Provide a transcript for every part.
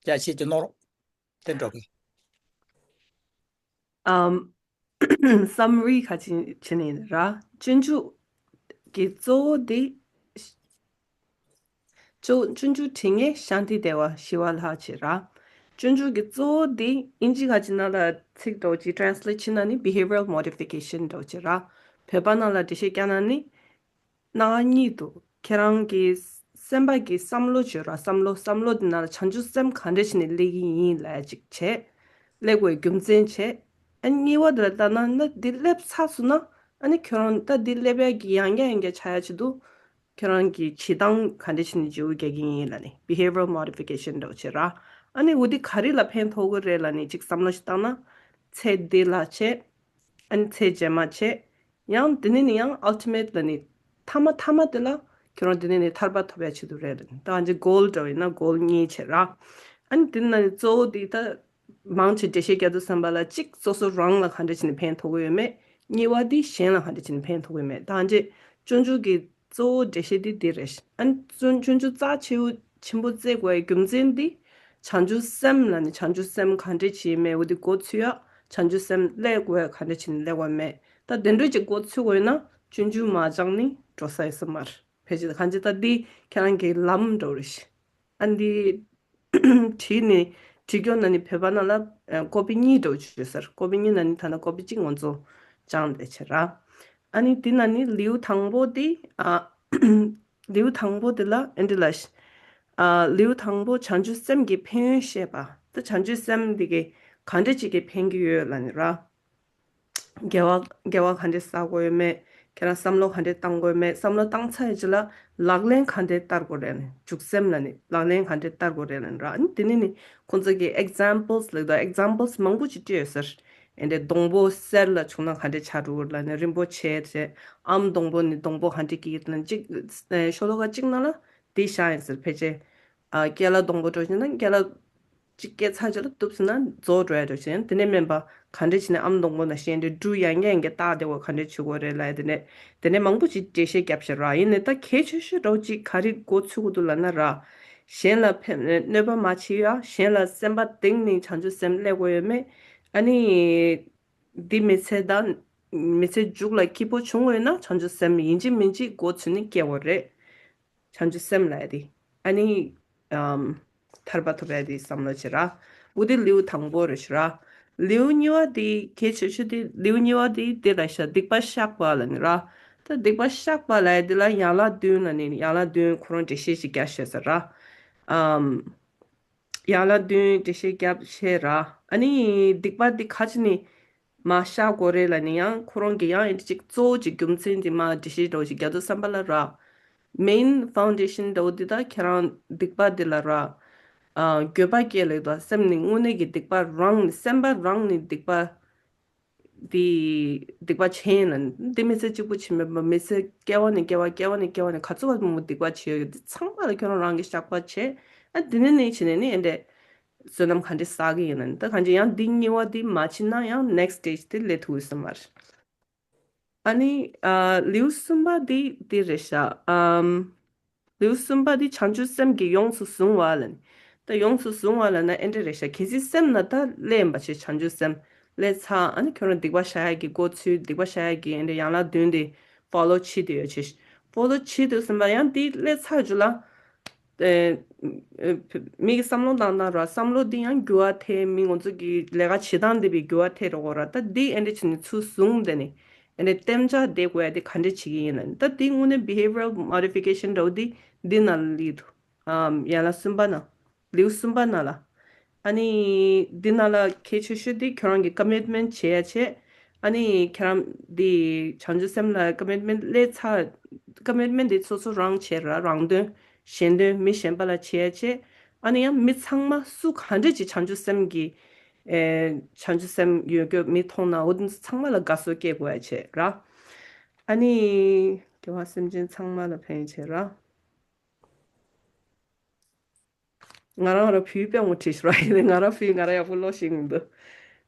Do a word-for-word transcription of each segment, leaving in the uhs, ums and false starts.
རྒྱ་ཆེ་གྱི་ནོར་དེ་འགྲོ་གི། ཨམ། སམ་རི་ཁ་ཅིག་བྱས་ནས་ར། སྤྱོད་འཇུག་གི་གཙོ་བོ་དེ། སྤྱོད་སྤྱོད་འཇུག་དྲི་ངེས་ཤཱནྟི་དེ་བ་ཞི་བ་ལྷ་བྱས་ར། སྤྱོད་འཇུག་གི་གཙོ་བོ་དེ་ཨིན་ཇི་ཁ་ཅིག་ནང་ལ་ཚིག་འདྲ་བོ་ཅིག་ཊེན་སི་ལེཊ་བྱས་ན་ནི་behavioral modification འདྲ་བོ་ཅིག་ར། བོད་པ་ནང་ལ་འགྲེལ་བཤད་བརྒྱབ་ན་ནི། སྣ་ཁ་གཉིས་འདུག་ཁྱེད་རང་གི་སེམས་པ་གི་བསམ་བློ་བརྗོད་ར། བསམ་བློ་བསམ་བློ་དེ་ནང་ལ་བྱང་ཆུབ་སེམས་ག་འདྲ་བྱས་ནས་སླེབས་ཀྱི་ཡིན་ལབ་ཡ་ཅིག་བྱས། སླེབས་དགོས་རྒྱུ་མཚན་བྱས། ཨ་གཉིས་པ་དེ་ལ་ལྟ་ན་ན་འདི་སླེབས་ཚར་སོང་ན། ཨ་ནི་ཁྱོད་རང་ད་འདི་སླེབས་ཡ་གི་ཡང་བསྐྱར་ཡང་བསྐྱར་བྱ་ཡ་ཅིག་འདུག་ཁྱོད་རང་གི་བྱེད་སྟངས་ག་འདྲ་བྱས་ནས་བརྗེ་པོ་རྒྱག་གི་ཡིན་ལབ་ནས་behavioral modification འདྲ་བོ་བྱས་ར། ཨ་ནི་འོ་འདི་ག་རེ་ལ་ཕན་ཐོགས་ཀྱི་རེད་ལབ་ནས་ཅིག་བསམ་བློ་ཞིག་བཏང་ན། ཚེ་འདི་ལ་བྱས། ཨ་ནི་ཚེ་རྗེས་མ་བྱས། ཡང་དེ་ནས་ནི་ཡང་ultimate ལ་ནི་ཐ་མ་ཐ་མ་དེ་ལ་ཁྱོད་རང་དེ་ནས་ནི་ཐར་པ་ཐོབ་ཡ་ཆེད་དུ་རེད་ལ་ནི། ད་ཨ་ཅེ་གོལ་འདྲ་བོ་ཡིན་ན་གོལ་གཉིས་བྱས་ར། ཨ་ནི་དེ་ནས་ནི་གཙོ་བོ་དེ་ད་མང་ཆེ་འགྲེལ་བཤད་རྒྱག་དུས་ཙམ་པ་ལ་གཅིག་སོ་སོ་རང་ལ་ག་འདྲ་བྱས་ནས་ཕན་ཐོགས་ཀྱི་ཡོད་མེད། གཉིས་པ་དེ་གཞན་ལ་ག་འདྲ་བྱས་ནས་ཕན་ཐོགས་ཀྱི་ཡོད་མེད། ད་ཨ་ཅེ་སྤྱོད་འཇུག་གི་གཙོ་བོ་འགྲེལ་བཤད་འདི་འདི་རེད། ཨ་ནི་སྤྱོད་སྤྱོད་འཇུག་རྩ་ཆེ་བོ་ཆེན་པོ་བརྩི་དགོས་པའི་རྒྱུ་མཚན་འདི། བྱང་ཆུབ་སེམས་ལ་ནི་བྱང་ཆུབ་སེམས་ག་འདྲས་བྱེད་མེད་འོ་འདི་འགོ་ཚུགས་ཡ། བྱང་ཆུབ་སེམས་སླེབས་དགོས་ཡ་ག་འདྲས་བྱེད་ནི་སླེབས་དགོས་མེད། ད་དེ་འདྲས་ཀྱི་འགོ་ཚུགས་དགོས་ན་སྤྱོད་འཇུག་མ་སྦྱངས་ནི་འགྲོ་ས་ཡོད་ས་མ་རེད། ཕལ་ཆེར་གང་ཅི་ད་འདི་ཁྱེད་རང་གི་ལམ་འགྲོ་རེད། ཨ་འདི་བྲིས་ནི་བྲིས་སྐྱོར་ན་ནི་བོད་པ་ནང་ལ་ཀོ་པི་གཉིས་འགྲོ་བཅུག་ཟེར། ཀོ་པི་གཉིས་ན་ནི་ཐ་ན་ཀོ་པི་གཅིག་ང་ཚོ་སྦྱངས་བསྡད་ཆེ་ར། ཨ་ནི་འདི་ན་ནི་ལེའུ་དང་པོ་འདི་ཨ། ལེའུ་དང་པོ་འདི་ལ་ཨེ་འདི་ལ། ཨ་ལེའུ་དང་པོ་བྱང་ཆུབ་སེམས་ཀྱི་ཕན་ཡོན་བཤད་པ། ད་བྱང་ཆུབ་སེམས་འདི་གི་ག་འདྲ་ཅིག་གི་ཕན་གྱི་ཡོད་ལ་ནི་ར། དགེ་བ་དགེ་བ་ག་འདྲ་བསགས་དགོས་ཡོད་མེད། ཁྱེད་རང་བསམ་བློ་ག་འདྲ་བཏང་དགོས་མེད། བསམ་བློ་བཏང་ཚར་ཡི་ཅི་ལ་ལག་ལེན་ག་འདྲ་བསྟར་དགོས་རེད་ནི། འཇུག་སེམས་ལ་ནི་ལག་ལེན་ག་འདྲ་བསྟར་དགོས་རེད་ལ་ནི་ར། ཨ་ནི་དེ་ནི་ནི་ཁོང་ཚོ་གི་examples ལ་ད་examples མང་པོ་ཅིག་སྤྲད་ཡོད་ཟེར། ཨེ་འདྲ་སྡོང་པོ་གསེར་ལ་བྱུང་ན་ག་འདྲ་ཆགས་འགྲོ་གི་རེད་ལ་ནི་རིན་པོ་ཆེ་རེད། ཨམ་སྡོང་པོ་ནི་སྡོང་པོ་ག་འདྲ་སྐྱེ་གི་ལ་ནི་གཅིག་ཤོ་ལོ་ཀ་གཅིག་ནང་ལ་དེ་བཞག་ཡིན་ཟེར། ཕལ་ཆེར་ཨ་ཀ་ལ་སྡོང་པོ་འགྲོ་བཞིན་ན་ཀ་ལ་གཅིག་སྐྱེས་ཚར་རྗེས་ལ་གཏུབ་ཟིན་ན་རྫོགས་འགྲོ་ཡ་འགྲོ་བཞིན། དེ་ནས་སྨན་པ་ག་འདྲ་བྱས་ནས་ཨམ་སྡོང་པོ་ནང་བཞིན་དེ་འབྲུ་ཡང་བསྐྱར་ཡང་བསྐྱར་བཏགས་བསྡད་དགོས་ག་འདྲ་བྱེད་དགོས་རེད་ལབ་ཡ་དེ་ནས་དེ་ནས་མང་པོ་ཅིག་འགྲེལ་བཤད་བརྒྱབ་ཤག་ར། ཡིན་ནའི་ད་གལ་ཆེ་ཤོས་འདྲ་བོ་ཅིག་ག་རེ་འགོ་ཚུགས་དགོས་འདུག་ལབ་ན་ར། གཞན་ལ་ཕན་གནོད་པ་མ་བྱེད་ཡ། གཞན་ལ་སེམས་པ་གཏིང་ནས་བྱང་ཆུབ་སེམས་སླེབས་དགོས་ཡོད་མེད། ཨ་ནི་འདི་མི་ཚེ་དང་མི་ཚེ་མཇུག་ལ་སྐྱིད་པོ་བྱུང་དགོས་ན་བྱང་ཆུབ་སེམས་ཡིན་གཅིག་མིན་གཅིག་འགོ་ཚུགས་ནས་སྐྱེ་དགོས་རེད། བྱང་ཆུབ་སེམས་ལབ་ཡ་དེ། ཨ་ནི་ཨམ། ཐར་པ་ཐོབ་ཡ་དེ་བསམ་བློ་བྱེད་ར། འོ་དེ་ལེའུ་དང་པོ་རེད་ཤག་ར། ལེའུ་གཉིས་པ་དེ་གལ་ཆེ་ཤོས་དེ་ལེའུ་གཉིས་པ་དེ་དེ་ལ་ཤ་སྡིག་པ་བཤགས་པ་ལ་ནི་ར། ད་སྡིག་པ་བཤགས་པ་ལབ་ཡ་དེ་ལ་ཡན་ལག་བདུན་ལ་ནི་ཡན་ལག་བདུན་ཁོ་རང་འགྲེལ་བཤད་ཅིག་རྒྱག་ཤེས་ས་ར། ཨམ། ཡན་ལག་བདུན་འགྲེལ་བཤད་རྒྱབ་ཤེས་ར། ཨ་ནི་སྡིག་པ་དེ་ག་ཅི་ནི། མ་བཤགས་དགོས་རེད་ལབ་ནི་ཡང་ཁོ་རང་གི་ཡང་ཨེ་འདྲ་ཅིག་གཙོ་བོ་ཅིག་རྒྱུ་མཚན་དེ་མ་འགྲེལ་བཤད་འདྲ་བོ་ཅིག་རྒྱག་དུས་ཙམ་པ་ལ་ར། main foundation འདྲ་བོ་འདི་ད་ཁྱེད་རང་སྡིག་པ་འདི་ལ་ར། ཨ་འགྱོད་པ་སྐྱེ་ལེགས་དང་སེམས་ནི་དངོས་གནས་ཀྱི་སྡིག་པ་རང་ནི་སེམས་པ་རང་ནི་སྡིག་པ། འདི་སྡིག་པ་ཆེན་ལ་འདི་མི་ཚེ་གཅིག་པུ་ཕྱིན་མེད་པ་མི་ཚེ་སྐྱེ་བ་ནས་སྐྱེ་བ་སྐྱེ་བ་ནས་སྐྱེ་བ་ནས་ག་ཚོད་བར་མོ་སྡིག་པ་བྱེད་ཡོད་འདི་ཚང་མ་ལ་ཁྱོད་རང་རང་གི་བཤགས་པ་བྱེད། ཨ་འདི་ནས་ནི་བྱེད་ནས་ནི་ཨེ་འདྲས། བསོད་ནམས་ག་འདྲས་བསགས་ཀྱི་ཡིན་ན་ནི་ད་གང་ཅི་ཡང་འདི་གཉིས་པ་འདི་མ་ཕྱིན་ན་ཡང་next stage དེ་སླེབས་ཐུབ་ཀྱི་ས་མ་རེད། ཨ་ནི་ཨ་ལེའུ་གསུམ་པ་འདི་འདི་རེད་ཤག་ཨམ། ལེའུ་གསུམ་པ་འདི་བྱང་ཆུབ་སེམས་ཀྱིས་ཡོངས་སུ་བཟུང་བ་ལ་ནི། ད་ཡོངས་སུ་བཟུང་བ་ལ་ན་ཨེ་འདྲ་རེད་ཤག་གལ་སྲིད་སེམས་ན་ད་སླེབས་པ་བྱེད་བྱང་ཆུབ་སེམས་སླེབས་ཚར་ཨ་ནི་ཁྱོད་རང་སྡིག་པ་བཤགས་ཡ་གི་འགོ་ཚུགས་སྡིག་པ་བཤགས་ཡ་གི་ཨེ་འདྲ་ཡན་ལག་བདུན་འདི་follow བྱེད་དུ་ཡོད་བྱེད་follow བྱེད་དུ་ཟིན་པ་ཡང་འདི་སླེབས་ཚར་རྒྱུ་ལ། ཨེ། མི་གི་བསམ་བློ་བཏང་ན་ར་བསམ་བློ་འདི་ཡང་འགྱུར་བ་ཐེབས་མི་ང་ཚོ་གི་ལས་ཀ་བྱེད་སྟངས་འདི་བའི་འགྱུར་བ་ཐེབས་རོགས་ར་ད་འདི་ཨེ་འདྲ་བྱས་ནས་ཚུར་བཟུང་བསྡད་ནས་ཨེ་འདྲ་གཏན་འཇགས་བསྡད་དགོས་ཡ་འདི་ག་འདྲ་བྱེད་ཀྱི་ཡིན་ལ་ནི་ད་འདི་དངོས་གནས་behavioral modification འདྲ་བོ་འདི་འདི་ནང་ལ་སླེབས་འདུག་ཨམ་ཡན་ལག་གསུམ་པ་ནང་ལེའུ་གསུམ་པ་ནང་ལ། ཨ་ནི། འདི་ནང་ལ་གལ་ཆེ་ཤོས་དེ་ཁྱོད་རང་གི་commitment བྱེད་ཡ་བྱེད། ཨ་ནི་ཁྱེད་རང་འདི་བྱང་ཆུབ་སེམས་ལ་commitment སླེབས་ཚར། commitment དེ་སོ་སོ་རང་བྱེད་ར་རང་དོན། གཞན་དོན་མི་གཞན་པ་ལ་བྱེད་ཡ་བྱེད། ཨ་ནི་ཡང་མི་ཚང་མ་སུ་ག་འདྲ་ཅིག་བྱང་ཆུབ་སེམས་ཀྱི། ཨེ། བྱང་ཆུབ་སེམས་ཡོད་རྒྱུ་མི་མཐོང་ན་འོ་དེ་ཚོ་ཚང་མ་ལ་དགའ་ཚོར་སྐྱེ་དགོས་ཡ་བྱེད་ར། ཨ་ནི། དགེ་བ་སེམས་ཅན་ཚང་མ་ལ་ཕན་ཡ་བྱེད་ར། ང་རང་ར་བུའི་དཔེ་ངོ་བྲིས་ཤོར་བ་ཡིན་ནའི་ང་རང་བུའི་ང་རང་ཡག་པོ་ཀློག་ཤེས་ཀྱི་མི་འདུག་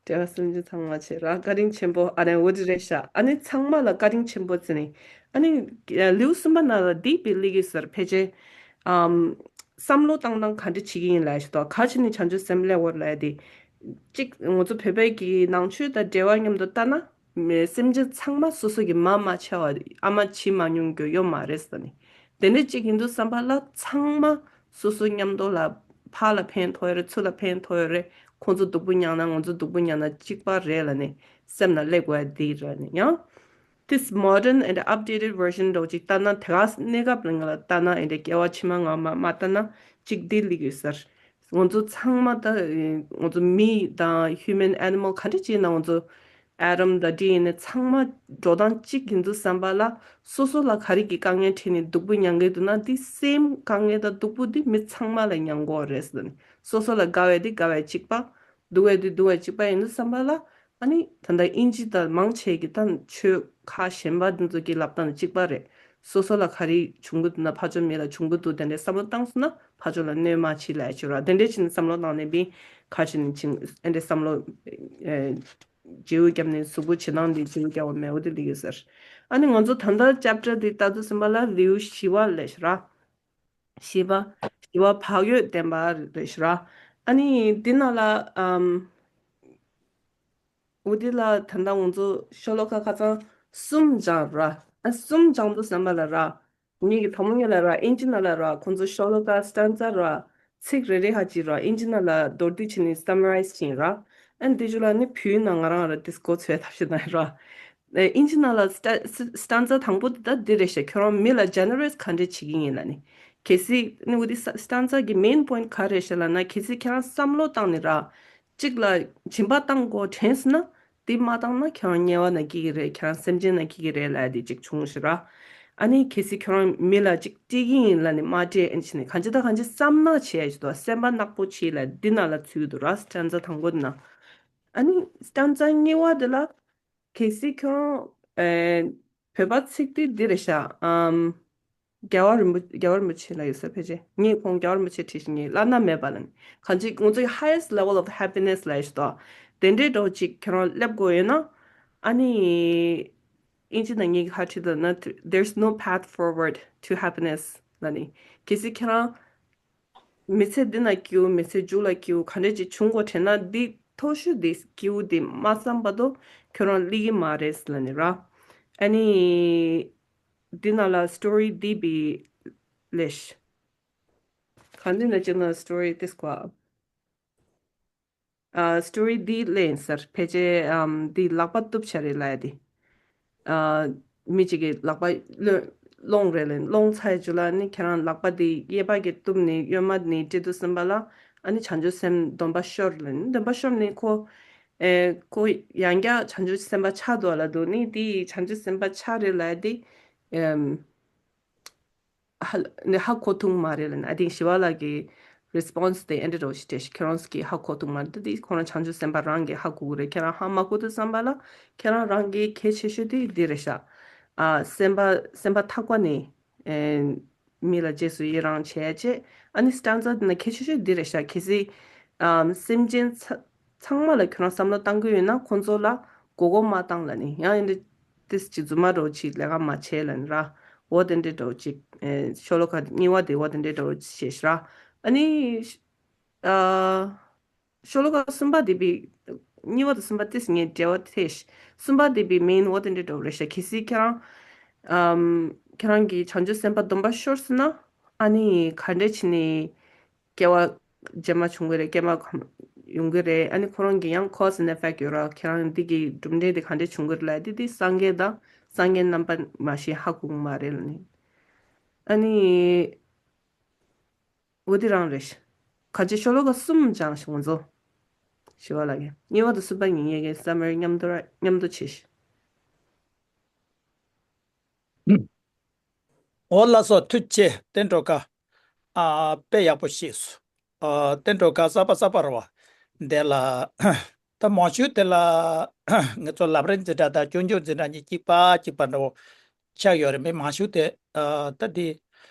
དགེ་བ་སེམས་ཅན་ཚང་མ་བྱེད་ར་བཀའ་དྲིན་ཆེན་པོ་ཨ་ནི་འོ་དེ་རེད་ཤག་ཨ་ནི་ཚང་མ་ལ་བཀའ་དྲིན་ཆེན་པོ་བརྩི་ནས་ཨ་ནི་ལེའུ་གསུམ་པ་ནང་ལ་འདི་དཔེ་ལེགས་ཀྱི་ཟེར་ཕལ་ཆེར་ཨམ་ བསམ་བློ་བཏང་སྟངས་ག་འདྲ་བྱེད་ཀྱི་ཡིན་ལབ་ཞིག་དང་ག་བྱས་ནས་བྱང་ཆུབ་སེམས་སླེབས་ཡོད་ལབ་དེ། གཅིག་ང་ཚོ་བོད་པའི་གི་ནང་ཆོས་དང་འབྲེལ་བ་མཉམ་དུ་ལྟ་ན། མི་སེམས་ཅན་ཚང་མ་སོ་སོ་གི་མ་མ་ཆེ་བ་ཨ་མ་བྱིས་མ་མྱོང་རྒྱུ་ཡོད་མ་རེད་ཟེར་ནས། དེ་འདྲ་གཅིག་ཡིན་དུས་ཙམ་པ་ལ་ཚང་མ་སོ་སོ་མཉམ་དུ་ལ་ཕར་ལ་ཕན་ཐོགས་ཡོད་རེད། ཚུར་ལ་ཕན་ཐོགས་ཡོད་རེད། ཁོང་ཚོ་སྡུག་པོ་མྱངས་ན་ང་ཚོ་སྡུག་པོ་མྱངས་ན་གཅིག་པ་རེད་ལབ་ནས་སེམས་ལ་སླེབས་དགོས་ཡ་དེ་རེད་ནས་ཡང་། This modern and updated version འདྲ་བོ་ཅིག་ལྟ་ན་དེ་ག་གནས་སྐབས་ལ་ང་ལ་ལྟ་ན་ཨེ་འདྲ་སྐྱེ་བ་ཕྱི་མ་ང་མ་མ་ལྟ་ན་གཅིག་འདི་ལིག་ཡོད་ཟེར། ང་ཚོ་ཚང་མ་ད་ང་ཚོ་མི་དང་human animal ག་འདྲ་ཅིག་ཡིན་ན་ང་ཚོ་Adam དང་D N A ཚང་མ་འགྲོ་སྟངས་གཅིག་ཡིན་དུས་ཙམ་པ་ལ་སོ་སོ་ལ་ག་རེ་གི་དཀའ་ངལ་འཕྲད་ནས་སྡུག་པོ་མྱང་གི་འདུག་ན་འདི་same དཀའ་ངལ་དང་སྡུག་པོ་འདི་མི་ཚང་མ་ལ་མྱང་གི་ཡོད་རེད་ཟེར། སོ་སོ་ལ་དགའ་བས་འདི་དགའ་བས་གཅིག་པ། སྡུག་བས་འདི་སྡུག་བས་གཅིག་པ་ཡིན་དུས་ཙམ་པ་ལ། ཨ་ནི་ད་ལྟ་དབྱིན་ཇི་དང་མང་ཆེ་གི་ད་ཆོས་ཁག་གཞན་པ་འདི་ཚོ་གི་ལབ་སྟངས་གཅིག་པ་རེད། སོ་སོ་ལ་ག་རེ་བྱུང་གི་འདུག་ན་ཕར་ཕྱོགས་མི་ལ་བྱུང་གི་འདུག་དེ་འདྲའི་བསམ་བློ་བཏང་སོང་ན་ཕར་ཕྱོགས་ལ་གནོད་མ་བྱེད་ལབ་ཡ་ཅིག་ར། དེ་འདྲའི་ཕྱིན་བསམ་བློ་བཏང་ནས་པིན་ཁ་ཕྱིན་ནས་ཕྱིན་ཨེ་འདྲའི་བསམ་བློ་ཨེ་བརྗེ་པོ་བརྒྱབ་ནས་གཟུགས་པོ་བྱེད་སྟངས་འདི་བརྗེ་པོ་བརྒྱབ་པ་མེད་པ་དེ་ལིག་ཡོད་ཟེར། ཨ་ནི་ང་ཚོ་ད་ལྟ་chapter འདི་ལྟ་དུས་ཙམ་པ་ལ་ལེའུ་བཞི་པ་ལས་ར། བཞི་པ། བཞི་པ་བག་ཡོད་ལྡན་པ་རེད་ཤག་ར། ཨ་ནི་འདི་ནང་ལ་ཨམ། འོ་འདི་ལ་ད་ལྟ་ང་ཚོ་ཤོ་ལོ་ཀ་ཁ་སང་གསུམ་སྦྱངས་ར། ཨ་གསུམ་སྦྱངས་དུས་ཙམ་པ་ལ་ར། ངེད་ཀྱི་དང་པོ་ཉིད་ལ་ར་ཨིན་ཇི་ནང་ལ་ར་ཁོང་ཚོ་ཤོ་ལོ་ཀ་སི་ཊན་ཛ་ར། ཚིག་རེ་རེ་ཧ་ཅིག་ར་ཨིན་ཇི་ནང་ལ་མདོར་བསྡུས་བྱས་ནས་སམ་རའི་ཛི་བྱས་ར། ཨ་ནི་དེ་ཚོ་ལ་ནི་བོད་ཡིག་ནང་ང་རང་ར་དེ་འགོ་ཚུགས་ཐབས་ཤེས་གནང་ཡོད་ར། ཨིན་ཇི་ནང་ལ་སི་ཊ་སི་ཊན་ཛ་དང་པོ་དེ་ད་འདི་རེད་ཤག་ཁྱོད་རང་མི་ལ་ཇེ་ནེ་རེ་སི་ག་འདྲས་བྱེད་ཀྱི་ཡིན་ལབ་ནི། གལ་སྲིད་ནི་འོ་དེ་སི་ཊན་ཛ་གི་མེན་པོ་ཡིན་ཊི་ག་རེ་རེད་ཤག་ལབ་ན། གལ་སྲིད་ཁྱེད་རང་བསམ་བློ་བཏང་ནི་ར། གཅིག་ལ་སྦྱིན་པ་བཏང་དགོས་དྲན་སོང་ན། དེ་མ་བཏང་ན་ཁྱེད་རང་དམྱལ་བ་ན་སྐྱེ་གི་རེད། ཁྱེད་རང་སེམས་ཅན་ན་སྐྱེ་གི་རེད་ལབ་ཡ་དེ་གཅིག་བྱུང་ཤག་ར། ཨ་ནི་གལ་སྲིད་ཁྱོད་རང་མི་ལ་གཅིག་སྤྲད་ཀྱི་ཡིན་ལབ་ནི་མ་སྤྲད་ཨེ་ནི་བྱས་ནི་གང་ཅི་དང་གང་ཅི་བསམ་ན་བྱས་ཡ་ཅིག་འདུག་སེམས་པ་ནག་པོ་བྱེད་ལབ་འདི་ནང་ལ་ཚུད་འདུག་ར་སི་ཊན་ཛ་དང་པོ་དེ་ནང་། ཨ་ནི་སི་ཊན་ཛ་གཉིས་པ་དེ་ལ། གལ་སྲིད་ཁྱོད་རང་། ཨེ། བོད་པ་ཚིག་དེ་འདི་རེད་ཤག་ཨམ། རྒྱལ་བ་རིན་པོ་རྒྱལ་བ་རིན་པོ་ཆེ་ལ་ཡོད་ས་ཕལ་ཆེར་ངས་ཁོང་རྒྱལ་བ་རིན་པོ་ཆེ་བྲིས་ཤིང་ངས་བླ་ན་མེད་པ་ལ་ནི་གང་ཅི་ང་ཚོའི་highest level of happiness ལ་ཡོད་ཤག་ཏོ། དེ་འདྲའི་འགྲོ་ཅིག་ཁྱོད་རང་སླེབས་དགོས་ཡོད་ན། ཨ་ནི། ཨིན་ཇི་ནང་ངས་ཧ་ཁྲིད་ད་ན། There's no path forward to happiness ལ་ནི། གལ་སྲིད་ཁྱེད་རང་། མི་ཚེ་འདི་ན་སྐྱིད་པོ་མི་ཚེ་མཇུག་ལ་སྐྱིད་པོ་ག་འདྲས་ཅིག་བྱུང་དགོས་དྲན་ན་འདི་མཐོ་ཤོས་འདི་སྐྱིད་པོ་འདི་མ་བསམ་པ་དོ་ཁྱོད་རང་སླེབས་ཀྱི་མ་རེད་ལབ་ནི་ར། ཨ་ནི། འདི་ནང་ལ་སི་ཊོ་རི་འདི་བི་ལེ་ཤ། གང་འདི་ན་ཅིག་ན་སི་ཊོ་རི་ཏིས་ཀ་ཨ། སི་ཊོ་རི་འདི་ལེན་ཟེར་ཕལ་ཆེར་ཨམ་འདི་ལག་པ་གཏུབ་བྱ་རེད་ལབ་ཡ་དེ། ཨ། མི་གཅིག་གིས་ལག་པ་ལོན་སློང་རེད་ལེན་སློང་ཚར་རྗེས་ལ་ནི་ཁྱེད་རང་ལག་པ་འདི་གཡས་པ་གིས་གཏུབ་ནས་གཡོན་མ་ནས་སྤྲད་དུས་ཙམ་པ་ལ་ཨ་ནི་བྱང་ཆུབ་སེམས་སྡོམ་པ་ཤོར་ལེན་སྡོམ་པ་ཤོར་ནས་ཁོ། ཨེ། ཁོ་ཡང་བསྐྱར་བྱང་ཆུབ་སེམས་དཔའ་ཆགས་འདུག་ལབ་འདུག་ནི་འདི་བྱང་ཆུབ་སེམས་དཔའ་ཆགས་རེད་ལབ་ཡ་དེ། ཨམ། ཧ་ནི་ཧ་གོ་ཐུབ་མ་རེད་ལབ་ནི། ཨ་དེང་ཞི་བ་ལྷ་གི་རི་སི་པོན་སི་དེ་ཨེ་འདྲ་འདྲ་བོ་ཞིག་སྤྲད་ཤག་ཁྱོད་རང་ཚོ་གིས་ཧ་གོ་ཐུབ་མ་རེད། ད་དེ་ཁོ་རང་བྱང་ཆུབ་སེམས་དཔའ་རང་གིས་ཧ་གོ་གི་རེད། ཁྱེད་རང་ཧ་མ་གོ་དུས་ཙམ་པ་ལ་ཁྱེད་རང་རང་གི་གལ་ཆེ་ཤོས་དེ་འདི་རེད་ཤག་ཨ། སེམས་པ་སེམས་པ་ཐག་པ་ནས་ཨེ་མི་ལ་རྗེས་སུ་ཡི་རང་བྱས་རྗེས་ཨ་ནི་སི་ཊན་ཛ་དེ་ན་གལ་ཆེ་ཤོས་འདི་རེད་ཤག་གལ་སྲིད་ཨ་སེམས་ཅན་ཚ་ཚང་མ་ལ་ཁྱོད་རང་བསམ་བློ་བཏང་གི་ཡོད་ན་ཁོང་ཚོ་ལ་མགོ་སྐོར་མ་བཏང་ལབ་ནི་ཡང་ཨེ་འདྲ། ཏིས་ཅིག་རྫུན་མ་འདྲ་བོ་ཅིག་ལས་ཀ་མ་བྱེད་ལབ་ནི་ར། འོ་དེ་འདྲའི་འདྲ་བོ་ཅིག་ཨེ། ཤོ་ལོ་ཀ་གཉིས་པ་དེ་འོ་དེ་འདྲའི་འདྲ་བོ་ཅིག་བཤད་ཤག་ར། ཨ་ནི། ཨ། ཤོ་ལོ་ཀ་གསུམ་པ་དེ་བི། གཉིས་པ་དང་གསུམ་པ་ཏིས་ངས་འབྲེལ་བ་ཐེབས་ཤག་གསུམ་པ་དེ་བི་མེན་འོ་དེ་འདྲའི་འདྲ་བོ་རེད་ཤག་གལ་སྲིད་ཁྱེད་རང་། ཨམ། ཁྱེད་རང་གིས་བྱང་ཆུབ་སེམས་དཔའ་སྡོམ་པ་ཤོར་སོང་ན། ཨ་ནི་ག་འདྲས་བྱས་ནས། སྐྱེ་བ་རྗེས་མ་བྱུང་གི་རེད། སྐྱེས་མ་ཁམས་ཡོང་གི་རེད། ཨ་ནི་ཁོ་རང་གི་ཡང་cause and effect ཡོད་ར། ཁྱེད་རང་འདི་གི་གྲུབ་འབྲས་དེ་ག་འདྲས་བྱུང་གི་རེད་ལབ་དེ་དེ་སངས་རྒྱས་དང་སངས་རྒྱས་རྣམ་པ་མ་ཤེས་ཧ་གོ་གི་མ་རེད་ལབ་ནི། ཨ་ནི་འོ་དེ་རང་རེད། ག་ཅི་ཤོ་ལོ་ཀ་གསུམ་སྦྱངས་ཤག་ང་ཚོ། ཞི་བ་ལྷ་གིས་གཉིས་པ་དང་གསུམ་པ་གཉིས་ཀྱི་སམ་མ་རི་མཉམ་དུ་ར་མཉམ་དུ་བྱས་ཤག་འོ་ལགས་སོ། ཐུགས་རྗེ་ཆེ་བསྟན་སྒྲོལ་དཀར། ཨ་དཔེ་ཡག་པོ་ཤེས་སོང་། ཨ་བསྟན་སྒྲོལ་དཀར་གསར་པ་གསར་པ་རེད་བ། འདི་ལ་ད་མང་ཤོས་དེ་ལ་ང་ཚོ་ལབ་རེས་འཛིན་གྲྭ་དང་སྐྱོན་བརྗོད་འཛིན་གྲྭ་གཉིས་གཅིག་པ་གཅིག་པ་འདྲ་བོ་ཆགས་ཡོད་རེད། མི་མང་ཤོས་དེ་ཨ་ད་འདི་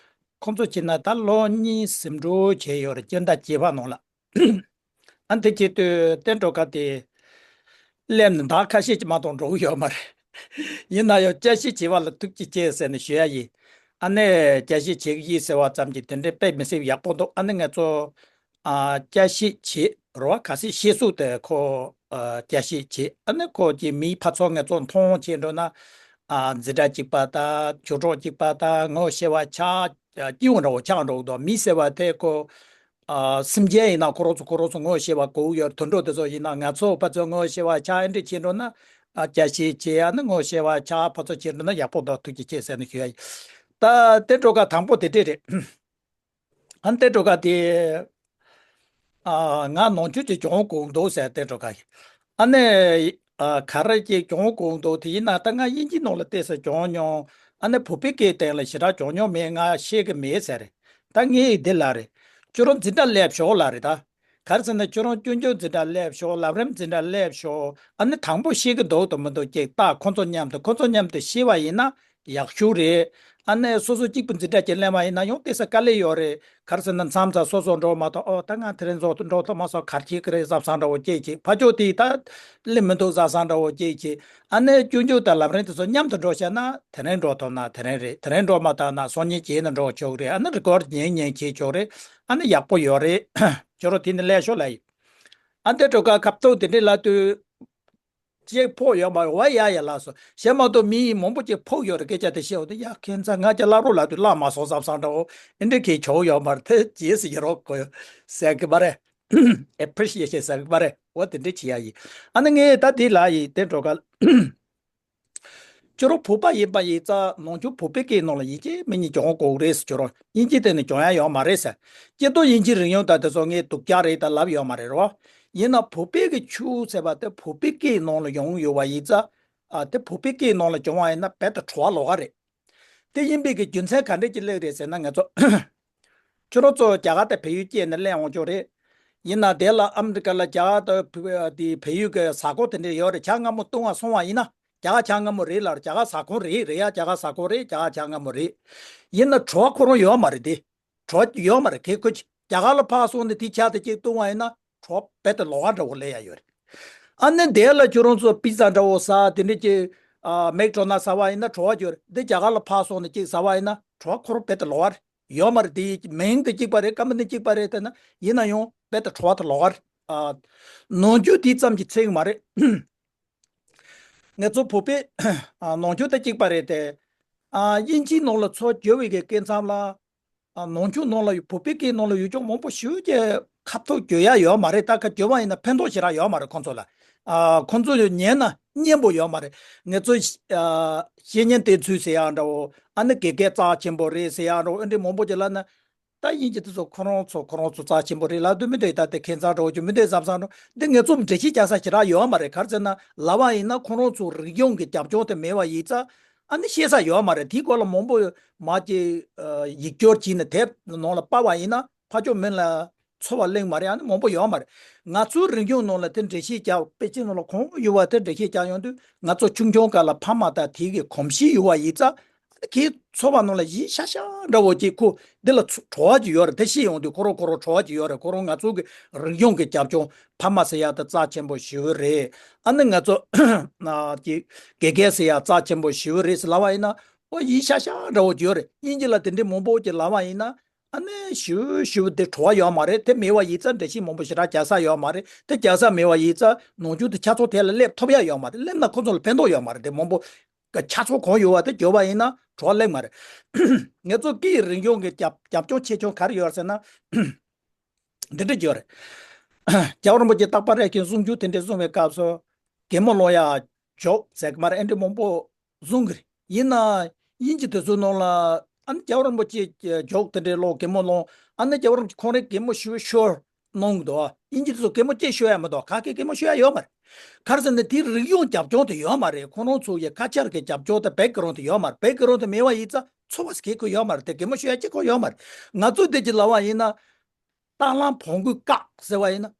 ཁོང་ཚོ་བྱས་ན་ད་ལོ་གཉིས་ཟིན་འགྲོ་བྱས་ཡོད་རེད། སྤྱི་ཟླ་བརྒྱད་པ་ནང་ལ། ཨ་འདི་བྱེད་དུས་བསྟན་སྒྲོལ་དཀར་དེ་སླེབས་ནས་ཟླ་ཁ་ཤས་ཀྱི་མ་གཏོགས་འགྲོ་གི་ཡོད་མ་རེད། ཡིན་ན་ཡང་བསྐྱར་ཞིབ་བྱས་པ་ལ་ཐུགས་རྗེ་ཆེ་ཟེར་ནས་ཞུ་ཡ་ཡིན། ཨ་ནི་བསྐྱར་ཞིབ་བྱེད་ཀྱི་ཡིན་ཟེར་བ་ཙམ་གྱིས་དེ་འདྲའི་དཔེ་མི་སྲིད་ཡག་པོ་འདུག་ཨ་ནི་ང་ཚོ་ཨ་བསྐྱར་ཞིབ་བྱེད་རོགས། གལ་སྲིད་ཤེས་སུ་དེ་ཁོ་ཨ་བསྐྱར་ཞིབ་བྱེད། ཨ་ནི་ཁོ་གྱི་མིའི་ཕར་ཚུར་ང་ཚོ་མཐོང་བྱེད་འགྲོ་ན། ཨ་འཛིན་གྲྭ་གཅིག་པ་དང་ཆོས་གྲོགས་གཅིག་པ་དང་ངོ་ཤེས་པ་ཆགས་སྐྱིད་པོ་འདྲ་བོ་ཆགས་འགྲོ་གི་འདུག་མི་ཟེར་བ་དེ་ཁོ་ཨ་སེམས་ཅན་ཡིན་ན་ཁོ་རང་ཚོ་ཁོ་རང་ཚོ་ངོ་ཤེས་པ་དགོས་ཡོད། དུད་འགྲོ་དེ་ཚོ་ཡིན་ན་ང་ཚོ་ཕར་ཚུར་ངོ་ཤེས་པ་ཆགས་ཨེ་འདྲ་བྱེད་འགྲོ་ན། ཨ་བསྐྱར་ཞིབ་བྱེད། ཨ་ནི་ངོ་ཤེས་པ་ཆགས་ཕར་ཚུར་བྱེད་འགྲོ་ན་ཡག་པོ་འདུག་ཐུགས་རྗེ་ཆེ་ཟེར་ནས་ཞུ་ཡ་ཡིན། ད་དེ་འགྲོ་ཁ་དང་པོ་དེ་འདྲས་རེད། ཨ་ནི་དེ་འགྲོ་ཁ་དེ། ཨ་ང་ནང་ཆོས་ཅིག་སྦྱོང་དགོས་འདུག་ཟེར་དེ་འགྲོ་ཁ་ཡིན། ཨ་ནི་ཨ་ག་རེ་ཅིག་སྦྱོང་དགོས་འདུག་དེ་ཡིན་ན་ད་ང་དབྱིན་ཇིའི་ནང་ལ་ཏོག་ཙམ་སྦྱོང་མྱོང་། ཨ་ནི་བོད་པའི་སྐད་སྟེང་ལ་ཞེ་དྲག་སྦྱོང་མྱོང་མེད། ང་ཤེས་ཀྱི་མེད་ཟེར་རེད། ད་ངས་འདི་ལ་རེད། ཁྱོད་རང་འཛིན་གྲྭ་སླེབས་ཤོག་ལབ་རེད་ད། ག་རེ་ཟེར་ན་ཁྱོད་རང་སྐྱོན་བརྗོད་འཛིན་གྲྭ་སླེབས་ཤོག་ལམ་རིམ་འཛིན་གྲྭ་སླེབས་ཤོག་ཨ་ནི་དང་པོ་ཤེས་ཀྱི་འདུག་དང་མི་འདུག་ཅིག་ལྟ། ཁོ་ཚོ་མཉམ་དུ་ཁོ་ཚོ་མཉམ་དུ་ཤེས་པ་ཡིན་ན་ཡག་ཤོས་རེད། ཨ་ནི་སོ་སོ་གཅིག་པུ་འཛིན་གྲྭ་ཅིག་སླེབས་པ་ཡིན་ན་ཡང་ཏོག་ཙམ་དཀའ་ལས་ཡོད་རེད། ག་རེ་ཟེར་ན་མཚམས་མཚམས་སོ་སོ་འགྲོ་མ་ཐུབ། ཨོ་ད་ང་དེ་རིང་ཚོ་འགྲོ་ཐུབ་མ་སོང་། གར་ཁྱེར་གི་རེད་བསམ་བསམ་འདྲ་བོ་ཅིག་ཅིག་ཕར་ཕྱོགས་དེ་ད་སླེབས་མི་འདུག་བསམ་བསམ་འདྲ་བོ་ཅིག་ཅིག་ཨ་ནི་སྐྱོན་བརྗོད་དང་ལམ་རིམ་དེ་ཚོ་མཉམ་དུ་འགྲོ་བྱས་ན་དེ་རིང་འགྲོ་ཐུབ་ན་དེ་རིང་རེད། དེ་རིང་འགྲོ་མ་ཐུབ་ན་སང་ཉིན་བྱས་ན་འགྲོ་ཆོག་གི་རེད། ཨ་ནི་རི་ཀོར་ཌི་ཉན་ཉན་བྱེད་ཆོག་གི་རེད། ཨ་ནི་ཡག་པོ་ཡོད་རེད། ཁྱོད་རང་དེ་ནས་སླེབས་ཤོག་ལབ་ཡིན། ཨ་འདི་འགྲོ་ཁ་ཁ་ཐུག་དེ་འདྲའི་ལབ་དུས། ཅིག་ཕོག་ཡོད་མ་རེད་བ། ཡ་ཡ་ལགས་སོ། གཞན་མ་གཏོགས་མི་མང་པོ་ཅིག་ཕོག་ཡོད་རེད། སྐད་ཆ་དེ་བཤད་འོ་དེ་ཡ་ཁྱེད་ཚ་ང་ཅག་བླ་རོགས་ལབ་དུས་བླ་མ་སོང་བསམ་བསམ་འདྲ་བོ། ཨེ་འདྲ་གི་ཆོག་ཡོད་མ་རེད། དེ་རྗེས་སུ་ཡི་རོགས་དགོས་ཟེར་གི་མ་རེད། ཨེ་པི་རི་ཤི་ཨེ་ཤན་ཟེར་གི་མ་རེད། འོ་དེ་འདྲ་བྱེད་ཡ་ཡིན། ཨ་ནི་ངས་ད་དེ་ལབ་ཡིན། དེ་འགྲོ་ཁ་ཁྱོད་རང་བོད་པ་ཡིན་པ་ཡིན་ཙང་ནང་ཆོས་བོད་པའི་སྐད་ནང་ལ་ཡིན་གཅིག་མིན་གཉིས་སྦྱོང་དགོས་རེད་ཟེར། ཁྱོད་རང་དབྱིན་ཇི་སྟེང་ནས་སྦྱོང་ཡ་ཡོད་མ་རེད་ཟེར། སྤྱིར་བཏང་དབྱིན་ཇི་རིག་གཞུང་དང་དེ་ཚོ་ངས་སྡུག་ཅག་རེད་ད་ལབ་ཡོད་མ་རེད་རོ། ཡིན་ན་བོད་པའི་གི་ཆོས་ཟེར་བ་དེ་བོད་པའི་སྐད་ནང་ལ་ཡོང་ཡོད་པ་ཡིན་ཙང་། ཨ་དེ་བོད་པའི་སྐད་ནང་ལ་སྦྱོང་བ་ཡིན་ན་རྦད་དེ་བྲོ་བ་ལོག་ག་རེད། དེ་ཡིན་པའི་གི་རྒྱུ་མཚན་ག་འདྲས་ཀྱི་སླེབས་རེད་ཟེར་ན་ང་ཚོ། ཁྱོད་རང་ཚོ་རྒྱ་གར་དང་བལ་ཡུལ་སྐྱེས་ནས་སླེབས་འོང་ཆོག་རེད། ཡིན་ན་དེ་ལ་ཨ་མི་རི་ཀ་ལ་རྒྱ་གར་དང་བལ་དེ་བལ་ཡུལ་གྱི་གཟའ་འཁོར་དེ་འདྲ་ཡོད་རེད། བྱ་སྔ་མོ་སྟོང་བ་སོང་བ་ཡིན་ན་རྒྱ་གར་བྱ་སྔ་མོ་རེད་ལ། རྒྱ་གར་གཟའ་འཁོར་རེད། རེད་ཡ་རྒྱ་གར་གཟའ་འཁོར་རེད། རྒྱ་གར་བྱ་སྔ་མོ་རེད། ཡིན་ན་བྲོ་བ་ཁོ་རང་ཡོད་མ་རེད་དེ། བྲོ་བ་ཡོད་མ་རེད། གལ་ཁོ་ཅི་རྒྱ་གར་ལ་ཕར་སོང་ནས་དེ་ཆ་དེ་གཅིག་བཏུང་བ་ཡིན་ན་བྲོ་བ་རྦད་དེ་ལོག་པ་འདྲ་བོ་སླེབས་ཡ་ཡོད་རེད། ཨ་ནི་དེ་ལ་ཁྱོད་རང་ཚོ་པི་ཛ་འདྲ་བོ་ཟ་དེ་འདྲ་ཅིག་ཨ་མེག་ཌོ་ནལ་ཟ་བ་ཡིན་ན་བྲོ་བ་ཡོད་རེད། འདི་རྒྱ་གར་ལ་ཕར་སོང་ནས་གཅིག་ཟ་བ་ཡིན་ན་བྲོ་བ་ཁོ་རང་རྦད་དེ་ལོག་པ་རེད། ཡོད་མ་རེད། དེ་མིང་དེ་གཅིག་པ་རེད། ཀམ་པ་ནི་གཅིག་པ་རེད། དེ་ན་ཡིན་ན་ཡང་རྦད་དེ་བྲོ་བ་དེ་ལོག་པ་རེད། ཨ་ནང་ཆོས་དེ་ཙམ་གྱིས་ཚད་ཀྱི་མ་རེད། ང་ཚོ་བོད་པའི་ཨ་ནང་ཆོས་དེ་གཅིག་པ་རེད་དེ། ཨ་དབྱིན་ཇིའི་ནང་ལ་ཚུར་བསྒྱུར་བའི་གི་སྐབས་མཚམས་ལ། ཨ་ནང་ཆོས་ནང་ལ་ཡོད་བོད་པའི་སྐད་ནང་ལ་ཡོད་ཅོག་མང་པོ་ཞེ་པོ་ཅིག་ཁ་ཐུག་བསྒྱུར་ཡ་ཡོད་མ་རེད། ད་ཁ་བསྒྱུར་བ་ཡིན་ན་ཕན་ཐོགས་ཞེ་དྲག་ཡོད་མ་རེད་ཁོང་ཚོ་ལ། ཨ་ཁོང་ཚོ་ཉན་ན་སྙན་པོ་ཡོད་མ་རེད། ང་ཚོ་ཨ་བཤེས་གཉེན་བསྟེན་ཚུལ་ཟེར་ཡག་འདྲ་བོ། ཨ་ནི་དགེ་རྒན་རྩ་ཆེན་པོ་རེད་ཟེར་ཡག་འདྲ་བོ། ཨ་འདྲ་མང་པོ་ཅིག་ལབ་ན། ད་དབྱིན་ཇི་དེ་ཚོ་ཁོ་རང་ཚོ་ཁོ་རང་ཚོ་རྩ་ཆེན་པོ་རེད་ལབ་འདོད་མི་འདོད། ད་དེ་ཁྱད་མཚར་འདྲ་བོ་ཅིག་མི་འདོད་བསམ་བསམ་འདྲ་བོ། འདི་ངས་ཚོ་འགྲེལ་བཤད་རྒྱག་ས་ཞེ་དྲག་ཡོད་མ་རེད། ག་རེ་ཟེར་ན་ལབ་པ་ཡིན་ན་ཁོ་རང་ཚོ་རིག་གཞུང་གི་རྒྱབ་ལྗོངས་དེ་མེད་པ་ཡིན་ཙང་། ཨ་ནི་ཤེས་ས་ཡོད་མ་རེད། དེའི་སྐོར་ལ་མང་པོ་མ་ཅིག་ཡིག་སྒྱུར་བྱས་ནས་དེབ་ནང་ལ་ཕབ་པ་ཡིན་ན་ཕར་ཕྱོགས་མི་ལ་ཚོར་བ་གླེང་མ་རེད། ཨ་ནི་མང་པོ་ཡོད་མ་རེད། ང་ཚོའི་རིག་གཞུང་ནང་ལ་དེ་འགྲེལ་བཤད་རྒྱག་པེ་ཅིན་ནང་ལ་གང་ཡོད་པ་དེ་འགྲེལ་བཤད་རྒྱག་ཡོང་དུས་ང་ཚོ་ཆུང་ཆུང་སྐབས་ལ་ཕ་མ་དང་དེ་གི་གོམས་གཤིས་ཡོད་པ་ཡིན་ཙང་། ཨ་ནི་ཁོའི་ཚོར་བ་ནང་ལ་ཡིད་ཤ་ཤ་འདྲ་བོ་ཅིག་ཁོ་འདི་ལ་ཚོ་བྲོ་བ་ཅིག་ཡོད་རེད། དེ་ཤེས་ཡོང་དུས་ཁོ་རང་ཁོ་རང་བྲོ་བ་ཅིག་ཡོད་རེད། ཁོ་རང་ང་ཚོ་གི་རིག་གཞུང་གི་རྒྱབ་ལྗོངས་ཕ་མ་ཟེར་ཡག་དེ་རྩ་ཆེན་པོ་ཞེ་པོ་རེད། ཨ་ནི་ང་ཚོ་ཨ་ཀྱི་དགེ་རྒན་ཟེར་ཡག་རྩ་ཆེན་པོ་ཞེ་པོ་རེད་ཟེར་ལབ་པ་ཡིན་ན། ཨོ་ཡིད་ཤ་ཤ་འདྲ་བོ་ཅིག་ཡོད་རེད། དབྱིན་ཇི་ལ་དེ་འདྲའི་མང་པོ་ཅིག་ལབ་པ་ཡིན་ན། ཨ་ནི་ཞེ་པོ་ཞེ་པོ་དེ་བྲོ་བ་ཡོད་མ་རེད། དེ་མེད་པ་ཡིན་ཙང་འགྲེལ་བཤད་མང་པོ་ཞེ་དྲག་རྒྱག་ས་ཡོད་མ་རེད། དེ་རྒྱག་ས་མེད་པ་ཡིན་ཙང་ནང་ཆོས་དེ་ཆ་ཚང་དེ་ལ་སླེབས་ཐུབ་ཡ་ཡོད་མ་རེད། སླེབས་ན་ཁོ་ཚོ་ལ་ཕན་ཐོགས་ཡོད་མ་རེད། དེ་མང་པོ་གི་ཆ་ཚང་གང་ཡོད་པ་དེ་བརྗོད་པ་ཡིན་ན་བྲོ་བ་སླེབས་མ་རེད། ང་ཚོ་སྐད་ཡིག་རིག་གཞུང་གི་རྒྱབ་རྒྱབ་ལྗོངས་ཆེ་ཆུང་ག་རེ་ཡོད་ཟེར་ན། འདི་འདྲ་བརྗོད་རེད། རྒྱལ་བ་རིན་པོ་ཆེ་རྟག་པར་རས་ཆེན་གསུང་ཆོས་དེ་འདྲ་གསུང་བའི་སྐབས་སུ་གད་མོ་སློང་ཡ་ཇོག་ཟེར་གི་མ་རེད། ཨེ་འདྲ་མང་པོ་གསུང་གི་རེད། ཡིན་ན་དབྱིན་ཇི་དེ་ཚོའི་ནང་ལ་ཨ་ནི་རྒྱལ་བ་རིན་པོ་ཆེ་ཇོག་དེ་འདྲའི་ལོག་གད་མོ་སློང་། ཨ་ནི་རྒྱལ་བ་རིན་པོ་ཆེ་ཁོང་རང་གད་མོ་ཞུ་ཤོར་གནང་འདུག་དབྱིན་ཇི་དེ་ཚོ་གད་མོ་སྐྱེ་ཤོར་ཡ་མི་འདུག་ག་གེ་གད་མོ་ཤོར་ཡ་ཡོད་མ་རེད། ག་རེ་ཟེར་ན་དེའི་རིག་གཞུང་རྒྱབ་ལྗོངས་དེ་ཡོད་མ་རེད། ཁོང་རང་ཚོ་ཡི་ཁ་ཆར་གི་རྒྱབ་ལྗོངས་དེ་བེག་གི་རོན་དེ་ཡོད་མ་རེད། བེག་གི་རོན་དེ་མེད་པ་ཡིན་ཙང་ཚོར་བ་སྐྱེ་ཁོ་ཡོད་མ་རེད། དེ་གད་མོ་ཤོར་ཡ་སྐྱེ་ཁོ་ཡོད་མ་རེད། ང་ཚོ་འདི་ཅིག་ལབ་པ་ཡིན་ན། རྟ་གླང་བོང་གུས་བཀག་ཟེར་བ་ཡིན་ན།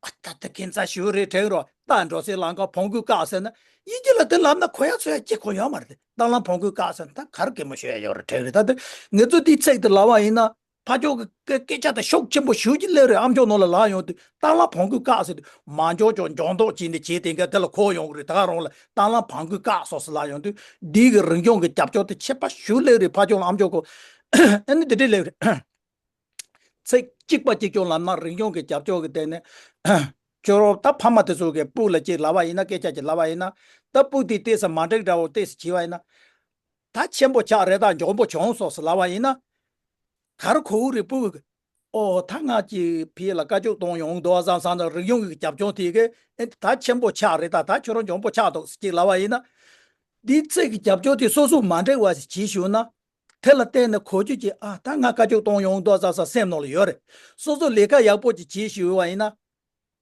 ཨ་ད་ལྟ་ཁྱད་མཚར་ཞེ་པོ་རེད་དྲན་རོགས། རྟ་འགྲོ་སའི་ལམ་ཁ་བོང་གུས་བཀག་ཟེར་ན། དབྱིན་ཇི་ལ་དེ་ལབ་ན་གོ་ཡ་ཚོར་ཡ་སྐྱེ་ཁོ་ཡོད་མ་རེད། རྟ་གླང་བོང་གུས་བཀག་ཟེར་ན་ད་ག་རེ་གད་མོ་ཤོར་ཡ་ཡོད་རེད་དྲན་རེད། ད་དེ་ང་ཚོ་དེའི་ཚིག་དེ་ལབ་པ་ཡིན་ན། ཕ་ཕྱོགས་ཀྱི་སྐད་ཆ་དང་ཤུགས་ཆེན་པོ་ཞེ་པོ་ཅིག་སླེབས་རེད། ཨ་མཆོག་ནང་ལ་ལབ་ཡོང་དུས་ཏཱ་ལ་བང་རྒྱུག་བཀག་ཟེར་དུས་མ་འཇོག་ཅོག་འཇོག་མདོག་བྱས་ནས་བྱས་དེ་འགའ་དེ་ལ་གོ་ཡོང་གི་རེད། ད་ག་རང་ལ་ཏཱ་ལ་བང་རྒྱུག་བཀག་སོགས་སུ་ལབ་ཡོང་དུས་འདི་གི་རིག་གཞུང་གི་རྒྱབ་སྐྱོར་དེ་ཆེ་བ་ཞེ་པོ་སླེབས་རེད། ཕ་ཕྱོགས་ལ་ཨ་མཆོག་གོ་ཨ་ནི་དེ་འདྲས་སླེབས་རེད། ཚིག་གཅིག་པ་གཅིག་རྐྱང་ལབ་ན་རིག་གཞུང་གི་རྒྱབ་སྐྱོར་གྱི་སྟེང་ནས་ཁྱོད་རང་ད་ཕ་མ་དེ་ཚོ་གི་སྤུ་ལ་གཅིག་ལབ་པ་ཡིན་ན། སྐད་ཆ་གཅིག་ལབ་པ་ཡིན་ན། ད་སྤུ་དེ་ཏོག་ཙམ་མ་འགྲིག་འདྲ་བོ་ཏོག་ཙམ་བྱས་པ་ཡིན་ན། ད་ཆེན་པོ་ཆགས་རེད་ད་འཇོན་པོ་བྱུང་སོགས་སུ་ལབ་པ་ཡིན་ན། ག་རེ་གོ་གི་རེད། སྤུ་གི་ཨོ་ད་ང་གཅིག་ཕ་ལ་བཀའ་ཆོས་གཏོང་ཡོང་འདུག་བསམ་བསམ་ཙང་རིག་གཞུང་གི་རྒྱབ་ལྗོངས་དེ་གི་ཨེ་ད་ཆེན་པོ་ཆགས་རེད། ད་ད་ཁྱོད་རང་འཇོན་པོ་ཆགས་འདུག་ཟེར་གཅིག་ལབ་པ་ཡིན་ན། འདི་ཚིག་གི་རྒྱབ་ལྗོངས་དེ་སོ་སོ་མ་འགྲིག་པ་ཞིག་བྱས་བཞག་ན། དེ་ལ་བརྟེན་ནས་གོ་རྒྱུ་ཅིག་ཨ་ད་ང་བཀའ་ཆོས་གཏོང་ཡོང་འདུག་བསམ་བསམ་སེམས་ནང་ལ་ཡོད་རེད། སོ་སོ་ལས་ཀ་ཡག་པོ་ཅིག་བྱས་བཞག་པ་ཡིན་ན།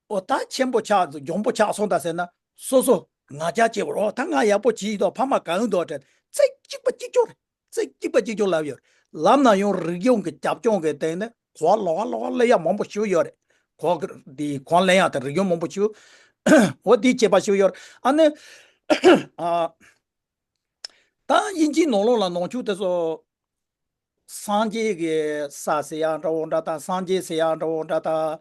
ཨོ་ད་ཆེན་པོ་ཆགས་འདུག་འཇོན་པོ་ཆགས་སོང་ད་ཟེར་ན་སོ་སོ་ང་རྒྱལ་སྐྱེ་བར། ཨོ་ད་ང་ཡག་པོ་བྱས་འདུག་ཕ་མ་དགའ་འདུག་དྲན་ཚིག་གཅིག་པ་གཅིག་རྐྱང་རེད། ཚིག་གཅིག་པ་གཅིག་རྐྱང་ལབ་ཡོད། ལབ་ན་ཡང་རིག་གཞུང་གི་རྒྱབ་ལྗོངས་ཀྱི་སྟེང་ནས་གོ་བ་ལོག་ག་ལོག་ག་སླེབས་ཡག་མང་པོ་ཞིག་ཡོད་རེད། གོ་འདི་གོ་ལེན་ཡག་དང་རིག་གཞུང་མང་པོ་ཞིག་འོ་འདི་བྱེད་པ་ཞིག་ཡོད་རེད། ཨ་ནི་ཨ། ད་དབྱིན་ཇིའི་ནང་ལོགས་ལ་ནང་ཆོས་དེ་ཚོ་སངས་རྒྱས་ཀྱི་ས་ཟེར་ཡག་འདྲ་བོ་འདྲ་དང་། སངས་རྒྱས་ཟེར་ཡག་འདྲ་བོ་འདྲ་དང་།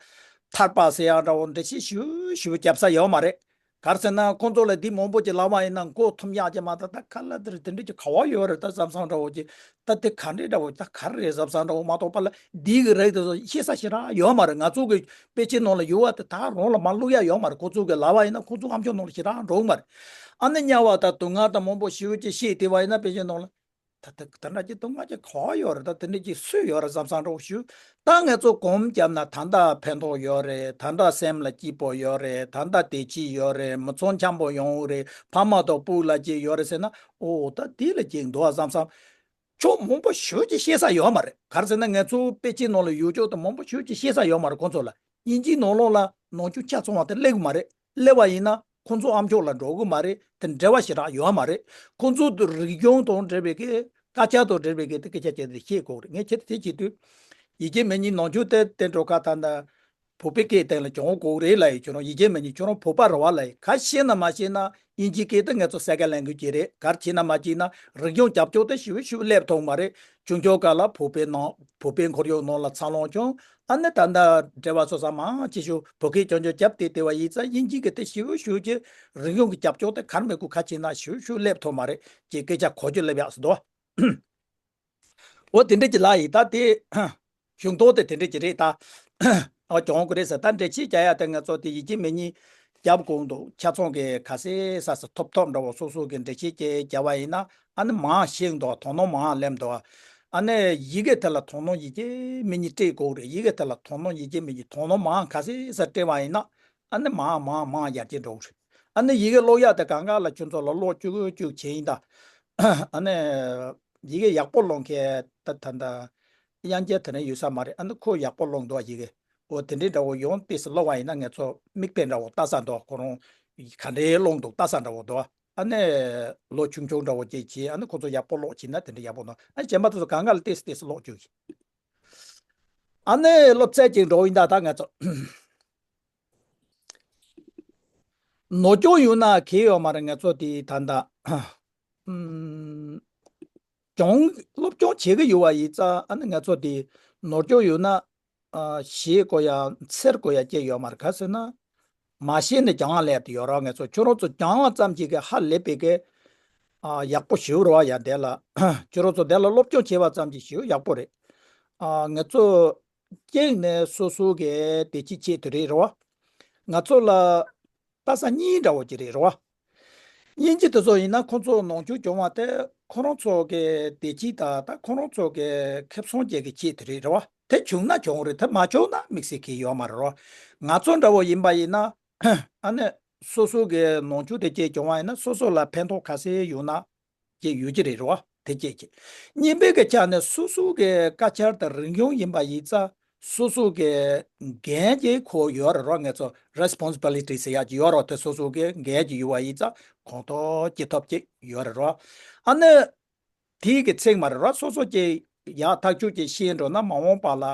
ཐར་པ་ཟེར་ཡག་འདྲ་བོ་འདྲ་ཞིག་ཞུ་ཞུ་རྒྱབ་ས་ཡོད་མ་རེད། ག་རེ་ཟེར་ན་ཁོང་ཚོ་ལ་འདི་མང་པོ་ཅིག་ལབ་པ་ཡིན་ན་མགོ་འཐོམ་ཡག་ཅིག་མ་གཏོགས། ད་ག་ལ་དེ་རེད་དེ་འདྲ་ཅིག་ག་བ་ཡོད་རེད་ད་བསམ་བསམ་འདྲ་བོ་ཅིག་ད་དེ་ག་འདྲས་འདྲ་བོ་ད་ག་རེ་རེད་བསམ་བསམ་འདྲ་བོ་མ་གཏོགས་པ་ལ་འདི་གི་རིགས་དེ་ཚོ་ཤེས་ས་ཞེ་དྲག་ཡོད་མ་རེད། ང་ཚོ་གི་དཔེ་ཆའི་ནང་ལ་ཡོད་པ་དེ་ད་རང་ལ་མར་བླུག་ཡག་ཡོད་མ་རེད། ཁོ་ཚོ་གིས་ལབ་པ་ཡིན་ན་ཁོ་ཚོ་ཨ་མཆོག་ནང་ལ་ཞེ་དྲག་འགྲོ་གི་མ་རེད། ཨ་ནི་དམྱལ་བ་དང་སྡུག་བསྔལ་དང་མང་པོ་ཞེ་པོ་ཅིག་བཤད་བསྡད་པ་ཡིན་ན་དཔེ་ཆའི་ནང་ལ། ད་ད་ད་འདྲ་ཅིག་སྡུག་བསྔལ་ཅིག་ག་བ་ཡོད་རེད། ད་དེ་འདྲ་ཅིག་སུས་ཡོད་རེད་བསམ་བསམ་འདྲ་བོ་ཞུ། ད་ང་ཚོ་གོམས་བརྒྱབ་ན་ད་ལྟ་ཕན་ཐོགས་ཡོད་རེད། ད་ལྟ་སེམས་ལ་སྐྱིད་པོ་ཡོད་རེད། ད་ལྟ་བདེ་སྐྱིད་ཡོད་རེད། མི་ཚང་འཆམ་པོ་ཡོང་གི་རེད། ཕ་མ་དང་སྤུ་ལ་སྐྱིད་ཡོད་རེད་ཟེར་ན། ཨོ་ད་དེ་ལ་སྐྱིད་འདུག་བསམ་བསམ། ཕྱོགས་མང་པོ་ཞེ་པོ་ཅིག་ཤེས་ས་ཡོད་མ་རེད། ག་རེ་ཟེར་ན་ང་ཚོ་དཔེ་ཆའི་ནང་ལ་ཡོད་ཅོག་དེ་མང་པོ་ཞེ་པོ་ཅིག་ཤེས་ས་ཡོད་མ་རེད། ཁོང་ཚོ་ལ་དབྱིན་ཇིའི་ནང་ལོགས་ལ་ནང་ཆོས་ཆ་ཚང་བ་དེ་སླེབས་ཀྱི་མ་རེད། སླེབས་པ་ཡིན་ན་ཁོང་ཚོ་ཨ་མཆོག་ལ་འགྲོ་གི་མ་རེད། དེ་འབྲེལ་བ་ཞེ་དྲག་ཡོད་མ་རེད། ཁོང་ཚོ་དེ་རིག་གཞུང་དང་འབྲེལ་བའི་གི་སྐད་ཆ་དང་འབྲེལ་བའི་གི་དེ་སྐད་ཆ་བྱས་ཏེ་བཤད་དགོས་རེད། ངས་ཁྱེད་དེ་བྱེད་དུས་ཡི་གེ་མེད་མཁན་ནང་ཆོས་དེ་དེ་འགྲོ་ཁ་ད་ལྟ་བོད་པའི་སྐད་སྟེང་ལ་སྦྱོང་དགོས་རེད་ལབ་ཡོད། ཁྱོད་རང་ཡི་གེ་མེད་མཁན་ཁྱོད་རང་བོད་པ་རེད་བ་ལབ་ཡོད། ག་ཤེས་ན་མ་ཤེས་ན་དབྱིན་ཇིའི་སྐད་དེ་ང་ཚོ་second language་རེད། ག་རེ་བྱས་ན་མ་བྱས་ན་རིག་གཞུང་རྒྱབ་སྐྱོར་དེ་ཞེ་པོ་ཞེ་པོ་སླེབས་ཐུབ་མ་རེད། ཆུང་ཆུང་སྒང་ལ་བོད་པའི་ནང་བོད་པའི་ཁོར་ཡུག་ནང་ལ་འཚར་ལོངས་བྱུང་། ཨ་ནི་ད་ལྟ་འབྲེལ་བ་སོ་སོ་མང་ཆེ་ཤོས་བོད་སྐད་རྐྱང་རྐྱང་རྒྱབ་སྟེ་བསྡད་པ་ཡིན་ཙང་དབྱིན་ཇིའི་སྐད་དེ་ཞེ་པོ་ཞེ་པོ་ཅིག་རིག་གཞུང་གི་རྒྱབ་སྐྱོར་དེ་ག་རེ་མི་དགོས། ག་བྱས་ན་ཞེ་པོ་ཞེ་པོ་སླེབས་ཐུབ་མ་རེད་ཅེས་སྐད་ཆ་གོ་རྒྱུ་སླེབས་ཡག་སོ་འདུག་འོ་དེ་འདྲ་ཅིག་ལབ་ཡིན། ད་དེ་གཞུང་དོན་དེ་དེ་འདྲ་ཅིག་རེད་ད། འོ་སྦྱོང་དགོས་རེད་ཟེར། ད་འགྲེལ་བཤད་རྒྱག་ཡག་དེ་ང་ཚོ་དེ་ཡི་གེ་མེད་མཁན་རྒྱབ་དགོས་འདུག་ཆ་ཚང་གི་ག་ཚོད་ས་ས་ཐོབ་ཐོབ་འདྲ་བོ་སོ་སོ་གི་འགྲེལ་བཤད་ཅིག་རྒྱབ་པ་ཡིན་ན་ཨ་ནི་མང་ཤེས་འདུག་དོ་སྣང་མང་སླེབས་འདུག་ཨ་ནི་ཡི་གེ་དེ་ལ་དོ་སྣང་ཡི་གེ་མེད་མཁན་སྤྲད་དགོས་རེད། ཡི་གེ་དེ་ལ་དོ་སྣང་ཡི་གེ་མེད་མཁན་དོ་སྣང་མང་ག་ཚོད་ས་སྤྲད་པ་ཡིན་ན་ཨ་ནི་མང་མང་མང་ཡར་རྒྱས་འགྲོ་གི་རེད། ཨ་ནི་ཡི་གེ་ཀློག་ཡག་དེ་གང་ག་ལ་ཁྱོད་ཚོ་ལ་ཀློག་བཅུག་བཅུག་བྱས་ཡིན་ད། ཨ་ནི་ཡི་གེ་ཡག་པོ་ཀློག་མཁན་ད་ད་ད་དབྱངས་ཅན་དེ་ནས་ཡོད་ས་མ་རེད། ཨ་ནི་ཁོ་ཡག་པོ་ཀློག་འདུག་ཡི་གེ་འོ་དེ་འདྲའི་འདྲ་བོ་ཡོང་ཏོག་ཙམ་ཀློག་པ་ཡིན་ན་ང་ཚོ་མིག་དཔེ་འདྲ་བོ་ལྟ་ས་འདུག་ཁོ་རང་ག་འདྲའི་ཀློག་འདུག་ལྟ་ས་འདྲ་བོ་འདུག་ཨ་ནི་ལོ་ཆུང་ཆུང་འདྲ་བོ་ཅིག་བྱས། ཨ་ནི་ཁོ་ཚོ་ཡག་པོ་ཀློག་བྱས་ན་དེ་འདྲ་ཡག་པོ་འདུག་ཨ་ནི་གཞན་པ་དེ་ཚོ་གང་ག་ལ་ཏོག་ཙམ་ཏོག་ཙམ་ཀློག་བཅུག་གི་ཨ་ནི་སློབ་ཚན་ཅིག་འགྲོ་ཡིན་ད། ད་ང་ཚོ་ནོར་སྐྱོན་ཡོད་ན་གལ་ཡོད་མ་རེད། ང་ཚོ་དེ་ད་ལྟ་ཨུམ། སྦྱོང་སློབ་སྦྱོང་བྱེད་ཀྱི་ཡོད་པ་ཡིན་ཙང་ཨ་ནི་ང་ཚོ་དེ་ནོར་སྐྱོན་ཡོད་ན་ཨ་ཞེད་དགོས་ཡ་འཚེར་དགོས་ཡ་ཅིག་ཡོད་མ་རེད། ག་ཟེར་ན་མ་ཤེས་ནས་སྦྱང་ལེབ་དེ་ཡོད་ར། ང་ཚོ་ཁྱོད་རང་ཚོ་སྦྱང་བ་ཙམ་གྱིས་ཀྱི་ཧ་ལས་པའི་གི་ཨ་ཡག་པོ་ཞེ་པོ་རེད་བ། ཡ་དེ་ལ་ཁྱོད་རང་ཚོ་དེ་ལ་སློབ་སྦྱོང་བྱས་པ་ཙམ་གྱིས་ཞེ་པོ་ཡག་པོ་རེད། ཨ་ང་ཚོ་གཅིག་ནས་སོ་སོ་གི་བདེ་སྐྱིད་ཆེད་དུ་རེད་རེད་བ། ང་ཚོ་ལ་ལྟ་ས་གཉིས་འདྲ་བོ་ཅིག་རེད་རེད་བ། དབྱིན་ཇི་དེ་ཚོ་ཡིན་ན་ཁོང་ཚོ་ནང་ཆོས་སྦྱོང་བ་དེ་ཁོ་རང་ཚོ་གི་བདེ་སྐྱིད་དང་ད་ཁོ་རང་ཚོ་གི་ཁེ་བཟང་ཅིག་གི་ཆེད་དུ་རེད་རེད་བ། དེ་བྱུང་ན་བྱུང་རེད། དེ་མ་བྱུང་ན་དམིགས་བསལ་གྱི་ཡོད་མ་རེད་རེད་བ། ང་ཚོ་འདྲ་བོ་ཡིན་པ་ཡིན་ན་ཨ་ནི་སོ་སོ་གི་ནང་ཆོས་དེ་ཅིག་སྦྱོང་བ་ཡིན་ན་སོ་སོ་ལ་ཕན་ཐོགས་ག་ཚོད་ཡོང་ན། ཅིག་ཡོད་ཀྱི་རེད་རེད་བ། དེ་གཅིག་གཅིག་གཉིས་པའི་གི་ཆ་ནས་སོ་སོ་གི་དཀར་ཆག་དང་རིག་གཞུང་ཡིན་པ་ཡིན་ཙང་སོ་སོ་གི་འགན་ཅིག་ཁོ་ཡོད་རེད་རེད་བ། ང་ཚོ་responsibility་ཟེར་ཡག་ཅིག་ཡོད་རེད་བ། དེ་སོ་སོ་གི་འགན་ཅིག་ཡོད་པ་ཡིན་ཙང་གོང་མཐོར་སྐྱེལ་ཐབས་ཅིག་ཡོད་རེད་རེད་བ། ཨ་ནི་དེའི་གི་ཚིག་མ་རེད་རེད་བ། སོ་སོ་ཅིག་ཡག་ཐག་ཆོད་ཅིག་ཤེས་འགྲོ་ན་མ་འོངས་པ་ལ་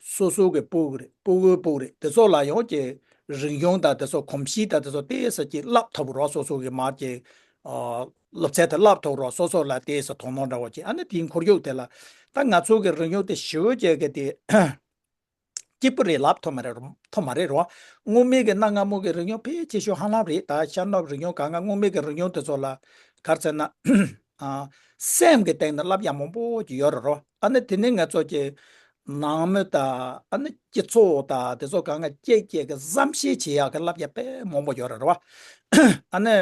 སོ་སོ་གི་སྤུ་གུ་རེད། སྤུ་གུའི་སྤུ་གུ་རེད། དེ་ཚོ་ལ་ཡང་ཅིག་རིག་གཞུང་དང་དེ་ཚོ་གོམས་གཤིས་དང་དེ་ཚོ་ཏོག་ཙམ་ཅིག་བསླབ་ཐུབ་རོགས། སོ་སོ་གི་མར་ཅིག་ཨ་སློབ་ཚན་དེ་བསླབ་ཐུབ་རོགས། སོ་སོ་ལ་ཏོག་ཙམ་དོ་སྣང་འདྲ་བོ་ཅིག་ཨ་ནི་དེའི་ཁོར་ཡུག་དེ་ལ་ ད་ང་ཚོ་གི་རིག་གཞུང་དེ་ཞི་བའི་རྒྱལ་གི་དེ་སྐྱིད་པོ་རེད་ལབ་ཐུབ་མ་རེད་རོ། ཐུབ་མ་རེད་རོ། སྔོན་མའི་གི་གནའ་སྔ་མོ་གི་རིག་གཞུང་ཕལ་ཆེ་ཤོས་ཧ་ལམ་རེད། ད་ཤར་ནུབ་རིག་གཞུང་གང་ག་སྔོན་མའི་གི་རིག་གཞུང་དེ་ཚོ་ལ་ག་རེ་ཟེར་ན། ཨ། སེམས་ཀྱི་སྟེང་ནས་བསླབ་ཡ་མང་པོ་ཅིག་ཡོད་རེད་རོ། ཨ་ནི་དེ་ནས་ང་ཚོ་གི་ནང་མི་དང་ཨ་ནི་སྤྱི་ཚོགས་དང་དེ་ཚོ་གང་ག་བཅས་བཅས་ཀྱི་བསམ་ཤེས་བྱེད་ཡག་གི་བསླབ་ཡ་དཔེ་མང་པོ་ཡོད་རེད་རོ། ཨ་ནི།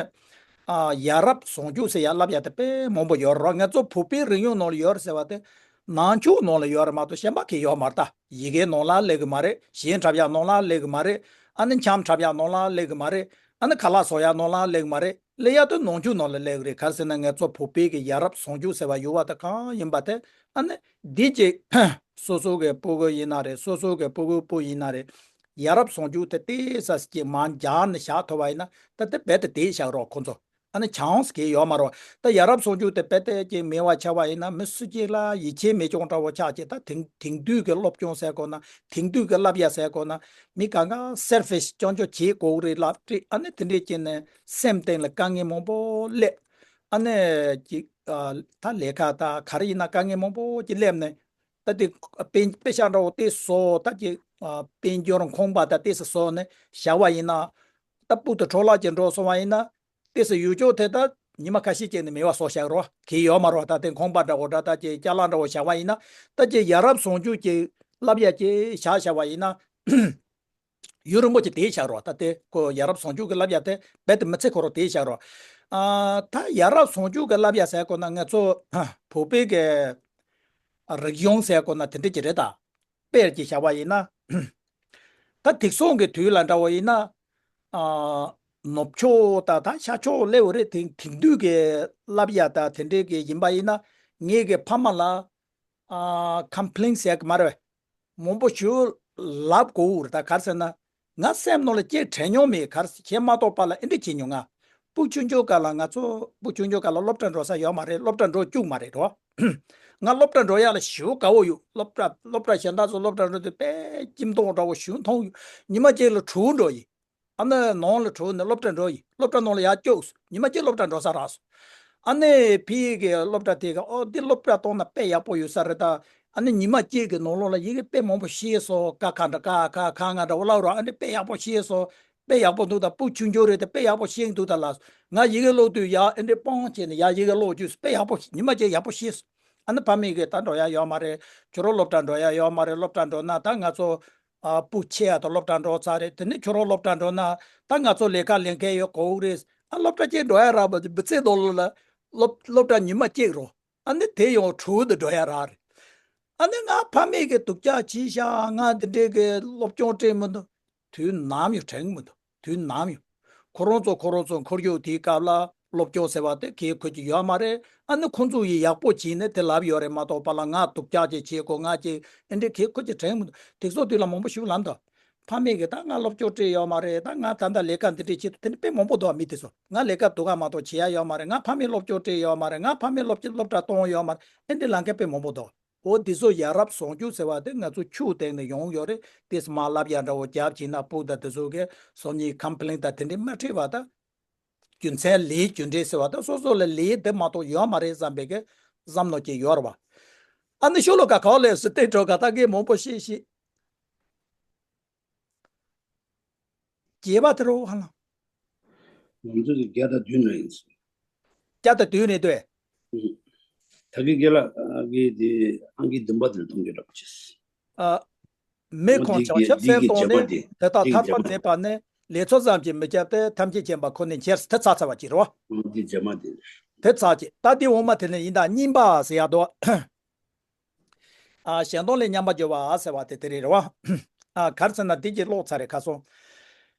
ཨ། ཡ་རབས་ཟུང་འཇུག་ཟེར་ཡ་བསླབ་ཡ་དེ་དཔེ་མང་པོ་ཡོད་རེད་རོ། ང་ཚོ་བོད་པའི་རིག་གཞུང་ནང་ལ་ཡོད་རེད་ཟེར་བ་དེ། ནང་ཆོས་ནང་ལ་ཡོད་རེད་མ་གཏོགས་གཞན་པ་གི་ཡོད་མ་རེད། ད་ཡི་གེ་ནང་ལ་སླེབས་གི་མ་རེད། གཞས་འཁྲབ་ཡ་ནང་ལ་སླེབས་གི་མ་རེད། ཨ་ནི་འཆམ་འཁྲབ་ཡ་ནང་ལ་སླེབས་གི་མ་རེད། ཨ་ནི་ཁ་ལག་བཟོ་ཡ་ནང་ལ་སླེབས་གི་མ་རེད། སླེབས་ཡ་དེ་ནང་ཆོས་ནང་ལ་སླེབས་གི་རེད། ག་རེ་ཟེར་ན་ང་ཚོ་བོད་པའི་གི་ཡ་རབས་ཟུང་འཇུག་ཟེར་བ་ཡོད་པ་དེ་གང་ཡིན་པ་དེ། ཨ་ནི་འདི་གཅིག་སོ་སོ་གི་སྤུ་གུ་ཡིན་ན་རེད། སོ་སོ་གི་སྤུ་གུ་སྤུ་ཡིན་ན་རེད། ཡ་རབས་ཟུང་འཇུག་དེ་ཏོག་ཙམ་ཅིག་མར་སྦྱར་ནས་བཞག་ཐུབ་པ་ཡིན་ན། ད་དེ་རྦད་དེ་བསྡད་བཞག་རོགས་ཁོང་ཚོ། ཨ་ནི་ཆང་ཟེར་གྱི་ཡོད་མ་རེད། ད་ཡ་རབས་ཟུང་འཇུག་དེ་རྦད་དེ་ཅིག་མེད་པ་ཆགས་པ་ཡིན་ན། མི་སུ་གཅིག་ལ་ཡིད་ཆེས་མེད་ཀྱང་འདྲ་བོ་ཆགས་ཀྱི། ད་དེང་དེང་དུས་ཀྱི་སློབ་སྦྱོང་ཟེར་དགོས་ན། དེང་དུས་ཀྱི་བསླབ་ཡ་ཟེར་དགོས་ན། མི་གང་ག་སེལ་ཕིཤ་རྐྱང་རྐྱང་བྱེད་དགོས་ཀྱི་རེད་ལབ་དུས། ཨ་ནི་དེ་འདྲས་བྱས་ནས་སེམས་སྟེང་ལ་དཀའ་ངལ་མང་པོ་སླེབས། ཨ་ནི་ཅིག་ཨ། ད་ལས་ཀ་ད་ག་རེ་ཡིན་ན་དཀའ་ངལ་མང་པོ་ཅིག་སླེབས་ནས། ད་དེ་དཔེ་དཔེ་ཤག་འདྲ་བོ་དེ་བཟོ། ད་ཅིག་ཨ། དཔལ་འབྱོར་ཁང་པ་ད་ཏོག་ཙམ་བཟོ་ནས་བཞག་པ་ཡིན་ན། ད་སྤུ་དང་འཕྲོ་བརླག་ཅིག་འགྲོ་སོང་བ་ཡིན་ན། ཏོག་ཙམ་ཡུལ་ཕྱོགས་དེ་ད་ཉི་མ་ཁ་ཤས་ཅིག་ནས་མེད་པ་བཟོ་བཞག་རོགས་གི་ཡོད་མ་རེད། ད་དེ་ཁང་པ་འདྲ་བོ་འདྲ། ད་ཅིག་ཅ་ལག་འདྲ་བོ་བཞག་པ་ཡིན་ན། ད་ཅིག་ཡ་རབས་ཟུང་འཇུག་གི་བསླབ་ཡ་ཅིག་བཞག་བཞག་པ་ཡིན་ན། ཡུན་རིང་པོ་ཅིག་བསྡད་བཞག་རོགས། ད་དེ་ཁོ་ཡ་རབས་ཟུང་འཇུག་གི་བསླབ་ཡ་དེ་རྦད་དེ་མི་ཚེ་ཁོ་རང་བསྡད་བཞག་རོགས། ཨ། ད་ཡ་རབས་ཟུང་འཇུག་གི་བསླབ་ཡ་ཟེར་དགོས་ན། ང་ཚོ་བོད་པའི་གི་རིག་གཞུང་ཟེར་དགོས་ན་དེ་འདྲ་ཅིག་རེད། ད་དཔེར་ཅིག་བཞག་པ་ཡིན་ན། ད་དེང་སང་གི་དུས་ལ་འདྲ་བོ་ཡིན་ན། ཨ། ནུབ་ཕྱོགས་དང་ད་ཤར་ཕྱོགས་སླེབས་པ་རེད། དེང་དེང་དུས་ཀྱི་བསླབ་ཡ་ད་དེ་འདྲའི་གི་ཡིན་པ་ཡིན་ན། ངེད་ཀྱི་ཕ་མ་ལ། ཨ། ཀམ་པི་ལེན་ཟེར་གི་མ་རེད། མང་པོ་ཞིག་ལབ་དགོས་རེད། ད་ག་རེ་ཟེར་ན། ང་སེམས་ནང་ལ་སྐྱེ་དྲན་མྱོང་མེད། ག་རེ་ཟེར་མ་གཏོགས་པ་ལ་ཨེ་འདྲ་བྱེད་མྱོང་། ང་སྤུ་ཆུང་ཆུང་སྐབས་ལ། ང་ཚོ་སྤུ་ཆུང་ཆུང་སྐབས་ལ་སློབ་གྲྭ་འགྲོ་ས་ཡོད་མ་རེད། སློབ་གྲྭ་འགྲོ་བཅུག་མ་རེད་རོ། ང་སློབ་གྲྭ་འགྲོ་ཡག་ལ་ཞེ་པོ་དགའ་བོ་ཡོད། སློབ་གྲྭ་སློབ་གྲྭ་གཞན་དག་ཚོ་སློབ་གྲྭ་འགྲོ་དུས་དཔེ་ཁྱིམ་སྟོང་འདྲ་བོ་ཞེ་པོ་མཐོང་ཡོད། ཉི་མ་གཅིག་ལ་གྲོགས་འགྲོ་ཡིན། ཨ་ནི་ནང་ལ་གྲོགས་ནས་སློབ་གྲྭ་འགྲོ་ཡིན། སློབ་གྲྭ་ནང་ལ་ཡར་བཅུག་སོང་། ཉི་མ་གཅིག་སློབ་གྲྭ་འགྲོ་ས་རག་སོང་། ཨ་ནི་ཕ་གི་སློབ་གྲྭ་དེ་ག་ཨོ་འདི་སློབ་གྲྭ་གཏོང་ན་དཔེ་ཡག་པོ་ཡོད་ས་རེད་ད། ཨ་ནི་ཉི་མ་གཅིག་གི་ནང་ལོགས་ལ་ཡི་གེ་དཔེ་མང་པོ་ཤེས་སོང་། ཀ་ཁ་འདྲ། ཀ་ཁ་ག་ང་འདྲ་བོ་ལབ་རོགས། ཨ་ནི་དཔེ་ཡག་པོ་ཤེས་སོང་། དཔེ་ཡག་པོ་འདུག་ད། སྤུ་ཆུང་ཆུང་རེད་དེ་དཔེ་ཡག་པོ་ཤེས་འདུག་ད་ལབ་སོང་། ང་ཡི་གེ་ཀློག་དུས་ཡ་ཨེ་འདྲའི་སྤང་བྱས་ནས་ཡ་ཡི་གེ་ཀློག་རྒྱུ་དཔེ་ཡག་པོ་ཉི་མ་གཅིག་ཡག་པོ་ཤེས་སོང་། ཨ་ནི་ཕ་མས་གི་ད་འགྲོ་ཡ་ཡོད་མ་རེད། ཁྱོད་རང་སློབ་གྲྭ་འགྲོ་ཡ་ཡོད་མ་རེད། སློབ་གྲྭ་འགྲོ་ན་ད་ང་ཚོ། ཨ། སྤུ་ཆེ་ཡ་དང་སློབ་གྲྭ་འགྲོ་ཚར་རེད། དེ་ནས་ཁྱོད་རང་སློབ་གྲྭ་འགྲོ་ན་ད་ང་ཚོ་ལས་ཀ་ལས་མཁན་ཡོད་དགོས་རེད། ཨ། སློབ་གྲྭ་གཅིག་འགྲོ་ཡ་རག་པ་དེ་མི་ཚེ་ནང་ལོགས་ལ་སློབ་སློབ་གྲྭ་ཉི་མ་གཅིག་རོ། ཨ་ནི་དེ་ཡང་གྲོགས་དེ་འགྲོ་ཡ་རག་རེད། ཨ་ནི་ང་ཕ་མས་གི་སྡུག་ཅག་བྱས་ཤག་ང་འདི་འདྲའི་གི་སློབ་སྦྱོང་སྤྲད་མི་འདུག་དུས་ནམ་ཡང་དྲན་མི་འདུག་དུས་ནམ་ཡང་། ཁོ་རང་ཚོ་ཁོ་རང་ཚོ་འཁོར་རྒྱུག་དེའི་སྐབས་ལ་སློབ་སྦྱོང་ཟེར་བ་དེ་གལ་ཁུར་གྱི་ཡོད་མ་རེད། ཨ་ནི་ཁོ་ཚོ་ཡིས་ཡག་པོ་བྱས་ནས་དེ་ལབ་ཡོད་རེད་མ་གཏོགས་པ་ལ། ང་སྡུག་ཅག་ཅིག་བྱེད་དགོས། ང་ཅིག་ཨེ་འདྲའི་གལ་ཁུར་གྱི་དྲན་མི་འདུག་དེ་ཚོ་དུས་ལ་མང་པོ་ཞིག་ལབ་འདུག་ཕ་མས་གི་ད་ང་སློབ་སྦྱོང་སྤྲད་ཡོད་མ་རེད། ད་ང་ད་ལྟ་ལས་ཀ་འདི་འདྲའི་བྱེད་དུ་དེ་འདྲ་དཔེ་མང་པོ་འདུག་མི་དེ་ཚོ། ང་ལས་ཀ་སྡུག་ག་མ་གཏོགས་བྱེད་ཡ་ཡོད་མ་རེད། ང་ཕ་མས་སློབ་སྦྱོང་སྤྲད་ཡོད་མ་རེད། ང་ཕ་མས་སློབ་སློབ་གྲྭ་གཏོང་ཡོད་མ་རེད། ཨེ་འདྲའི་ལབ་མཁན་དཔེ་མང་པོ་འདུག་འོ་འདི་ཚོ་ཡ་རབས་ཟུང་འཇུག་ཟེར་བ་དེ་ང་ཚོ་ཆོས་སྟེང་ནས་ཡོང་ཡོད་རེད། དེ་ཚོ་མར་ལབ་ཡ་འདྲ་བོ་རྒྱབ་བྱས་ན་སྤུ་དང་དེ་ཚོ་གི་སོ་གཉིས་ཀམ་པི་ལེན་དང་དེ་འདྲའི་མ་འཕྲད་པ་དང་། རྒྱུ་མཚན་ལས་རྒྱུ་འབྲས་ཟེར་བ་དང་སོ་སོ་ལ་ལས་དེ་མ་གཏོགས་ཡོད་མ་རེད་བསམ་པའི་གི་བསམ་མནོ་ཅིག་ཡོད་རེད་བ། ཨ་ནི་ཤོ་ལོ་ཀ་ག་བ་ལས་སུ་བལྟས་འགྲོ་ག་ད་གི་མང་པོ་ཤེས་ཤེས། རྒྱས་པ་དེ་རུ་ཧ་ལམ། ང་ཚོ་གི་བརྒྱ་དང་བདུན་ལ་ཡིན་ཟེར། བརྒྱ་དང་བདུན་རེད་དོ། ཨུ། ད་གི་རྒན་ལགས་ཀྱི་དེ་ཨང་ཀི་བདུན་པ་དེ་ལ་གཏོང་རྒྱུ་འདྲ་པོ་བྱས། ཨ། མི་ཁོང་བྱང་ཆུབ་སེམས་བཏང་ནས་དེ་དག་ཐར་པ་མཛད་པ་ནི། ལས་ཚོགས་ཙམ་གྱིས་མི་ཁྱབ་སྟེ། ཐམས་ཅད་མཁྱེན་པ་ཁོ་ནས་འཁྱེར། དེ་ཚར་ཚར་བ་ཅིག་རེད་བ། འདི་རྗེས་མ་དེ་རེད། དེ་ཚར་ཅིག་ད་དེ་འོག་མ་དེ་ནས་ཡིན་ད་གཉིས་པ་ཟེར་ཡ་འདུག་ཨ། གཞན་སྟོང་ལས་ཉམས་པར་འགྱུར་བ་ཟེར་བ་དེ་དེ་རེད་རེད་བ། ཨ། ག་རེ་ཟེར་ན་འདི་གྱིས་ཀློག་ཚར་རེད་ཁ་སང་།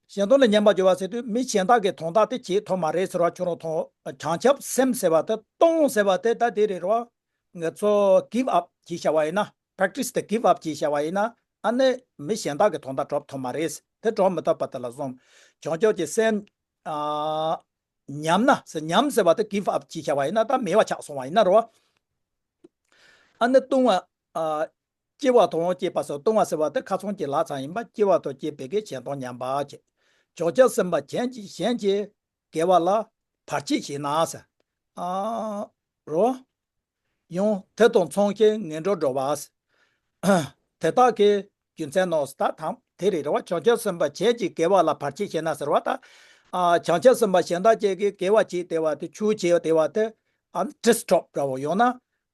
གཞན་སྟོང་ལས་ཉམས་པར་འགྱུར་བ་ཟེར་དུས་མི་གཞན་དག་གི་དོན་དག་དེ་བྱེད་ཐུབ་མ་རེད་ཟེར་བ་ཁྱོད་རང་མཐོང་། བྱང་ཆུབ་སེམས་ཟེར་བ་དེ་གཏོང་ཟེར་བ་དེ་ད་དེ་རེད་རེད་བ། ང་ཚོ་give up བྱས་བཞག་པ་ཡིན་ན། practice དེ་give up བྱས་བཞག་པ་ཡིན་ན། ཨ་ནི་མི་གཞན་དག་གི་དོན་དག་སྒྲུབ་ཐུབ་མ་རེད། དེ་སྒྲུབ་མི་ཐུབ་པ་དེ་ལ་སོམས། བྱང་ཆུབ་ཀྱི་སེམས། ཨ། ཉམས་ན་ཟེར། ཉམས་ཟེར་བ་དེ་give up བྱས་བཞག་པ་ཡིན་ན་ད་མེད་པ་ཆགས་སོང་བ་ཡིན་ན་རེད་བ། ཨ་ནི་ལྟུང་བ། ཨ། སྐྱེ་བ་དང་སྐྱེས་པ་སོགས། ལྟུང་བ་ཟེར་བ་དེ་ཁ་སང་གི་ལབ་ཚར་ཡིན་པ། སྐྱེ་བ་དང་སྐྱེས་པའི་གི་གཞན་སྟོང་ཉམས་པ་བྱས། བྱང་ཆུབ་སེམས་དཔའ་གཞན་གྱིས་གཞན་གྱི་དགེ་བ་ལ་བར་ཆད་བྱས་ན་ཟེར། ཨ། རོ། ཡང་དེ་དང་མཚུངས་ཤིང་ངན་འགྲོར་འགྲོ་བ། དེ་དག་གི་རྒྱུ་མཚན་ནོ། ད་དང་དེ་རེད་རེད་བ། བྱང་ཆུབ་སེམས་དཔའ་གཞན་གྱི་དགེ་བ་ལ་བར་ཆད་བྱེད་ན་ཟེར་བ་ད། ཨ་བྱང་ཆུབ་སེམས་དཔའ་གཞན་དག་ཅིག་གི་དགེ་བ་བྱེད་བདེ་བ་དེ་ཆུ་བྱེད་བདེ་བ་དེ། ཨ་disturb་འདྲ་བོ་ཡོང་ན།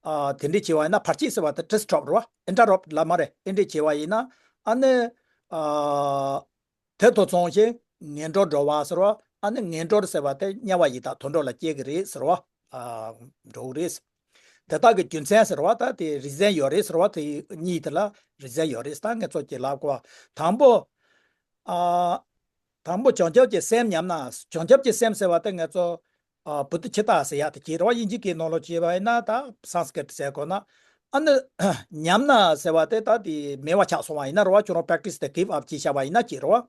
ཨ་དེ་འདྲ་བྱེད་པ་ཡིན་ན། བར་ཆད་ཟེར་བ་དེ་disturb་རེད་བ། interrupt་ལབ་མ་རེད། དེ་འདྲ་བྱེད་པ་ཡིན་ན། ཨ་ནི། ཨ། དེ་དང་མཚུངས་ཤིང་ངན་འགྲོར་འགྲོ་བ་ཟེར་བ། ཨ་ནི་ངན་འགྲོར་ཟེར་བ་དེ་དམྱལ་བ་ཡི་དྭགས་དུད་འགྲོ་ལ་སྐྱེ་གི་རེད་ཟེར་བ། ཨ་འགྲོ་གི་རེད། དེ་དག་གི་རྒྱུ་མཚན་ཟེར་བ་ད་དེ་reason་ཡོད་རེད་ཟེར་བ། དེ་གཉིས་དེ་ལ་reason་ཡོད་རེད། ད་ངས་ཚོ་གཅིག་ལབ་དགོས་པ། དང་པོ། ཨ། དང་པོ་བྱང་ཆུབ་ཀྱི་སེམས་ཉམས་ན། བྱང་ཆུབ་ཀྱི་སེམས་ཟེར་བ་དེ་ངས་ཚོ། ཨ་བོ་དྷི་ཙིཏྟ་ཟེར་ཡག་དེ་གཅིག་རེད་བ། དབྱིན་ཇི་སྐད་ནང་ལོགས་བྱས་པ་ཡིན་ན། ད་སཾ་སྐྲྀ་ཏ་ཟེར་དགོས་ན། ཨ་ནི་ཉམས་ན་ཟེར་བ་དེ་ད་དེ་མེད་པ་ཆགས་སོང་བ་ཡིན་ན་རེད་བ། ཁྱོད་རང་practice་དེ་give up་བྱས་བཞག་པ་ཡིན་ན་གཅིག་རེད་བ།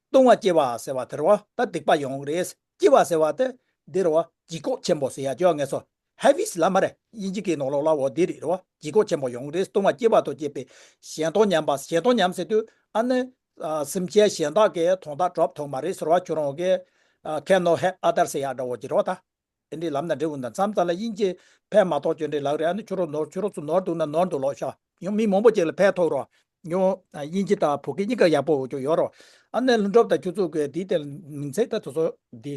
ལྟུང་བ་སྐྱེ་བ་ཟེར་བ་དེ་རེད་བ། ད་སྡིག་པ་ཡོང་གི་རེད། སྐྱེ་བ་ཟེར་བ་དེ་འདི་རེད་བ། ལྗིད་ཁོག་ཆེན་པོ་ཟེར་ཡག་ཅོ་ངས་ཚོ། heavy་ཟེར་ལབ་མ་རེད། དབྱིན་ཇི་སྐད་ནང་ལོགས་ལ་འོ་འདི་རེད་རེད་བ། ལྗིད་ཁོག་ཆེན་པོ་ཡོང་གི་རེད། ལྟུང་བ་སྐྱེ་བ་དང་བཅས་པའི་ཞེ་སྡང་ཉམས་པ། ཞེ་སྡང་ཉམས་ཟེར་དུས་ཨ་ནི། ཨ་སེམས་ཅན་གཞན་དག་གིས་དོན་དག་སྒྲུབ་ཐུབ་མ་རེད་ཟེར་བ། ཁྱོད་རང་གིས་ཨ་cannot help others་ཟེར་ཡག་འདྲ་བོ་ཅིག་རེད་བ་ད། དེ་འདྲའི་ལབ་ན་འགྲིག་འོང་། ད་མཚམས་མཚམས་ལ་དབྱིན་ཇི་ཕན་མ་ཐོགས་ཅོ་འདྲའི་ལབ་རེད། ཨ་ནི་ཁྱོད་རང་ནོར། ཁྱོད་རང་ཚོ་ནོར་འདུག་ན་ནོར་འདུག་ལོག་ཤག་ཡང་མི་མང་པོ་ཅིག་ལ་ཕན་ཐོགས་རོགས། ཡང་དབྱིན་ཇི་དང་བོད་སྐད་གཉིས་ཀ་ཡག་པོ་ཅིག་ཡོད་རོགས། ཨ་ནི་ལྷུན་གྲུབ་དང་ཁྱོད་ཚོ་གི་དེའི་སྟེང་མིང་ཚིག་ད་དེ་ཚོ་འདི་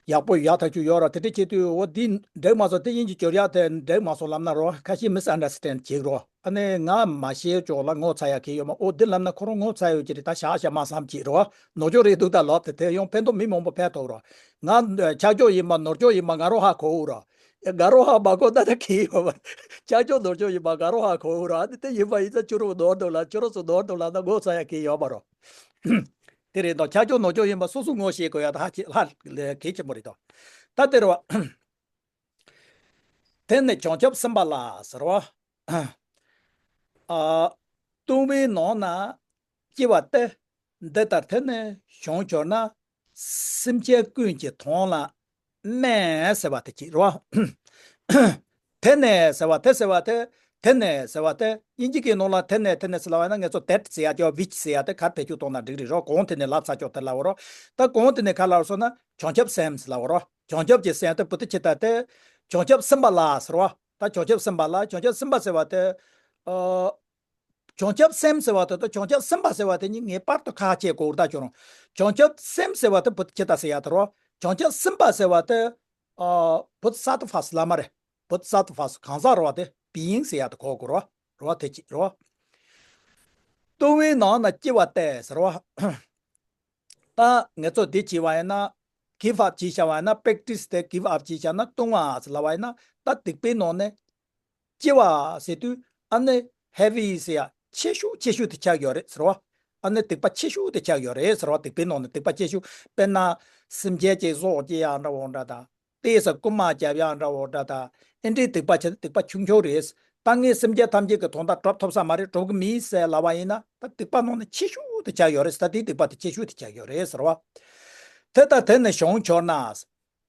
ཡག་པོ་ཡག་ཐག་ཆོད་ཡོད་རོགས། དེ་འདྲ་བྱེད་དུས་འོ་འདི་འགྲིག་མ་སོང་། དེ་དབྱིན་ཇི་སྦྱོར་ཡག་དེ་འགྲིག་མ་སོང་ལབ་ན་རོགས། ཁ་ཤས་misunderstand་བྱེད་རོགས། ཨ་ནི་ང་མ་ཤེས་ཅོག་ལ་ངོ་ཚ་ཡག་གི་ཡོད་མ། འོ་འདི་ལབ་ན་ཁོ་རང་ངོ་ཚ་ཡོད་ཀྱི་རེད། ད་བཞག་བཞག་མ་བསམ་གྱི་རོགས། ནོར་ཅོག་རེད་འདུག་ད་ལབ་དེ་དེ་ཡང་ཕན་ཐོགས་མི་མང་པོ་ཕན་ཐོགས་རོགས། ང་ཆག་ཅོག་ཡིན་པ་ནོར་ཅོག་ཡིན་པ་ང་རང་ཧ་གོ་འོ་རོགས། ང་རང་ཧ་མ་གོ་ན་ད་གི་ཡོད་མ། ཆག་ཅོག་ནོར་ཅོག་ཡིན་པ་ང་རང་ཧ་གོ་འོ་རོགས། ཨ་ནི་དེ་ཡིན་པ་ཡིན་ཙང་ཁྱོད་རང་ནོར་འདུག་ལ། ཁྱོད་རང་ཚོ་ནོར་འདུག་ལབ་ན་ངོ་ཚ་ཡག་གི་ཡོད་མ་རོགས། དེ་རེད་དོ། ཆག་ཅོག་ནོར་ཅོག་ཡིན་པ་སོ་སོ་ངོ་ཤེས་དགོས་ཡག་ད་ཧ་ཅི་ཧ་གལ་ཆེན་པོ་རེད་དོ། ད་དེ་རེད་བ། དེ་ནི་བྱང་ཆུབ་སེམས་དཔའ་ལ་ཟེར་བ། ཨ། ལྟུང་བའི་ནང་ན་སྐྱེ་བ་སྟེ། འདི་ལྟར་དེ་ནི་བྱུང་གྱུར་ན། སེམས་ཅན་ཀུན་གྱི་དོན་ལ་སྨོན་ཟེར་བ་དེ་གཅིག་རེད་བ། དེ་ནས་ཟེར་བ་དེ་ཟེར་བ་དེ། དེ་ནས་ཟེར་བ་དེ་དབྱིན་ཇི་སྐད་ནང་ལ་དེ་ནས་དེ་ནས་ཟེར་ལབ་པ་ཡིན་ན་ངས་ཚོ་that་ཟེར་ཡག་ཅོ་which་ཟེར་ཡག་དེ་གར་བེད་སྤྱོད་གཏོང་ན་འགྲིག་རེད་རོ། གང་དེ་ནས་ལབ་ཚར་ཅོག་དེ་ལབ་རོ། ད་གང་དེ་ནས་ག་ལབ་སོང་ན་བྱང་ཆུབ་སེམས་ཟེར་ལབ་རོ། བྱང་ཆུབ་ཀྱི་སེམས་དེ་བོ་དྷི་ཙིཏྟ་དེ། བྱང་ཆུབ་སེམས་དཔའ་ལ་ཟེར་བ། ད་བྱང་ཆུབ་སེམས་དཔའ་ལ། བྱང་ཆུབ་སེམས་དཔའ་ཟེར་བ་དེ། ཨ། བྱང་ཆུབ་སེམས་ཟེར་བ་དེ་དང་བྱང་ཆུབ་སེམས་དཔའ་ཟེར་བ་དེ་གཉིས་ངེས་པར་དུ་ཁ་ཕྱེ་དགོས་རེད་ད་ཁྱོད་རང་། བྱང་ཆུབ་སེམས་ཟེར་བ་དེ་བོ་དྷི་ཙིཏྟ་ཟེར་ཡག་དེ་རེད་བ། བྱང་ཆུབ་སེམས་དཔའ་ཟེར་བ་དེ། ཨ། བོ་དྷི་སཏྭ་ཕ་ས་ལབ་མ་རེད། བོ་དྷི་སཏྭ་ཕ་ས་གང་ཟག་རེད་བ། དེ་being་ཟེར་ཡག་དེ་གོ་དགོས་རེད་བ། རེད་བ། དེ་གཅིག་རེད་བ། ལྟུང་བའི་ནང་ན་སྐྱེ་བ་སྟེ་ཟེར་བ། ད་ངེད་ཚོ་འདི་བྱས་པ་ཡིན་ན། give up་བྱས་བཞག་པ་ཡིན་ན། practice་དེ་give up་བྱས་བཞག་ན། ལྟུང་བ་ཟེར་ལབ་པ་ཡིན་ན། ད་སྡིག་པའི་ནང་ནས་སྐྱེ་བ་ཟེར་དུས་ཨ་ནི་heavy་ཟེར་ཡག་ཆེ་ཤོས་ཆེ་ཤོས་དེ་ཆགས་ཡོད་རེད་ཟེར་བ། ཨ་ནི་སྡིག་པ་ཆེ་ཤོས་དེ་ཆགས་ཡོད་རེད་ཟེར་བ། སྡིག་པའི་ནང་ནས་སྡིག་པ་ཆེ་ཤོས། དཔེར་ན་སེམས་ཅན་གྱི་སྲོག་བཅད་ཡག་འདྲ་བོ་འདྲ་དང་། ལྟས་ས་རྐུན་མ་རྒྱབ་ཡག་འདྲ་བོ་འདྲ་དང་། ཨེ་འདྲའི་སྡིག་པ་ཆེ་སྡིག་པ་ཆུང་ཆུང་རེད། ད་ངས་སེམས་ཅན་ཐམས་ཅད་ཀྱི་དོན་དག་སྒྲུབ་ཐུབ་ས་མ་རེད། སྒྲུབ་གི་མིན་ཟེར་ལབ་པ་ཡིན་ན། ད་སྡིག་པ་ནང་ནས་ཆེ་ཤོས་དེ་ཆགས་ཡོད་རེད། ད་དེའི་སྡིག་པ་དེ་ཆེ་ཤོས་དེ་ཆགས་ཡོད་རེད་ཟེར་བ། དེ་ལྟར་དེ་ནི་བྱུང་གྱུར་ན།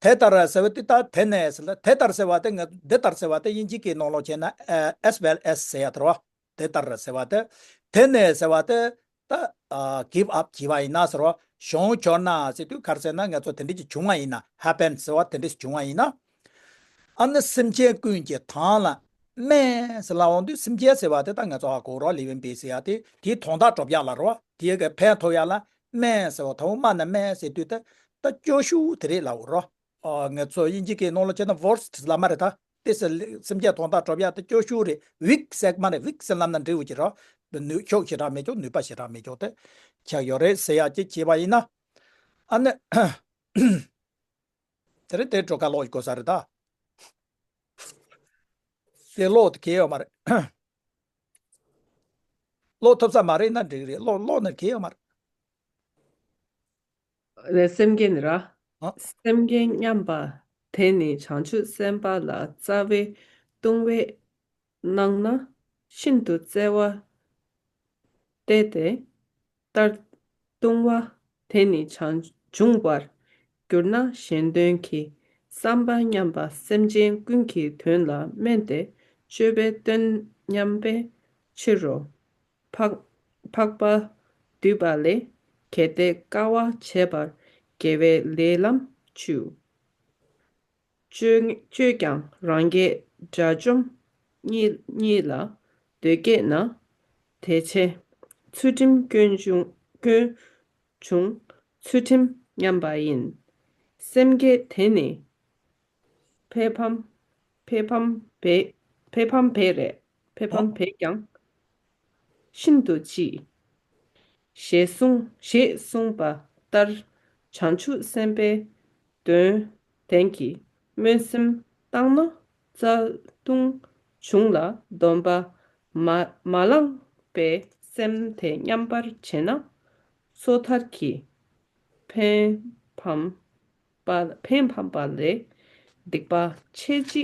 དེ་ལྟར་ཟེར་བ་དེ། ད་དེ་ནས་ཟེར་ལ། དེ་ལྟར་ཟེར་བ་དེ་ངས་འདི་ལྟར་ཟེར་བ་དེ་དབྱིན་ཇི་སྐད་ནང་ལོགས་བྱས་ན་as well as་ཟེར་ཡག་དེ་རེད་བ། དེ་ལྟར་ཟེར་བ་དེ། དེ་ནས་ཟེར་བ་དེ། ད་ཨ་give up་བྱས་པ་ཡིན་ན་ཟེར་བ། བྱུང་གྱུར་ན་ཟེར་དུས་ག་རེ་ཟེར་ན། ངེད་ཚོ་དེ་འདྲ་ཅིག་བྱུང་བ་ཡིན་ན། happen་ཟེར་བ་དེ་འདྲ་ཅིག་བྱུང་བ་ཡིན་ན། ཨ་ནི་སེམས་ཅན་ཀུན་གྱི་དོན་ལ་སྨོན་ཟེར་ལབ་འོང་དུས། སེམས་ཅན་ཟེར་བ་དེ་ད་ངེད་ཚོ་ཧ་གོ་རོགས། living being་ཟེར་ཡག་དེ། དེའི་དོན་དག་སྒྲུབ་ཡག་ལ་རོགས། དེའི་གི་ཕན་ཐོགས་ཡག་ལ་སྨོན་ཟེར་བ། དང་པོ་མ་ན་སྨོན་ཟེར་དུས་དེ་ད་སྐྱོ་ཤོས་དེ་རེད་ལབ་རོགས། ཨ། ངེད་ཚོ་དབྱིན་ཇི་སྐད་ནང་ལ་བྱས་ན་worst་ལབ་མ་རེད་ད། དེ་སེ་སེམས་ཅན་དོན་དག་སྒྲུབ་ཡག་དེ་སྐྱོ་ཤོས་རེད། weak་ཟེར་མ་རེད། weak་ཟེར་ལབ་ན་འགྲིག་འོ་ཅི་ར། ནུས་ཤུགས་ཞེ་དྲག་མེད་ཀྱང་ནུས་པ་ཞེ་དྲག་མེད་ཀྱང་དེ་ཆགས་ཡོད་རེད་ཟེར་ཡག་ཅིག་བྱས་པ་ཡིན་ན། ཨ་ནི། དེ་རིང་དེ་འགྲོ་ཁ་ཀློག་དགོས་ས་རེད་ད། དེ་ཀློག་དེ་གལ་ཡོད་མ་རེད། ཀློག་ཐུབ་ས་མ་རེད་ན་འགྲིག་རེད། ཀློག་ཀློག་ན་གལ་ཡོད་མ་རེད། ལས་སེམས་ཅན་ར། ཨ། སེམས་ཅན་མཉམ་པ་དེ་ནི་བྱང་ཆུབ་སེམས་དཔའ་ལ་རྩ་བའི་ལྟུང་བས་སྣང་ན་ཤིན་ཏུ་བརྩེ་བ་སྟེ། དེ་ལྟར་ལྟུང་བ་དེ་ནི་བྱང་འབྱུང་བར་གྱུར་ན་གཞན་དོན་གྱི་བསམ་པ་མཉམ་པ་སེམས་ཅན་ཀུན་གྱི་དོན་ལ་སྨོན་ཏེ་སྤྱོད་པའི་དོན་མཉམ་པའི་ཕྱིར་རོ། འཕགས་འཕགས་པ་འདུས་པ་ལས། གལ་ཏེ་དཀའ་བ་བྱས་པར་དགེ་བའི་ལས་ལམ་བཅུ། སྤྱོད་སྤྱོད་ཀྱང་རང་རྒྱལ་ དགྲ་བཅོམ་གཉིས་གཉིས་ལ་འདོད་སྐྱེས་ན། དེ་ཚེ་ཚུལ་ཁྲིམས་སྐྱོན་བྱུང་སྐྱོན་བྱུང་ཚུལ་ཁྲིམས་ཉམས་པ་ཡིན། སེམས་བསྐྱེད་དེ་ནི་ཕས་ཕམ་ཕས་ཕམ་བས་ཕས་ཕམ་བས་རེད། ཕས་ཕམ་བས་ཀྱང་ཤིན་ཏུ་ལྕི། ཞེས་གསུངས་ཞེས་གསུངས་པ་ལྟར་བྱང་ཆུབ་སེམས་དཔའི་དོན་དོན་གྱི་སྨོན་སེམས་བཏང་ན། རྩ་ལྟུང་བྱུང་ལ་སྡོམ་པ་མ་མ་བླངས་པའི་སེམས་དེ་མཉམ་པར་བྱས་ན། སོ་ཐར་གྱི་ཕན་ཕམ་པ་ཕན་ཕམ་པ་ལས་སྡིག་པ་ཆེས་ལྕི་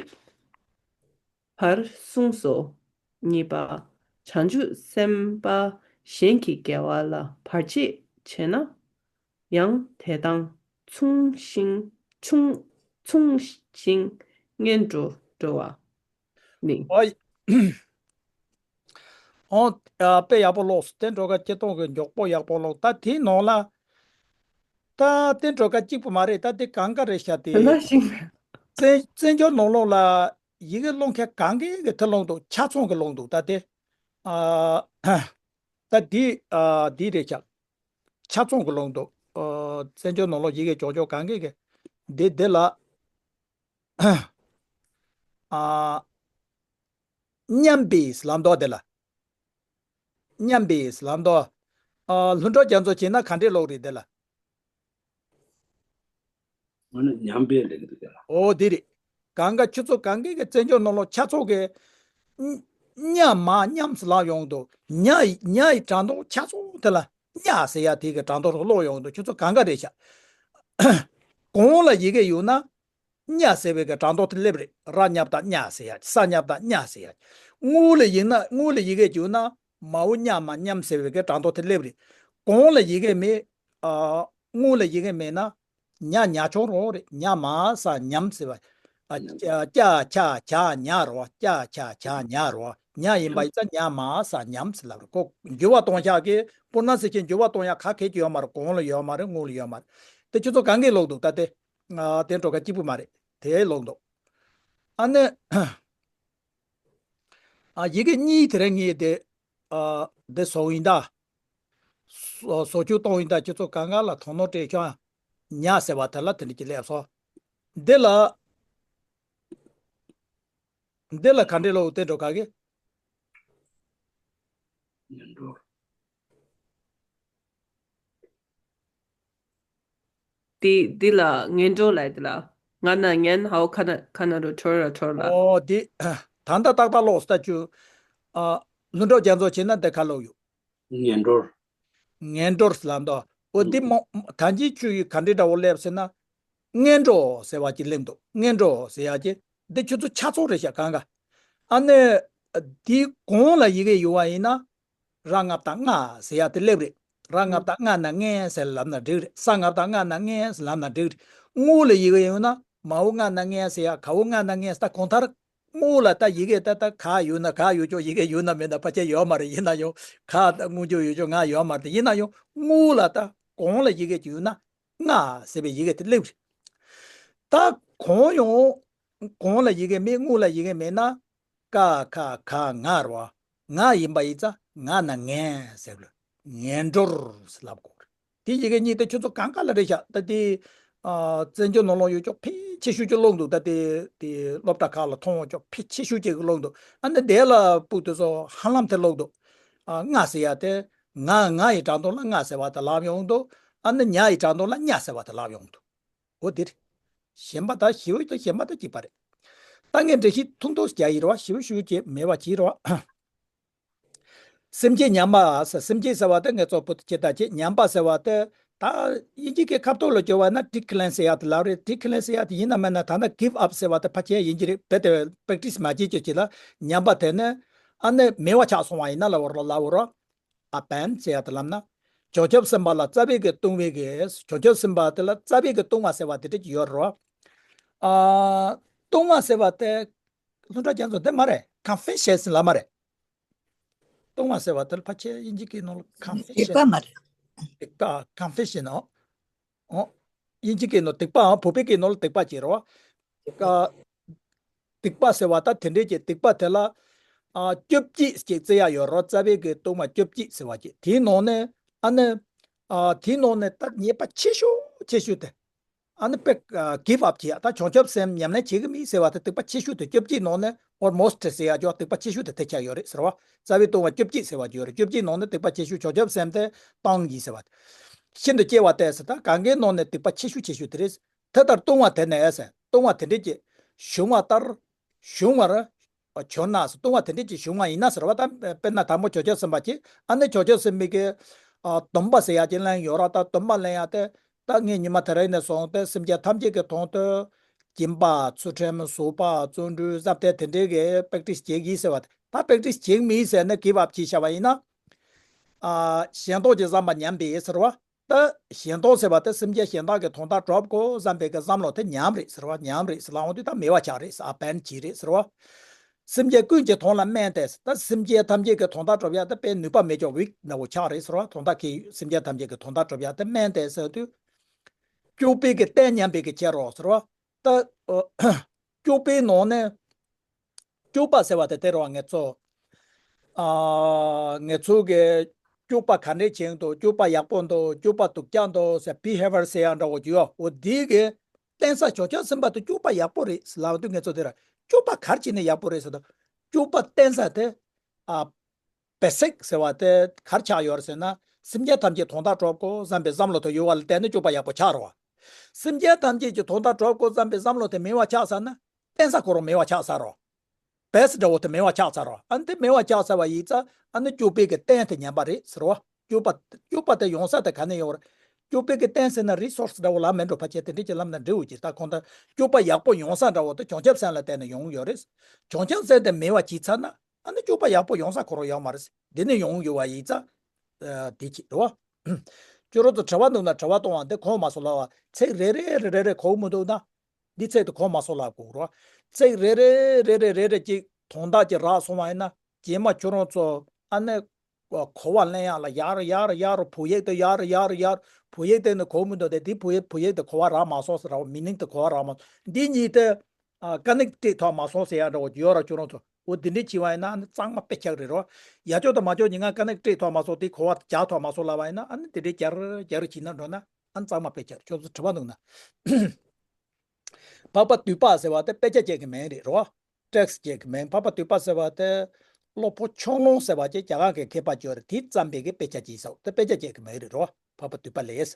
བར་གསུངས་སོ། གཉིས་པ། བྱང་ཆུབ་སེམས་དཔའ་གཞན་གྱི་དགེ་བ་ལ་བར་ཆད་བྱས་ན། ཡང་དེ་དང་མཚུངས་ཤིང་མཚུངས་མཚུངས་ཤིང་ངན་འགྲོ་འགྲོ་བ་ནི། ཨོ། ཨོ། ཨ། དཔེ་ཡག་པོ་ཀློགས་སོང་། དེ་འགྲོ་ག་སྤྱིར་བཏང་གི་མགྱོགས་པོ་ཡག་པོ་ཀློགས། ད་དེའི་ནང་ལ། ད་དེ་འགྲོ་ག་གཅིག་པུ་མ་རེད། ད་དེ་གང་ག་རེད་ཤག་དེ། ལ་ཞིག་བཙན་བཙན་བྱོལ་ནང་ལོགས་ལ་ཡི་གེ་ཀློག་མཁན་གང་གས་གི་དེ་ཀློག་འདུག་ཆ་ཚང་གི་ཀློག་འདུག་ད་དེ། ཨ། ད་འདི། ཨ། འདི་རེད་ཤག་ཆ་ཚང་གི་ཀློག་འདུག་ཨ། བཙན་བྱོལ་ནང་ལོགས་ཡི་གེ་ཀྱོག་ཀྱོག་གང་གས་གི་འདི་འདི་ལ། ཨ། མཉམ་པའི་ལབ་འདུག་དེ་ལ། མཉམ་པའི་ལབ་འདུག་ཨ། ལྷུན་གྲུབ་རྒྱ་མཚོ་བྱས་ན་ག་འདྲས་ཀློག་རེད་དེ་ལ། ང་ནི་མཉམ་པའི་ལེགས་འདུག་དེ་ལ། ཨོ་དེ་རེད། གང་ག་ཁྱོད་ཚོ་གང་གས་གི་བཙན་བྱོལ་ནང་ལོགས་ཆ་ཚང་གི་ཉ་མ་མཉམ་ལབ་ཡོང་འདུག་ཉ་ཡི་ཉ་ཡི་སྒྲ་མདོ་ཆ་ཚང་དེ་ལ་ཉ་ཟེར་ཡ་དེ་གི་སྒྲ་མདོ་ཀློག་ཡོང་འདུག་ཁྱོད་ཚོ་གང་ག་རེད་ཤག་གོང་ལ་ཡི་གེ་ཡོད་ན། ཉ་ཟེར་བའི་གི་སྒྲ་མདོ་དེ་སླེབས་རེད། ར་མཉམ་དང་གཉའ་ཟེར་ཡ། ས་མཉམ་དང་གཉའ་ཟེར་ཡ། སྔོན་ལ་ཡིན་ན་སྔོན་ལ་ཡི་གེ་བསྒྱུར་ན་མའོ་ཉ་མ་མཉམ་ཟེར་བའི་གི་སྒྲ་མདོ་དེ་སླེབས་རེད། གོང་ལ་ཡི་གེ་མེད། ཨ། སྔོན་ལ་ཡི་གེ་མེད་ན། ཉ་ཉ་ཆོག་རོ་རེད། ཉ་མ་ས་མཉམ་ཟེར་བ། ཨ། ཉམ། ཀྱ་ཆ་ཇ་ཉ་རོ། ཀྱ་ཆ་ཇ་ཉ་རོ། ཉ་ཡིན་པ་ཉམ། ཡིན་ཙང་ཉ་མ་ས་མཉམ་ཟེར་ལབ་རེད། ཁོ་འགྱུར་བ་གཏོང་ཡག་གི་པོ་ན་སི་ཁྱེད་འགྱུར་བ་གཏོང་ཡག་ག་གེ་ཡོད་མ་རེད། གོང་ལ་ཡོད་མ་རེད། སྔོན་ལ་ཡོད་མ་རེད། དེ་ཁྱོད་ཚོ་གང་གིས་ཀློག་འདུག་ད་དེ། ཨ། དེ་འགྲོ་ག་གཅིག་པུ་མ་རེད། དེ་ཀློག་འདུག་ཨ་ནི། ཨ། ཡི་གེ་གཉིས་དེ་རིང་ངས་དེ། ཨ། འདི་བཟོ་ཡིན་ད། བཟོ་བཟོ་བཅོས་གཏོང་ཡིན་ད། ཁྱེད་ཚོ་གང་ག་ལ་དོ་སྣང་སྤྲད་ཤོག་ཉ་ཟེར་བ་དེ་ལ་དེ་འདྲ་ཅིག་སླེབས་སོང་། འདི་ལ། འདི་ལ་ག་འདྲས་ཀློག་དེ་འགྲོ་ག་གི། ཉན་འགྲོར། འདི་འདི་ལ་ངན་འགྲོ་ལབ་འདི་ལ། ང་ན་ངན་ཧའོ་ཁ་ན་ཁ་ན་རུ་ཁྲོར་ར་ཁྲོར་ལ། ཨོ་འདི། ད་ལྟ་ཏག་ཏག་ཀློག་ས་ད་ཆུ། ཨ། ལྷུན་གྲུབ་རྒྱ་མཚོ་བྱས་ན་འདི་ག་ཀློག་ཡོད། ངན་འགྲོར། ངན་འགྲོར་ལབ་འདུག་ཨོ་འདི་མོ་ད་གིན་ཆུ་ཡི་ག་འདྲའི་འདྲ་བོ་སླེབས་ཟེར་ན། ངན་འགྲོ་ཟེར་བ་ཅིག་སླེབས་འདུག་ངན་འགྲོ་ཟེར་ཡ་ཅིག་འདི་ཁྱོད་ཚོ་ཆ་ཚང་རེད་ཤག་གང་ག་ཨ་ནི། འདི་གོང་ལ་ཡི་གེ་ཡོད་པ་ཡིན་ན། ར་ལྔ་བཏགས་ལྔ་ཟེར་ཡ་དེ་སླེབས་རེད། ར་ལྔ་བཏགས་ལྔ་ན་ལྔན་ཟེར་ལབ་ན་འགྲིག་རེད། ས་ལྔ་བཏགས་ལྔ་ན་ལྔན་ཟེར་ལབ་ན་འགྲིག་རེད། སྔོན་ལ་ཡི་གེ་ཡོད་ན་མའོ་ལྔ་ན་ལྔན་ཟེར་ཡ། གའོ་ལྔ་ན་ལྔན་ཟེར། ད་གང་ལྟར་སྔོན་ལ་ད་ཡི་གེ་ད་ད་ག་ཡོད་ན། ག་ཡོད་ཅོག་ཡི་གེ་ཡོད་ན་མེད་ན་ཕལ་ཆེར་ཡོད་མ་རེད། ཡིན་ན་ཡང་ག་ད་སྔོན་ཆད་ཡོད་ཅོག་ང་ཡོད་མ་རེད། ཡིན་ན་ཡང་སྔོན་ལ་ད་གོང་ལ་ཡི་གེ་ཅིག་ཡོད་ན་ལྔ་ཟེར་བའི་ཡི་གེ་དེ་སླེབས་རེད། ད་གོང་ཡང་གོང་ལ་ཡི་གེ་མེད། སྔོན་ལ་ཡི་གེ་མེད་ན། ཀ་ཁ་ག་ང་རོ། ང་ཡིན་པ་ཡིན་ཙང་ང་ན་ངན་ཟེར་ལ། ངན་འགྲོར་ལབ་དགོས་རེད། དེ་ཡི་གེ་གཉིས་དེ་ཁྱོད་ཚོ་གང་ག་ལ་རེད་ཤག་ད་དེ། ཨ། བཙན་བྱོལ་ནང་ལོགས་ཡོད་ཅོག་ཕལ་ཆེ་ཤོས་ཀྱི་ཀློག་འདུག་ད་དེ་དེ་སློབ་གྲྭ་ཁག་ལ་མཐོང་ཡོད་ཅོག་ཕལ་ཆེ་ཤོས་ཀྱི་ཀློག་འདུག་ཨ་ནི་དེ་ལ་སྤུ་དེ་ཚོ་ཧ་ལམ་དེ་ཀློག་འདུག་ཨ། ལྔ་ཟེར་ཡ་དེ། ང་ང་ཡི་སྒྲ་མདོ་ལ་ལྔ་ཟེར་བ་དེ་ལབ་ཡོང་འདུག་ཨ་ནི་ཉ་ཡི་སྒྲ་མདོ་ལ་གཉའ་ཟེར་བ་དེ་ལབ་ཡོང་འདུག་འོ་དེ་རེད། གཞན་པ་ད་ཞི་བ་དང་གཞན་པ་ད་གཅིག་པ་རེད། ད་ངས་འགྲེལ་བཤད་ཐུང་ཐུང་རྒྱག་ཡིན་རོ། ཞི་བ་ཞུ་རྒྱུ་མེད་པ་བྱེད་རོ། སེམས་བསྐྱེད་ཉམས་པ་ཟེར། སེམས་བསྐྱེད་ཟེར་བ་དེ་ངས་གཙོ་བོ་དེ་བྱེད་ད་བྱེད། ཉམས་པ་ཟེར་བ་དེ་ད་དབྱིན་ཇི་གི་ཁ་ཐོག་ལ་བསྒྱུར་བ་ན་ཌི་ཀི་ལེན་ཟེར་ཡ་དེ་ལབ་རེད། ཌི་ཀི་ལེན་ཟེར་ཡ་དེ་ཡིན་ན་མིན་ན་ད་ལྟ་གིབ་ཨབ་ཟེར་བ་དེ་ཕལ་ཆེར་ཡིན་གྱི་རེད། རྦད་དེ་པེག་ཊི་སི་མ་བྱེད་རྒྱུ་བྱེད་ལ། ཉམས་པ་དེ་ནི་ཨ་ནི་མེད་པ་ཆགས་སོང་བ་ཡིན་ན་ལབ་རོ། ལབ་རོ། ཨ་བན་ཟེར་ཡ་དེ་ལབ་ན། བྱང་ཆུབ་སེམས་དཔའ་ལ་རྩ་བའི་གི་ལྟུང་བའི་གི། བྱང་ཆུབ་སེམས་དཔའ་དེ་ལ་རྩ་བའི་གི་ལྟུང་བ་ཟེར་བ་དེ་འདྲ་ཅིག་ཡོད་རེད་བ། ཨ། ལྟུང་བ་ཟེར་བ་དེ་ལྷུན་གྲུབ་རྒྱ་མཚོ་དེ་མ་རེད། ཀོན་ཕེ་ཤན་ལབ་མ་རེད། ལྟུང་བ་ཟེར་བ་དེ་ལ་ཕལ་ཆེར་དབྱིན་ཇི་གི་ནང་ལ་ཀོན་ཕེ་ཤན། སྡིག་པ་མ་རེད། སྡིག་པ། ཀོན་ཕེ་ཤན་ཨོ། ཨོ། དབྱིན་ཇི་གི་ནང་སྡིག་པའམ་བོད་པའི་གི་ནང་ལ་སྡིག་པ་ཅེས་རེད་བ། ཀ། སྡིག་པ་ཟེར་བ་ད་དེ་འདྲས་ཀྱི་སྡིག་པ་དེ་ལ། ཨ། བཅོ་བརྒྱད་ཅིག་བརྩི་ཡ་ཡོད་རེད། རྩ་བའི་གི་ལྟུང་བ་བཅོ་བརྒྱད་ཟེར་བ་ཅིག་དེའི་ནང་ནས་ཨ་ནི། ཨ། དེའི་ནང་ནས་ད་ཉེས་པ་ཆེ་ཤོས་ཆེ་ཤོས་དེ། ཨ་ནི་དཔེ། ཨ། གིབ་ཨབ་བྱེད་ཡ། ད་བྱང་ཆུབ་སེམས་ཉམས་ལེན་བྱེད་ཀྱི་མེད་ཟེར་བ་དེ་སྡིག་པ་ཆེ་ཤོས་དེ། བཅོ་བརྒྱད་ནང་ནས་ཨོལ་མོ་སི་ཊི་ཟེར་ཡ་ཅོག་སྡིག་པ་ཆེ་ཤོས་དེ་དེ་ཆགས་ཡོད་རེད་ཟེར་བ། རྩ་བའི་ལྟུང་བ་བཅོ་བརྒྱད་ཟེར་བ་ཅིག་ཡོད་རེད། བཅོ་བརྒྱད་ནང་ནས་སྡིག་པ་ཆེ་ཤོས་བྱང་ཆུབ་སེམས་དེ་བཏང་ཡིན་ཟེར་བ། ཤིན་ཏུ་སྐྱེ་བ་སྟེ་ཟེར། ད་གང་གའི་ནང་ནས་སྡིག་པ་ཆེ་ཤོས་ཆེ་ཤོས་དེ་རེད། དེ་ལྟར་ལྟུང་བ་དེ་ནས་ཟེར། ལྟུང་བ་དེ་འདྲས་ཀྱི་བྱུང་བ་ལྟར་བྱུང་བར་གྱུར་ན་ཟེར། ལྟུང་བ་དེ་འདྲས་ཀྱི་བྱུང་བ་ཡིན་ན་ཟེར་བ། ད་དཔེར་ན་དང་པོ་བྱང་ཆུབ་སེམས་དཔའ་ཅིག་ཨ་ནི་བྱང་ཆུབ་སེམས་དཔའི་གི། ཨ། སྡོམ་པ་ཟེར་ཡ་ཅིག་ལེན་ཡོད་ར། ད་སྡོམ་པ་ལེན་ཡ་དེ། ད་ངས་ཉི་མ་དེ་རིང་ནས་བཟུང་སྟེ་སེམས་ཅན་ཐམས་ཅད་ཀྱི་དོན་དུ་སྦྱིན་པ། ཚུལ་ཁྲིམས། ཟོག་པ། བརྩོན་འགྲུས། བསམ་གཏན་དེ་འདྲའི་གི་པེག་ཊི་སི་བྱེད་ཀྱི་ཡིན་ཟེར་བ། ད་པེག་ཊི་སི་བྱེད་ཀྱི་མིན་ཟེར་ནས་གིབ་ཨབ་བྱས་བཞག་པ་ཡིན་ན། ཨ། གཞན་དོན་གྱི་བསམ་པ་ཉམས་པས་ཟེར་བ། ད་གཞན་དོན་ཟེར་བ་དེ་སེམས་ཅན་གཞན་དག་གི་དོན་དག་སྒྲུབ་དགོས་བསམ་པའི་གི་བསམ་བློ་དེ་ཉམས་རེད་ཟེར་བ། ཉམས་རེད་ཟེར་ལབ་འོང་དུས་ད་མེད་པ་ཆགས་རེད་ཟེར། ཨ། བན་བྱས་རེད་ཟེར་བ། སེམས་ཅན་ཀུན་གྱི་དོན་ལ་དམན་ཏེ། ད་སེམས་ཅན་ཐམས་ཅད་ཀྱི་དོན་དག་སྒྲུབ་ཡ་དེ་དཔེ་ནུས་པ་མེད་ཀྱང་ཝིག་འདྲ་བོ་ཆགས་རེད་ཟེར་བ། དོན་དག་གི་སེམས་ཅན་ཐམས་ཅད་ཀྱི་དོན་དག་སྒྲུབ་ཡ་དེ་དམན་ཏེ་ཟེར་དུས། སྐྱོབ་པའི་གི་རྟེན་ཉམས་པའི་གི་ཕྱིར་རོ་ཟེར་བ། ད། ཨ། སྐྱོབ་པའི་ནང་ནས། སྐྱོབ་པ་ཟེར་བ་དེ་དེ་རེད་བ། ང་ཚོ། ཨ། ང་ཚོ་གི་སྐྱོབ་པ་ག་འདྲས་བྱེད་འདུག་སྐྱོབ་པ་ཡག་པོ་འདུག་སྐྱོབ་པ་སྡུག་ཅག་འདུག་ཟེར། བྷི་ཧེ་ཝི་ཡར་ཟེར་ཡ་འདྲ་བོ་ཅིག་ཡོད། འོ་དེའི་གི་བརྟེན་ས། བྱང་ཆུབ་སེམས་དཔའ་དེ་སྐྱོབ་པ་ཡག་པོ་རེད་ལབ་དུས་ང་ཚོ་དེ་ར་སྐྱོབ་པ་ག་རེ་བྱས་ནས་ཡག་པོ་རེད་ཟེར་དུས། སྐྱོབ་པ་བརྟེན་ས་དེ། ཨ། བེ་སིག་ཟེར་བ་དེ་ག་རེ་ཆགས་ཡོད་རེད་ཟེར་ན། སེམས་ཅན་ཐམས་ཅད་དོན་དག་སྒྲུབ་དགོས་བསམ་པའི་བསམ་བློ་དེ་ཡོད་པ་ལ་བརྟེན་ནས་སྐྱོབ་པ་ཡག་པོ་ཆགས་རེད་བ། སེམས་ཅན་ཐམས་ཅད་ཀྱི་དོན་དག་སྒྲུབ་དགོས་བསམ་པའི་བསམ་བློ་དེ་མེད་པ་ཆགས་ཚར་ན། བརྟེན་ས་ཁོ་རང་མེད་པ་ཆགས་ཚར་རོ། བེ་སི་འདྲ་བོ་དེ་མེད་པ་ཆགས་ཚར་རོ། ཨ་ནི་དེ་མེད་པ་ཆགས་ཚར་བ་ཡིན་ཙང་། ཨ་ནི་སྐྱོབ་པའི་གི་རྟེན་དེ་ཉམས་པ་རེད་ཟེར་བ། སྐྱོབ་པ། སྐྱོབ་པ་དེ་ཡོང་ས་དེ་ག་ནས་ཡོང་བ་རེད། སྐྱོབ་པའི་གི་རྟེན་ཟེར་ན་རི་སོར་སི་འདྲ་བོ་ལ་མེད་འགྲོ། ཕལ་ཆེར་དེ་འདྲས་ཀྱི་ལམ་དང་འབྲེལ་བ་ཅིག་ད་ཁོང་ད་སྐྱོབ་པ་ཡག་པོ་ཡོང་ས་འདྲ་བོ་དེ་བྱང་ཆུབ་སེམས་ལ་བརྟེན་ནས་ཡོང་ཡོད་རེད། བྱང་ཆུབ་སེམས་དེ་མེད་པ་བྱས་ཚར་ན། ཨ་ནི་སྐྱོབ་པ་ཡག་པོ་ཡོང་ས་ཁོ་རང་ཡོད་མ་རེད། འདི་ནས་ཡོང་ཡོད་པ་ཡིན་ཙང་། ཨ། དེ་ཅིག་རེད་བ། ཁྱོད་རང་ཚོ་དྲི་བ་འདུག་ན་དྲི་བ་གཏོང་བ་འདི་གོ་མ་སོང་ལབ་པ། ཚིག་རེ་རེ་རེ་རེ་རེ་གོ་མི་འདུག་ན། འདི་ཚིག་དེ་གོ་མ་སོང་ལབ་དགོས་རེད་བ། ཚིག་རེ་རེ་རེ་རེ་རེ་རེ་ཅིག་དོན་དག་ཅིག་རག་སོང་བ་ཡིན་ན། རྗེས་མ་ཁྱོད་རང་ཚོ་ཨ་ནི་གོ་བ་ལེན་ཡག་ལ་ཡར་ཡར་ཡར། བོད་ཡིག་དེ་ཡར་ཡར་ཡར། བོད་ཡིག་དེ་ནི་གོ་མི་འདུག་སྟེ། འདི་བོད་ཡིག་བོད་ཡིག་དེ་གོ་བ་རག་མ་སོང་ཟེར་ར་བ། མི་ནིང་དེ་གོ་བ་རག་མ་སོང་། འདི་གཉིས་དེ། ཨ། ཀ་ནེག་ཊི་ཐོགས་མ་སོང་ཟེར་ཡག་འདྲ་བོ་ཡོད་ར། ཁྱོད་རང་ཚོ། འོ་དེ་འདྲས་བྱས་པ་ཡིན་ན་ཨ་ནི་གཙང་མ་དཔེ་ཆགས་རེད་རོ། ཡག་ཅོག་དང་མ་ཅོག་གཉིས་ཀ་ཀ་ནེག་ཊི་ཐོགས་མ་སོང་། དེ་གོ་བ་རྒྱག་ཐོགས་མ་སོང་ལབ་པ་ཡིན་ན། ཨ་ནི་དེ་འདྲས་རྒྱག་རྒྱག་བྱས་ན་འགྲོ་ན་ཨ་ནི་གཙང་མ་དཔེ་ཆགས། ཁྱོད་ཚོ་དྲི་བ་འདུག་ན། འཕགས་པ་དུད་པ་ཟེར་བ་དེ་དཔེ་ཆ་བྱེད་ཀྱི་མིང་རེད་རོ། ཊེག་སི་བྱེད་ཀྱི་མིང་། འཕགས་པ་དུད་པ་ཟེར་བ་དེ་སློབ་དཔོན་ཆོས་ལོངས་ཟེར་བ་ཅིག་རྒྱ་གར་གྱི་མཁས་པ་ཅིག་ཡོད་རེད། དེས་བརྩམས་པའི་གི་དཔེ་ཆ་ཅིག་ཡིན་ས། དེ་དཔེ་ཆ་བྱེད་ཀྱི་མིང་རེད་རོ། འཕགས་པ་དུད་པ་ལས།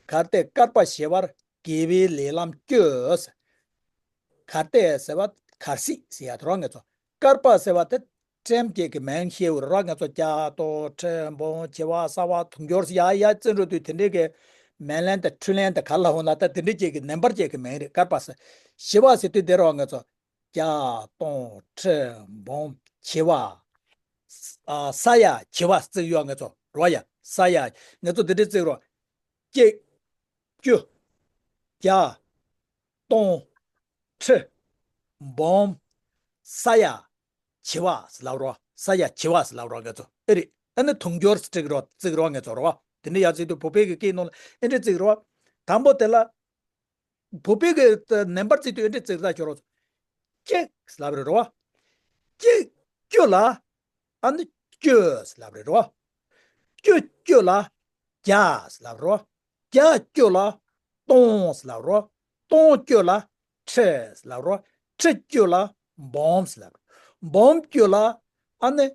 གལ་ཏེ་བསྐལ་པ་བྱེ་བར་དགེ་བའི་ལས་ལམ་བཅུ། གལ་ཏེ་ཟེར་བ་གལ་སྲིད་ཟེར་ཡ་དེ་རོ། ང་ཚོ་བསྐལ་པ་ཟེར་བ་དེ་ཊེམ་བྱེད་ཀྱི་མིང་བཤད་ཡོད་རེད་རོ། ང་ཚོ་རྒྱ་སྟོད་ཁྲི་འབུམ་བྱེ་བ་ས་བ་དུང་སྦྱོར་ཟེར་ཡ་ཡ་བརྩི་འགྲོ་དུས་དེ་འདྲའི་གི་མིང་ལེན་དང་འཕྲུལ་ལེན་དང་ག་རེ་ལབ་འོང་ན། ད་དེ་འདྲའི་ཅིག་གི་ནམ་བར་བྱེད་ཀྱི་མིང་རེད། བསྐལ་པ་ཟེར། བྱེ་བ་ཟེར་དུས་དེ་རོ། ང་ཚོ་རྒྱ་སྟོད་ཁྲི་འབུམ་བྱེ་བ། ཨ། ས་ཡ་བྱེ་བ་བརྩི་ཡོད། ང་ཚོ་རོ་ཡ། ས་ཡ། ང་ཚོ་དེ་འདྲའི་བརྩི་རོ། གཅིག་བཅུ། བརྒྱ། སྟོང་། ཁྲི། འབུམ། ས་ཡ། བྱེ་བ་ཟེར་ལབ་རོ། ས་ཡ་བྱེ་བ་ཟེར་ལབ་རོ། ང་ཚོ་ཨེ་རེད། ཨ་ནི་དུང་སྦྱོར་ཟེར་རོ། བརྩི་རོ། ང་ཚོ་རོ། དེ་འདྲ་ཡ་བརྩི་དུས་བོད་པའི་གི་སྐད་ནང་ལ་ཨེ་འདྲ་བརྩི་རོ། དང་པོ་དེ་ལ། བོད་པའི་གི་ནམ་བར་བརྩི་དུས་ཨེ་འདྲ་བརྩི་ར་ཁྱོད་རོ། གཅིག་ཟེར་ལབ་རེད་རོ། གཅིག་བཅུ་ལ། ཨ་ནི་བཅུ་ཟེར་ལབ་རེད་རོ། བཅུ་བཅུ་ལ་བརྒྱ་ཟེར་ལབ་རོ། བརྒྱ་བཅུ་ལ་སྟོང་ཟེར་ལབ་རོ། སྟོང་བཅུ་ལ་ཁྲི་ཟེར་ལབ་རོ། ཁྲི་བཅུ་ལ་འབུམ་ཟེར་ལབ་རོ། འབུམ་བཅུ་ལ་ཨ་ནི་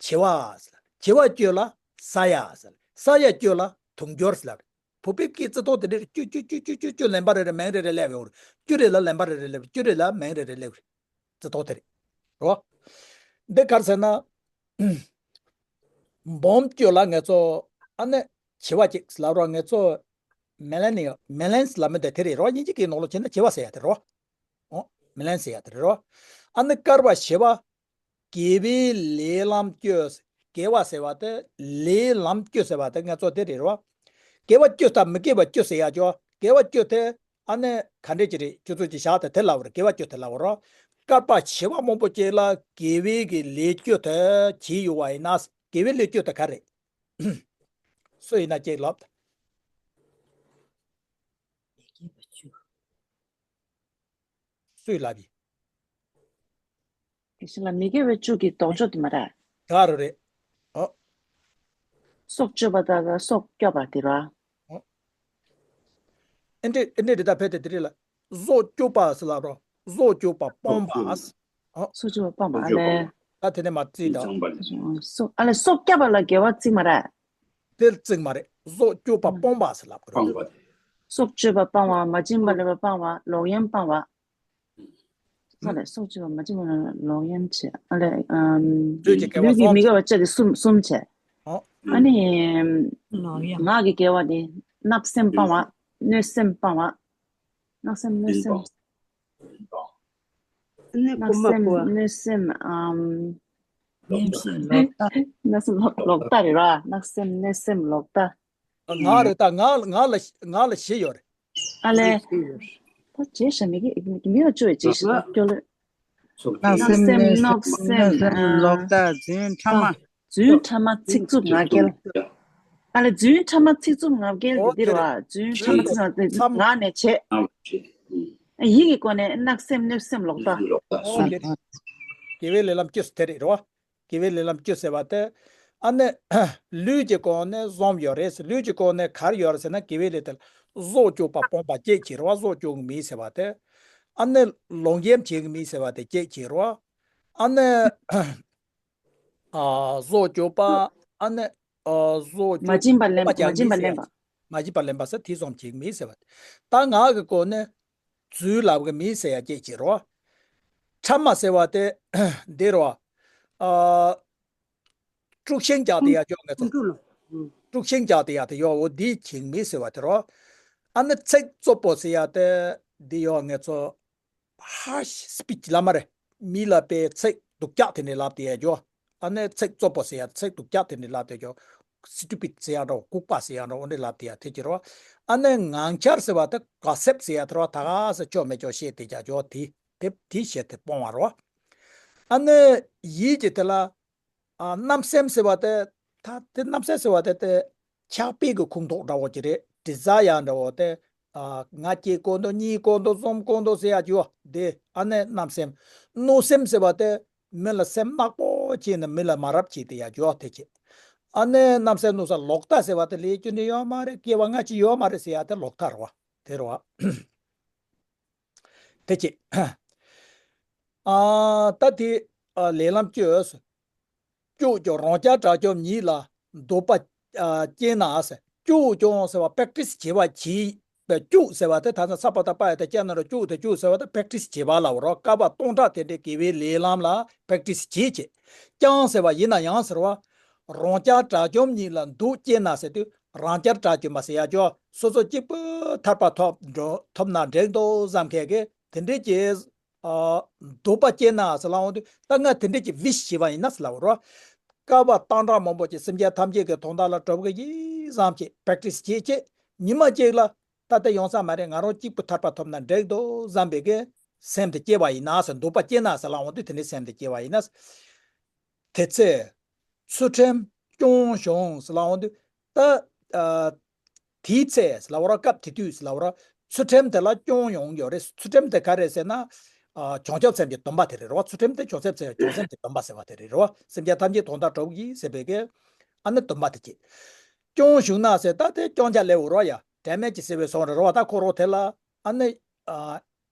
བྱེ་བ་ཟེར་ལབ། བྱེ་བ་བཅུ་ལ་ས་ཡ་ཟེར་ལབ། ས་ཡ་བཅུ་ལ་དུང་སྦྱོར་ཟེར་ལབ་རོ། བོད་པའི་སྐད་བརྩི་ཐོག་དེ་འདྲ་རེད། བཅུ་བཅུ་བཅུ་བཅུ་བཅུ་བཅུ་ལན་པ་རེ་རེ་མིང་རེ་རེ་སླེབས་ཡོང་རེད། བཅུ་རེ་ལ་ལན་པ་རེ་རེ་སླེབས་རེད། བཅུ་རེ་ལ་མིང་རེ་རེ་སླེབས་རེད། བརྩི་ཐོག་དེ་རེད། རོ། འདི་ག་རེ་ཟེར་ན། འབུམ་བཅུ་ལ་ང་ཚོ་ཨ་ནི་བྱེ་བ་གཅིག་ལབ་རོ། ང་ཚོ་མི་ལེན་ནི་མི་ལེན་ལབ་མི་འདི་དེ་རེད་རོ། དབྱིན་ཇི་སྐད་ནང་ལོགས་བྱས་ན་བྱེ་བ་ཟེར་ཡ་དེ་རོ། ཨོ། མི་ལེན་ཟེར་ཡ་དེ་རེད་རོ། ཨ་ནི་བསྐལ་པ་བྱེ་བ། དགེ་བའི་ལས་ལམ་བཅུ། དགེ་བ་ཟེར་བ་དེ་ལས་ལམ་བཅུ་ཟེར་བ་དེ་ང་ཚོ་དེ་རེད་རོ། དགེ་བ་བཅུ་དང་མི་དགེ་བ་བཅུ་ཟེར་ཡ་ཅོ། དགེ་བ་བཅུ་དེ་ཨ་ནི་ག་འདྲས་ཅིག་རེད། ཁྱོད་ཚོ་ཅིག་བཞག་དེ་དེ་ལབ་རེད། དགེ་བ་བཅུ་དེ་ལབ་རོ། བསྐལ་པ་བྱེ་བ་མང་པོ་ཅིག་ལ་དགེ་བའི་གི་ལས་བཅུ་དེ་བྱས་ཡོད་པ་ཡིན་ན། དགེ་བའི་ལས་བཅུ་དེ་ག་རེད། སུ་ཡིན་ན་ཅིག་ལབ། སུས་ལབ་ཡིན། ཡེ་ཤེས་ལ་མི་དགེ་བ་བཅུ་གི་ལྡོག་ཕྱོགས་དེ་མ་རེད། ད་རུ་རེད། ཨོ། སྲོག་གཅོད་པ་དང་སྲོག་སྐྱོབ་པ་དེ་ར། ཨོ། ཨེ་འདྲས་ཨེ་འདྲས་རེད། ད་ཕལ་ཏེ་དེ་རེད་ལ། སྲོག་གཅོད་པ་ཟེར་ལབ་རོ། སྲོག་གཅོད་པ་སྤོང་བ། ཨོ། སྲོག་གཅོད་པ་སྤོང་བ་ཨ་ལས། ད་དེ་ནས་མ་བརྩིས་དང་། སྲོག་ཨ་ལས་སྲོག་སྐྱོབ་པ་ལ་དགེ་བ་བརྩི་མ་རེད། དེ་བརྩི་མ་རེད། སྲོག་གཅོད་པ་སྤོང་བ་ཟེར་ལབ་དགོས་རེད། སྲོག་གཅོད་པ་སྤང་བ། མ་བྱིན་པ་ལེན་པ་སྤང་བ། ལོག་གཡེམ་སྤང་བ། ས་ལས་སྲོག་གཅོད་པ་མ་བྱིན་པ་ལ་ལོག་གཡེམ་བྱས། ཨ་ལས་ཨམ། ལུས་ཀྱི་དགེ་བ་ལུས་ཀྱི་གསུམ། མི་དགེ་བ་བཅས་ཏེ་གསུམ་གསུམ་བྱས། ཨོ། ཨ་ནི་ལོག་གཡེམ། ངག་གི་དགེ་བ་དེ་བརྣབ་སེམས་སྤང་བ། གནོད་སེམས་སྤང་བ། བརྣབ་སེམས་གནོད་སེམས། ཨ་ནི་བརྣབ་སེམས་གནོད་སེམས་ཨམ། བརྣབ་སེམས་ལོག་ལྟ། བརྣབ་སེམས་ལོག་ལོག་ལྟ་རེད་ར། བརྣབ་སེམས་གནོད་སེམས་ལོག་ལྟ། ངག་རེད། ད་ངག་ལ་ངག་ལ་ངག་ལ་བཞི་ཡོད་རེད། ཨ་ལས། ད་བྱས་ཤ་མི་གི་མི་ཡོད་བཅུ་བའི་བྱས་ཤ་ད་སྐྱོ་ལོས། བརྣབ་སེམས་གནོད་སེམས་གནོད་སེམས་ལོག་ལྟ། རྫུན་ཕྲ་མ། རྫུན་ཕྲ་མ། ཚིག་རྩུབ་ངག་འཁྱལ། ཨ་ལས་རྫུན་ཕྲ་མ་ཚིག་རྩུབ་ངག་འཁྱལ་དེ་འདིར་བ། རྫུན་ཕྲ་མ་ཚིག་རྩུབ་ངག་ནས་བྱས། ཡིད་ཀྱི་སྒོ་ནས་བརྣབ་སེམས་གནོད་སེམས་ལོག་ལྟ། ཨོ་དེ་རེད། དགེ་བའི་ལས་ལམ་བཅུ་ཟེར་དེ་རེད་རོ། དགེ་བའི་ལས་ལམ་བཅུ་ཟེར་བ་དེ། ཨ་ནི་ལུས་ཀྱི་སྒོ་ནས་གསུམ་ཡོད་རེད། ལུས་ཀྱི་སྒོ་ནས་ག་རེ་ཡོད་རེད་ཟེར་ན། དགེ་བའི་ལས་དེ་ལ་སྲོག་གཅོད་པ་སྤོང་བ་བཅས་བྱེད་རོ། སྲོག་གཅོད་མི་ཟེར་བ་དེ། ཨ་ནི་ལོག་གཡེམ་བྱེད་མི་ཟེར་བ་དེ་བཅས་བྱེད་རོ། ཨ་ནི་ཨ་སྲོག་གཅོད་པ། ཨ་ནི་ཨ་སྲོག་མ་གཅོད་བྱིན་པ་ལེན། མ་བྱིན་པ་ལེན་པ། མ་བྱིན་པ་ལེན་པ་ཟེར་དེ་གསུམ་བྱེད་མི་ཟེར་བ་དེ། ད་ངག་གི་སྒོ་ནས་རྫུན་ལབ་གི་མི་ཟེར་ཡ་བཅས་བྱེད་རོ། ཕྲ་མ་ཟེར་བ་དེ་འདི་རོ། ཨ་དཀྲུག་ཤིང་རྒྱག་དེ་ཡ་ཅོག་ངེས་ཚོ། དཀྲུག་ཤིང་རྒྱག་དེ་ཡ་དེ་ཡོ་འོ་འདི་བྱེད་མི་ཟེར་བ་དེ་རོ། ཨ་ནི་ཚིག་རྩུབ་པོ་ཟེར་ཡ་དེ་འདི་ཡོ་ངེས་ཚོ། harsh speech ལབ་མ་རེད། མི་ལ་དཔེ་ཚིག་སྡུག་ཅག་དེ་འདྲ་ལབ་དེ་ཡ་ཅོ། ཨ་ནི་ཚིག་རྩུབ་པོ་ཟེར་ཡ་ཚིག་སྡུག་ཅག་དེ་འདྲ་ལབ་དེ་ཅོ། stupid ཟེར་ཡ་འདྲ་བོ། ལྐུགས་པ་ཟེར་ཡ་འདྲ་བོ་འདི་ལབ་དེ་ཡ་དེ་ཅི་རོ། ཨ་ནི་ངང་འཆར་ཟེར་བ་དེ་gossip ཟེར་ཡ་དེ་རོ། ད་ག་ས་ཆོ་མེ་ཆོ་བཤད་དེ་ཡ་ཅོ། དེ་དེ་དེ་བཤད་དེ་སྤོང་བ་རོ། ཨ་ནི་ཡིད་ཀྱི་དེ་ལ། ཨ་བརྣབ་སེམས་ཟེར་བ་དེ། ད་དེ་བརྣབ་སེམས་ཟེར་བ་དེ་དེ་ཆགས་པའི་གི་ཁོངས་གཏོགས་འདྲ་བོ་ཅིག་རེད། desire འདྲ་བོ་དེ། ཨ་ང་གཅིག་དགོས་འདུག་གཉིས་དགོས་འདུག་གསུམ་དགོས་འདུག་ཟེར་ཡ་ཅིག་ཡོད་དེ། ཨ་ནི་བརྣབ་སེམས། གནོད་སེམས་ཟེར་བ་དེ་མི་ལ་སེམས་ནག་པོ་བྱས་ནས་མི་ལ་མ་རབས་བྱས་དེ་ཡ་ཅིག་ཡོད་དེ་ཅིག་ཨ་ནི་བརྣབ་སེམས་གནོད་སེམས། ལོག་ལྟ་ཟེར་བ་དེ་ལས་རྒྱུ་འདི་ཡོད་མ་རེད། སྐྱེ་བ་སྔ་ཕྱི་ཡོད་མ་རེད་ཟེར་ཡ་དེ་ལོག་ལྟ་རེད་བ། དེ་རེད་བ། དེ་ཅི། ཨ་ད་དེ་ཨ་ལས་ལམ་བཅུ། བཅུ་ཀྱང་རང་རྐྱ་དགྲ་བཅོམ་ཉིད་ལ་འདོད་པ་ཨ་སྐྱེས་ན་ཟེར། བཅུ་ཀྱང་ཟེར་བ་practice བྱེད་པ་བྱེད་པའི་བཅུ་ཟེར་བ་དེ་ད་ས་ས་པ་ད་པ་ཡ་ད་ཀྱ་ན་རོ་བཅུ་དེ་བཅུ་ཟེར་བ་དེ་practice བྱེད་པ་ལ་འོ་རོ། བསྐལ་པ་སྟོང་ཕྲག་དེ་འདྲའི་དགེ་བའི་ལས་ལམ་ལ་practice བྱེད་ཅེས། ཀྱང་ཟེར་བ་ཡིན་ན་ཡང་ཟེར་བ། རང་རྐྱ་དགྲ་བཅོམ་ཉིད་ལ་འདོད་སྐྱེས་ན་ཟེར་དུས་རང་རྐྱ་དགྲ་བཅོམ་པ་ཟེར་ཡ་ཅོ། སོ་སོ་གཅིག་པུ་ཐར་པ་ཐོབ་འགྲོ་ཐོབ་ན་འགྲིག་འདུག་བསམ་མཁན་གྱི་དེ་འདྲའི་གྱི་ཨ་འདོད་པ་སྐྱེས་ན་ཟེར་ལབ་འོང་དུས། ད་ང་དེ་འདྲའི་གྱི་wish བྱས་པ་ཡིན་ན་ཟེར་ལབ་རོ། བསྐལ་པ་སྟོང་ཕྲག་མང་པོ་ཅིག་སེམས་ཅན་ཐམས་ཅད་ཀྱི་དོན་དག་ལ་གྲུབ་ཀྱི་ཡིན་བསམ་གྱི་practice བྱེད་ཅེས། ཉི་མ་གཅིག་ལ་ད་ལྟ་ཡོང་ས་མ་རེད། ང་རང་གཅིག་པུ་ཐར་པ་ཐོབ་ན་འགྲིག་འདུག་བསམ་པའི་གི་སེམས་དེ་སྐྱེ་བ་ཡིན་ན་ཟེར། འདོད་པ་སྐྱེས་ན་ཟེར་ལབ་འོང་དུས་དེ་འདྲའི་སེམས་དེ་སྐྱེ་བ་ཡིན་ན། དེ་ཚེ་ཚུལ་ཁྲིམས་སྐྱོང་བྱུང་ཟེར་ལབ་འོང་དུས། ད་ཨ་དེའི་ཚེ་ཟེར་ལབ་ར། སྐབས་དེ་དུས་ཟེར་ལབ་ར། ཚུལ་ཁྲིམས་དེ་ལ་སྐྱོང་ཡོང་ཡོད་རེད། ཚུལ་ཁྲིམས་དེ་ག་རེ་ཟེར་ན། ཨ་བྱང་ཆུབ་སེམས་ཀྱི་སྡོམ་པ་དེ་རེད་རོ། ཚུལ་ཁྲིམས་དེ་བྱང་ཆུབ་སེམས། བྱང་སེམས་ཀྱི་སྡོམ་པ་ཟེར་བ་དེ་རེད་རོ། སེམས་ཅན་ཐམས་ཅད་དོན་དག་གྲུབ་ཀྱི་ཟེར་བའི་གི་ཨ་ནི་སྡོམ་པ་དེ་བྱེད། སྐྱོང་བྱུང་ན་ཟེར། ད་དེ་སྐྱོང་བྱ་ལེའུ་རོ་ཡ། དྲན་མེད་ཀྱི་ཟེར་བའི་སོང་རེད་རོ། ད་ཁོ་རོ་དེ་ལ་ཨ་ནི་ཨ།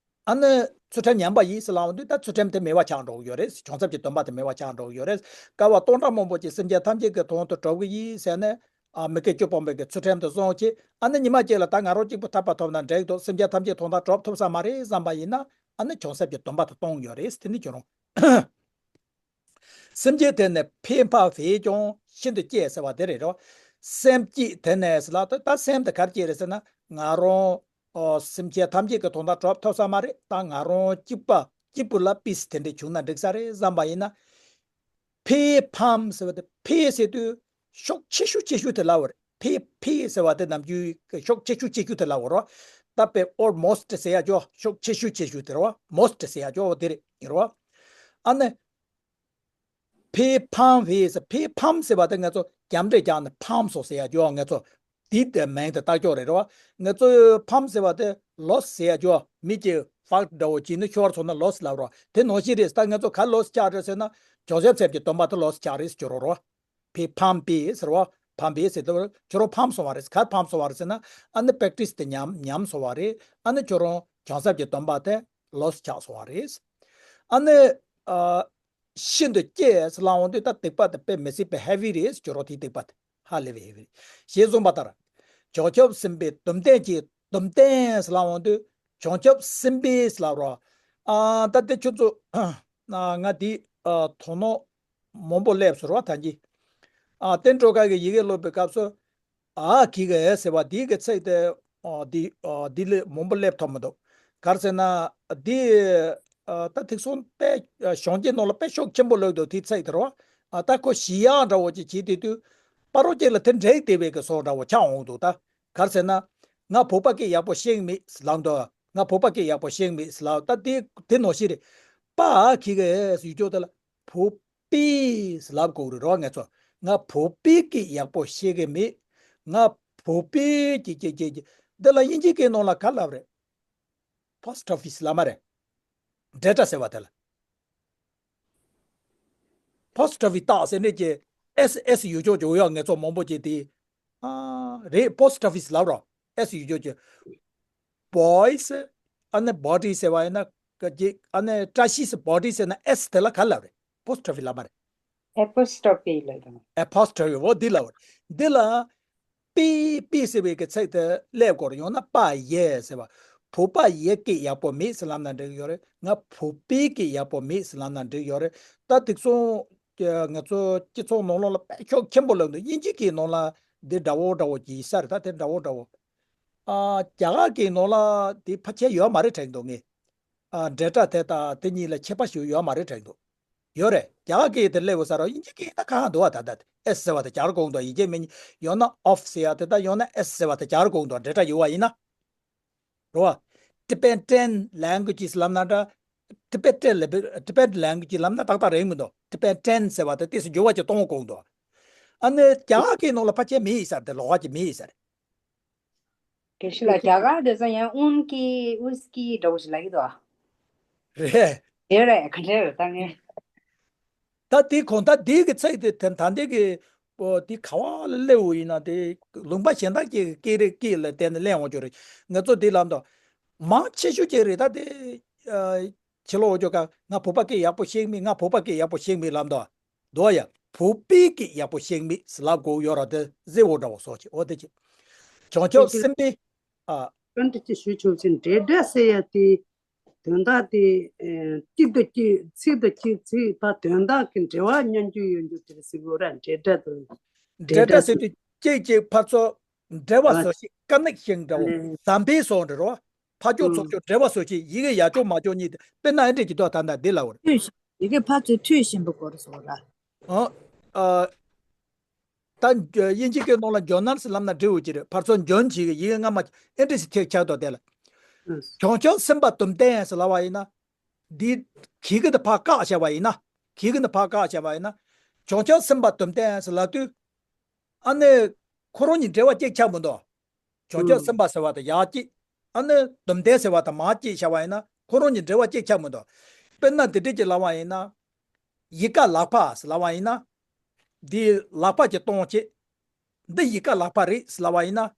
ཨ་ནི་ཚུལ་ཁྲིམས་ཉམས་པ་ཡིས་ཟེར་ལབ་འོང་དུས། ད་ཚུལ་ཁྲིམས་དེ་མེད་པ་ཆགས་འགྲོ་གི་ཡོད་རེད། བྱང་སེམས་ཀྱི་སྡོམ་པ་དེ་མེད་པ་ཆགས་འགྲོ་གི་ཡོད་རེད། བསྐལ་པ་སྟོང་ཕྲག་མང་པོ་ཅིག་སེམས་ཅན་ཐམས་ཅད་ཀྱི་དོན་དུ་གྲུབ་ཀྱི་ཡིན་ཟེར་ནས། ཨ་མི་དགེ་བཅུ་སྤོང་བའི་གི་ཚུལ་ཁྲིམས་དེ་བསྲུང་བྱས། ཨ་ནི་ཉི་མ་གཅིག་ལ་ད་ང་རང་གཅིག་པུ་ཐར་པ་ཐོབ་ན་འགྲིག་འདུག་སེམས་ཅན་ཐམས་ཅད་དོན་དག་གྲུབ་ཐུབ་ས་མ་རེད་བསམ་པ་ཡིན་ན། ཨ་ནི་བྱང་སེམས་ཀྱི་སྡོམ་པ་དེ་གཏོང་ཡོད་རེད། དེ་ནི་ཁྱོད་རང་། སེམས་ཅན་དེ་ནི་ཕས་ཕམ་བས་ཀྱང་ཤིན་ཏུ་སྐྱེ་ཟེར་བ་དེ་རེད་རོ། སེམས་ཅན་དེ་ནི་ཟེར་ལ། ད་ད་སེམས་དེ་ག་རེ་སྐྱེ་རེད་ཟེར་ན། ང་རང་ཨོ་སེམས་ཅན་ཐམས་ཅད་ཀྱི་དོན་དག་གྲུབ་ཐུབ་ས་མ་རེད། ད་ང་རང་གཅིག་པ་གཅིག་པུ་ལ་peace དེ་འདྲ་བྱུང་ན་འགྲིག་ས་རེད་བསམ་པ་ཡིན་ན། ཕས་ཕམ་ཟེར་བ་དེ། ཕས་ཟེར་དུས་ཤུགས་ཆེ་ཤོས་ཆེ་ཤོས་དེ་ལབ་པ་རེད། ཕས་ཕས་ཟེར་བ་དེ་ནམ་རྒྱུན་ཤུགས་ཆེ་ཤོས་ཆེ་ཤོས་དེ་ལབ་པ་རོ། ད་དཔེ་almost ཟེར་ཡ་ཅོ། ཤུགས་ཆེ་ཤོས་ཆེ་ཤོས་དེ་རོ། most ཟེར་ཡ་ཅོ་དེ་རེད་རོ། ཨ་ནི། ཕས་ཕམ་བས་ཟེར། ཕས་ཕམ་ཟེར་བ་དེ་ང་ཚོ་རྒྱབ་འགྲེལ་རྒྱག་ནས་ཕམ་སོང་ཟེར་ཡ་ཅོ། ང་ཚོ་དེ་དེ་མིང་དེ་བཏགས་ཀྱོག་རེད་རོ། ང་ཚོ་ཕམ་ཟེར་བ་དེ་loss ཟེར་ཡ་ཅོ། མི་གཅིག་ བག་འདྲ་བོ་བྱས་ནས་ཤོར་སོང་ན་ལོས་ལབ་རོ། དེ་ནང་བཞིན་རེད། ད་ང་ཚོ་ག་ལོས་ཆགས་རེད་ཟེར་ན། བྱང་ཆུབ་སེམས་ཀྱི་སྟོན་པ་དེ་ལོས་ཆགས་རེད་ཟེར་རོ་རོ། ཕེ་ཕམ་པེ་ཟེར་བ། ཕམ་པེ་ཟེར་དུས་ཁྱོད་རང་ཕམ་སོང་བ་རེད། ག་ཕམ་སོང་བ་རེད་ཟེར་ན། ཨ་ནི་པེག་ཏིས་དེ་ཉམས་ཉམས་སོང་བ་རེད། ཨ་ནི་ཁྱོད་རང་བྱང་སེམས་ཀྱི་སྟོན་པ་དེ་ལོས་ཆགས་སོང་བ་རེད། ཨ་ནི་ཨ། ཤིན་ཏུ་སྐྱེས་ལ་འོང་དུས་ད་སྡིག་པ་དེ་དཔེ་མི་སྲིད་པའི་ཧེ་བི་རེད་ཟེར་རོ། དེའི་སྡིག་པ་དེ་ཧ་ལས་པའི་ཧེ་བི་རེད། ཞེས་གསུངས་པ་ལྟར། བྱང་ཆུབ་སེམས་དཔའི་སྡོམ་ལྡན་གྱི་སྡོམ་ལྡན་ལ་འོང་དུས་བྱང་ཆུབ་སེམས་དཔའི་ལ་རོ། ཨ་ད་དེ་ཁྱོད་ཚོ་ང་དེ་དོ་སྣང་མང་པོ་སླེབས་སོང་རོ་ད་གིན། ཨ་བསྟན་སྒྲོལ་དཀར་གྱི་ཡི་གེ་སློབ་པའི་སྐབས་སུ། ཨ་ཁི་གེ་ཟེར་བ་འདི་གི་ཚིག་དེ། ཨ་འདི་ཨ་འདི་ལས་མང་པོ་སླེབས་ཐུབ་མི་འདུག་ག་རེ་ཟེར་ན། འདི་ཨ་ད་ཐིག་སོང་དེ་ཨ་གཞུང་གི་ནང་ལ་དཔེ་ཤུགས་ཆེན་པོ་སླེབས་འདུག་དེའི་ཚིག་དེ་རོ། ཨ་ད་ཁོ་ཞི་ཡག་འདྲ་བོ་ཅིག་བྱེད་དུས་དུས། བར་རོ་གཅིག་ལ་དེ་འགྲིག་བསྡད་པའི་གི་བཟོ་འདྲ་བོ་ཆགས་འོང་འདུག་ད་ག་རེ་ཟེར་ན། ང་བོད་པ་སྐད་ཡག་པོ་ཤེས་མེད་ལབ་འདུག་ང་བོད་པ་སྐད་ཡག་པོ་ཤེས་མེད་ལབ། ད་དེ་དེ་ནང་བཞིན་རེད། པ་ཨ་ཁི་གེ་ཡུལ་ཕྱོགས་དེ་ལ་བོད། པི་ལབ་དགོས་རེད་རོ། ང་ཚོ་ང་བོད་པའི་སྐད་ཡག་པོ་ཤེས་ཀྱི་མེད། ང་བོད་པའི་ཀྱི་ཀྱི་ཀྱི་ཀྱི་འདི་ལ་དབྱིན་ཇིའི་སྐད་ནང་ལ་ག་ལབ་རེད། ཨ་པོ་སི་ཊོ་ཕི་སི་ལབ་མ་རེད། འབྲེལ་སྒྲ་ཟེར་བ་དེ་ལ་ཨ་པོ་སི་ཊོ་ཕི་སི་རྟགས་ཟེར་ནས་ཀྱི་ཨེས་ཨེས་ཡོད་ཆོག་ཅིག་ཡོད། ང་ཚོ་མང་པོ་ཅིག་དེ་ཨ་རེད། ཨ་པོ་སི་ཊོ་ཕི་སི་ལབ་རོ། ཨེས་ཡོད་ཆོག་ཅིག་བོ་ཡི་སི། ཨ་ནི་བོ་ཌི་ཟེར་བ་ཡིན་ན་ག་ཅིག་ཨ་ནི་བཀྲ་ཤིས་སི་བོ་ཌི་ཟེར་ན་ཨེས་དེ་ལ་ག་ལབ་རེད། ཨ་པོ་སི་ཊོ་ཕི་ལབ་མ་རེད། ཨ་པོ་སི་ཊོ་ཕི་ལབ་དང་། ཨ་པོ་སི་ཊོ་ཕི་འོ་འདི་ལབ་རེད། འདི་ལ་པི་པི་ཟེར་བའི་གི་ཚིག་དེ་སླེབས་དགོས་རེད། ཡང་ན་པ་ཡེ་ཟེར་བ། བོད་པ་ཡི་གེ་ཡག་པོ་མེད་ཟེར་ལབ་ན་འགྲིག་གི་ཡོད་རེད། ང་བོད་པའི་གི་ཡག་པོ་མེད་ཟེར་ལབ་ན་འགྲིག་གི་ཡོད་རེད། ད་དེ་ཚོ་ང་ཚོ་སྤྱི་ཚོགས་ནང་ལོགས་ལ་དཔེ་ཤུགས་ཆེན་པོ་སླེབས་འདུག་དབྱིན་ཇི་གི་ནང་ལ་འདི་འདྲ་བོ་འདྲ་བོ་གྱིས་ས་རེད། ད་དེ་འདྲ་བོ་འདྲ་བོ། ཨ་རྒྱ་གར་གྱི་ནང་ལ་དེ་ཕལ་ཆེར་ཡོད་མ་རེད་དྲན་འདུག་ངས། ཨ་འབྲེལ་སྒྲ་དེ་དང་དེ་གཉིས་ལ་ཁྱད་པར་ཞིག་ཡོད་མ་རེད་དྲན་འདུག་ཡོད་རེད། རྒྱ་གར་སྐད་དེ་སླེབས་ཡོད་ས་རེད། དབྱིན་ཇི་སྐད་ད་གང་འདུག་བ། ད་ད་ཨེས་ཟེར་བ་དེ་རྒྱ་གར་གོ་གི་འདུག་དབྱིན་ཇི་མིན། ཡང་ན་ཨོཕ་ཟེར་ཡ་དེ་དང་ཡང་ན་ཨེས་ཟེར་བ་དེ་རྒྱ་གར་གོ་གི་འདུག་འབྲེལ་སྒྲ་ཡོད་པ་ཡིན་ན། རེད་བ། Tibetan languages ལབ་ན་འདྲ། Tibetan ལ་Tibetan language ལབ་ན་ཏག་ཏག་རེད་མི་འདུག Tibetan ཟེར་བ་དེ་ཏོག་ཙམ་འགྱུར་བ་ཅིག་གཏོང་དགོས་འདུག་ཨ་ནི་རྒྱ་གར་སྐད་ནང་ལ་ཕལ་ཆེར་མེད་ཡིན་ས་རེད། དེ་ལོགས་ཀ་ཅིག་མེད་ཡིན་ས་རེད། དགེ་བཤེས་ལགས། རྒྱ་གར་དེ་ཚོ་ཡང་ཨུན་ཀི་ཨུས་ཀི་འདྲ་བོ་ཞིག་ལབ་ཀྱི་འདུག་རེད། རེད་རེད། ག་འདྲ་རེད་ད་ངས། ད་དེ་གོང་ད་དེ་གི་ཚིག་དེ་དེ་ད་འདི་གི་པོ་དེ་ག་བ་ལ་སླེབས་ཡོད་ཡིན་ན། དེ་ལུང་པ་གཞན་དག་ཅིག་གི་སྐད་རིགས་སྐད་ལ་བརྟེན་ནས་ལེན་འོང་རྒྱུ་རེད། ང་ཚོ་དེ་ལབ་འདུག་མང་ཆེ་ཤོས་ཅིག་རེད། ད་དེ་ཨ་ཕྱི་ལོགས་འོ་ཅོ་ཀ་ང་བོད་པ་སྐད་ཡག་པོ་ཤེས་མེད། ང་བོད་པ་སྐད་ཡག་པོ་ཤེས་མེད་ལབ་འདུག་འདུག་ཡ། བོད་པའི་སྐད་ཡག་པོ་ཤེས་མེད་ཟེར་ལབ་དགོས་ཡོད་ར། དེ་གཟི་འོ་འདྲ་བོ་སོགས་ཀྱི་འོ་དེ་ཅིག་བྱང་ཆུབ་སེམས་དཔའི་ཨ། ཀན་ཏི་ཅི་ཞུ་ཆོག་ཅིང་འབྲེལ་སྒྲ་ཟེར་ཡ་དེ། དོན་དག་དེ་ཨེ་གཅིག་ཏུ་གཅིག་ཚིག་ཏུ་གཅིག་ཚིག་ཕར་དོན་དག་གི་འབྲེལ་བ་མཉམ་རྒྱུ་ཡོད་རྒྱུ་དེར་ཟེར་དགོས་ར། འབྲེལ་སྒྲ་དང་། འབྲེལ་སྒྲ་ཟེར་དུས་གཅིག་གཅིག་ཕར་ཚུར་འབྲེལ་བ་ཨ་བཟོ་ཤེས། ཀ་ནེག་ཤན་འདྲ་བོ། ཨ་ཟམ་པའི་སོགས་འདྲ་རོ། ཕར་ཕྱོགས་ཨུ་ཚུར་ཕྱོགས་འབྲེལ་བ་བཟོ་ཤེས། ཡི་གེ་ཡར་ཕྱོགས་མར་ཕྱོགས་གཉིས་དེ་དཔེར་ན་ཨེ་འདྲས་ཀྱི་ཐོག་ད་ལྟ་འདི་ལ་འོ་རེད། མཐུད་ཤིང་། ཡི་གེ་ཕར་ཚུར་མཐུད་བཞིན་པའི་སྐོར་སོགས་ར། ཨ་ཨ། ད་དབྱིན་ཇི་སྐད་ནང་ལ་ཇོ་ནལ་ཟེར་ལབ་ན་འགྲིག་འོ་ཅི་རེད། ཕར་ཚུར་འཇོན་བྱེད་ཀྱི་ཡི་གེ་སྔ་མ་ཨེ་འདྲས་སེ་ཐེག་ཆགས་དོ་དེ་ལ། ཨུ། བྱང་ཆུབ་སེམས་དཔའ་སྡོམ་ལྡན་ཟེར་ལབ་པ་ཡིན་ན། འདི་གི་གེ་འདི་ཕར་བཀག་བྱས་པ་ཡིན་ན། གི་གེ་འདི་ཕར་བཀག་བྱས་པ་ཡིན་ན། བྱང་ཆུབ་སེམས་དཔའ་སྡོམ་ལྡན་ཟེར་ལབ་དུས། ཨ་ནི་ཁོ་རང་གཉིས་འབྲེལ་བ་གཅིག་ཆགས་མི་འདུག་བྱང་ཆུབ་སེམས་དཔའ་ཟེར་བ་དང་ཡར་གཅིག་ཨ་ནི་སྡོམ་ལྡན་ཟེར་བ་དང་མར་གཅིག་བྱས་པ་ཡིན་ན་ཁོ་རང་གཉིས་འབྲེལ་བ་གཅིག་ཆགས་མི་འདུག་དཔེར་ན་འདི་འདྲས་ཀྱི་ལབ་པ་ཡིན་ན། ཡི་ག་ལག་པ་ཟེར་ལབ་པ་ཡིན་ན། འདི་ལག་པ་གཅིག་གཏོང་བྱེད། འདི་ཡི་ག་ལག་པ་རེད་ཟེར་ལབ་པ་ཡིན་ན།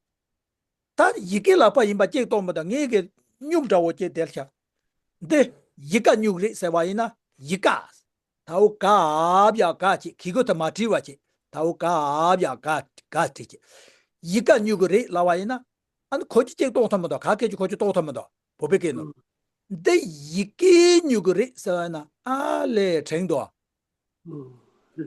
ད་ཡི་གེ་ལག་པ་ཡིན་པ་གཅིག་གཏོང་མི་འདུག་ངའི་གི་སྨྱུག་འདྲ་བོ་གཅིག་དེར་ཤག་འདི་ཡི་ག་སྨྱུག་རེད་ཟེར་བ་ཡིན་ན་ཡི་ག། ད་འོ་ག་བ་ག་བྱེད། གི་གུ་དེ་མ་བྲིས་པ་བྱེད། ད་འོ་ག་བ་ག་ག་བྲིས་བྱེད། ཡི་ག་སྨྱུ་གུ་རེད་ལབ་པ་ཡིན་ན། ཨ་ནི་ཁོ་ཅི་གཅིག་གཏོང་ཐུབ་མི་འདུག་ག་སྐད་ཅིག་ཁོ་ཅི་གཏོང་ཐུབ་མི་འདུག་བོད་པའི་སྐད་ནང་། འདི་ཡི་གེ་སྨྱུ་གུ་རེད་ཟེར་བ་ཡིན་ན་ཨ་ལས་དྲན་འདུག་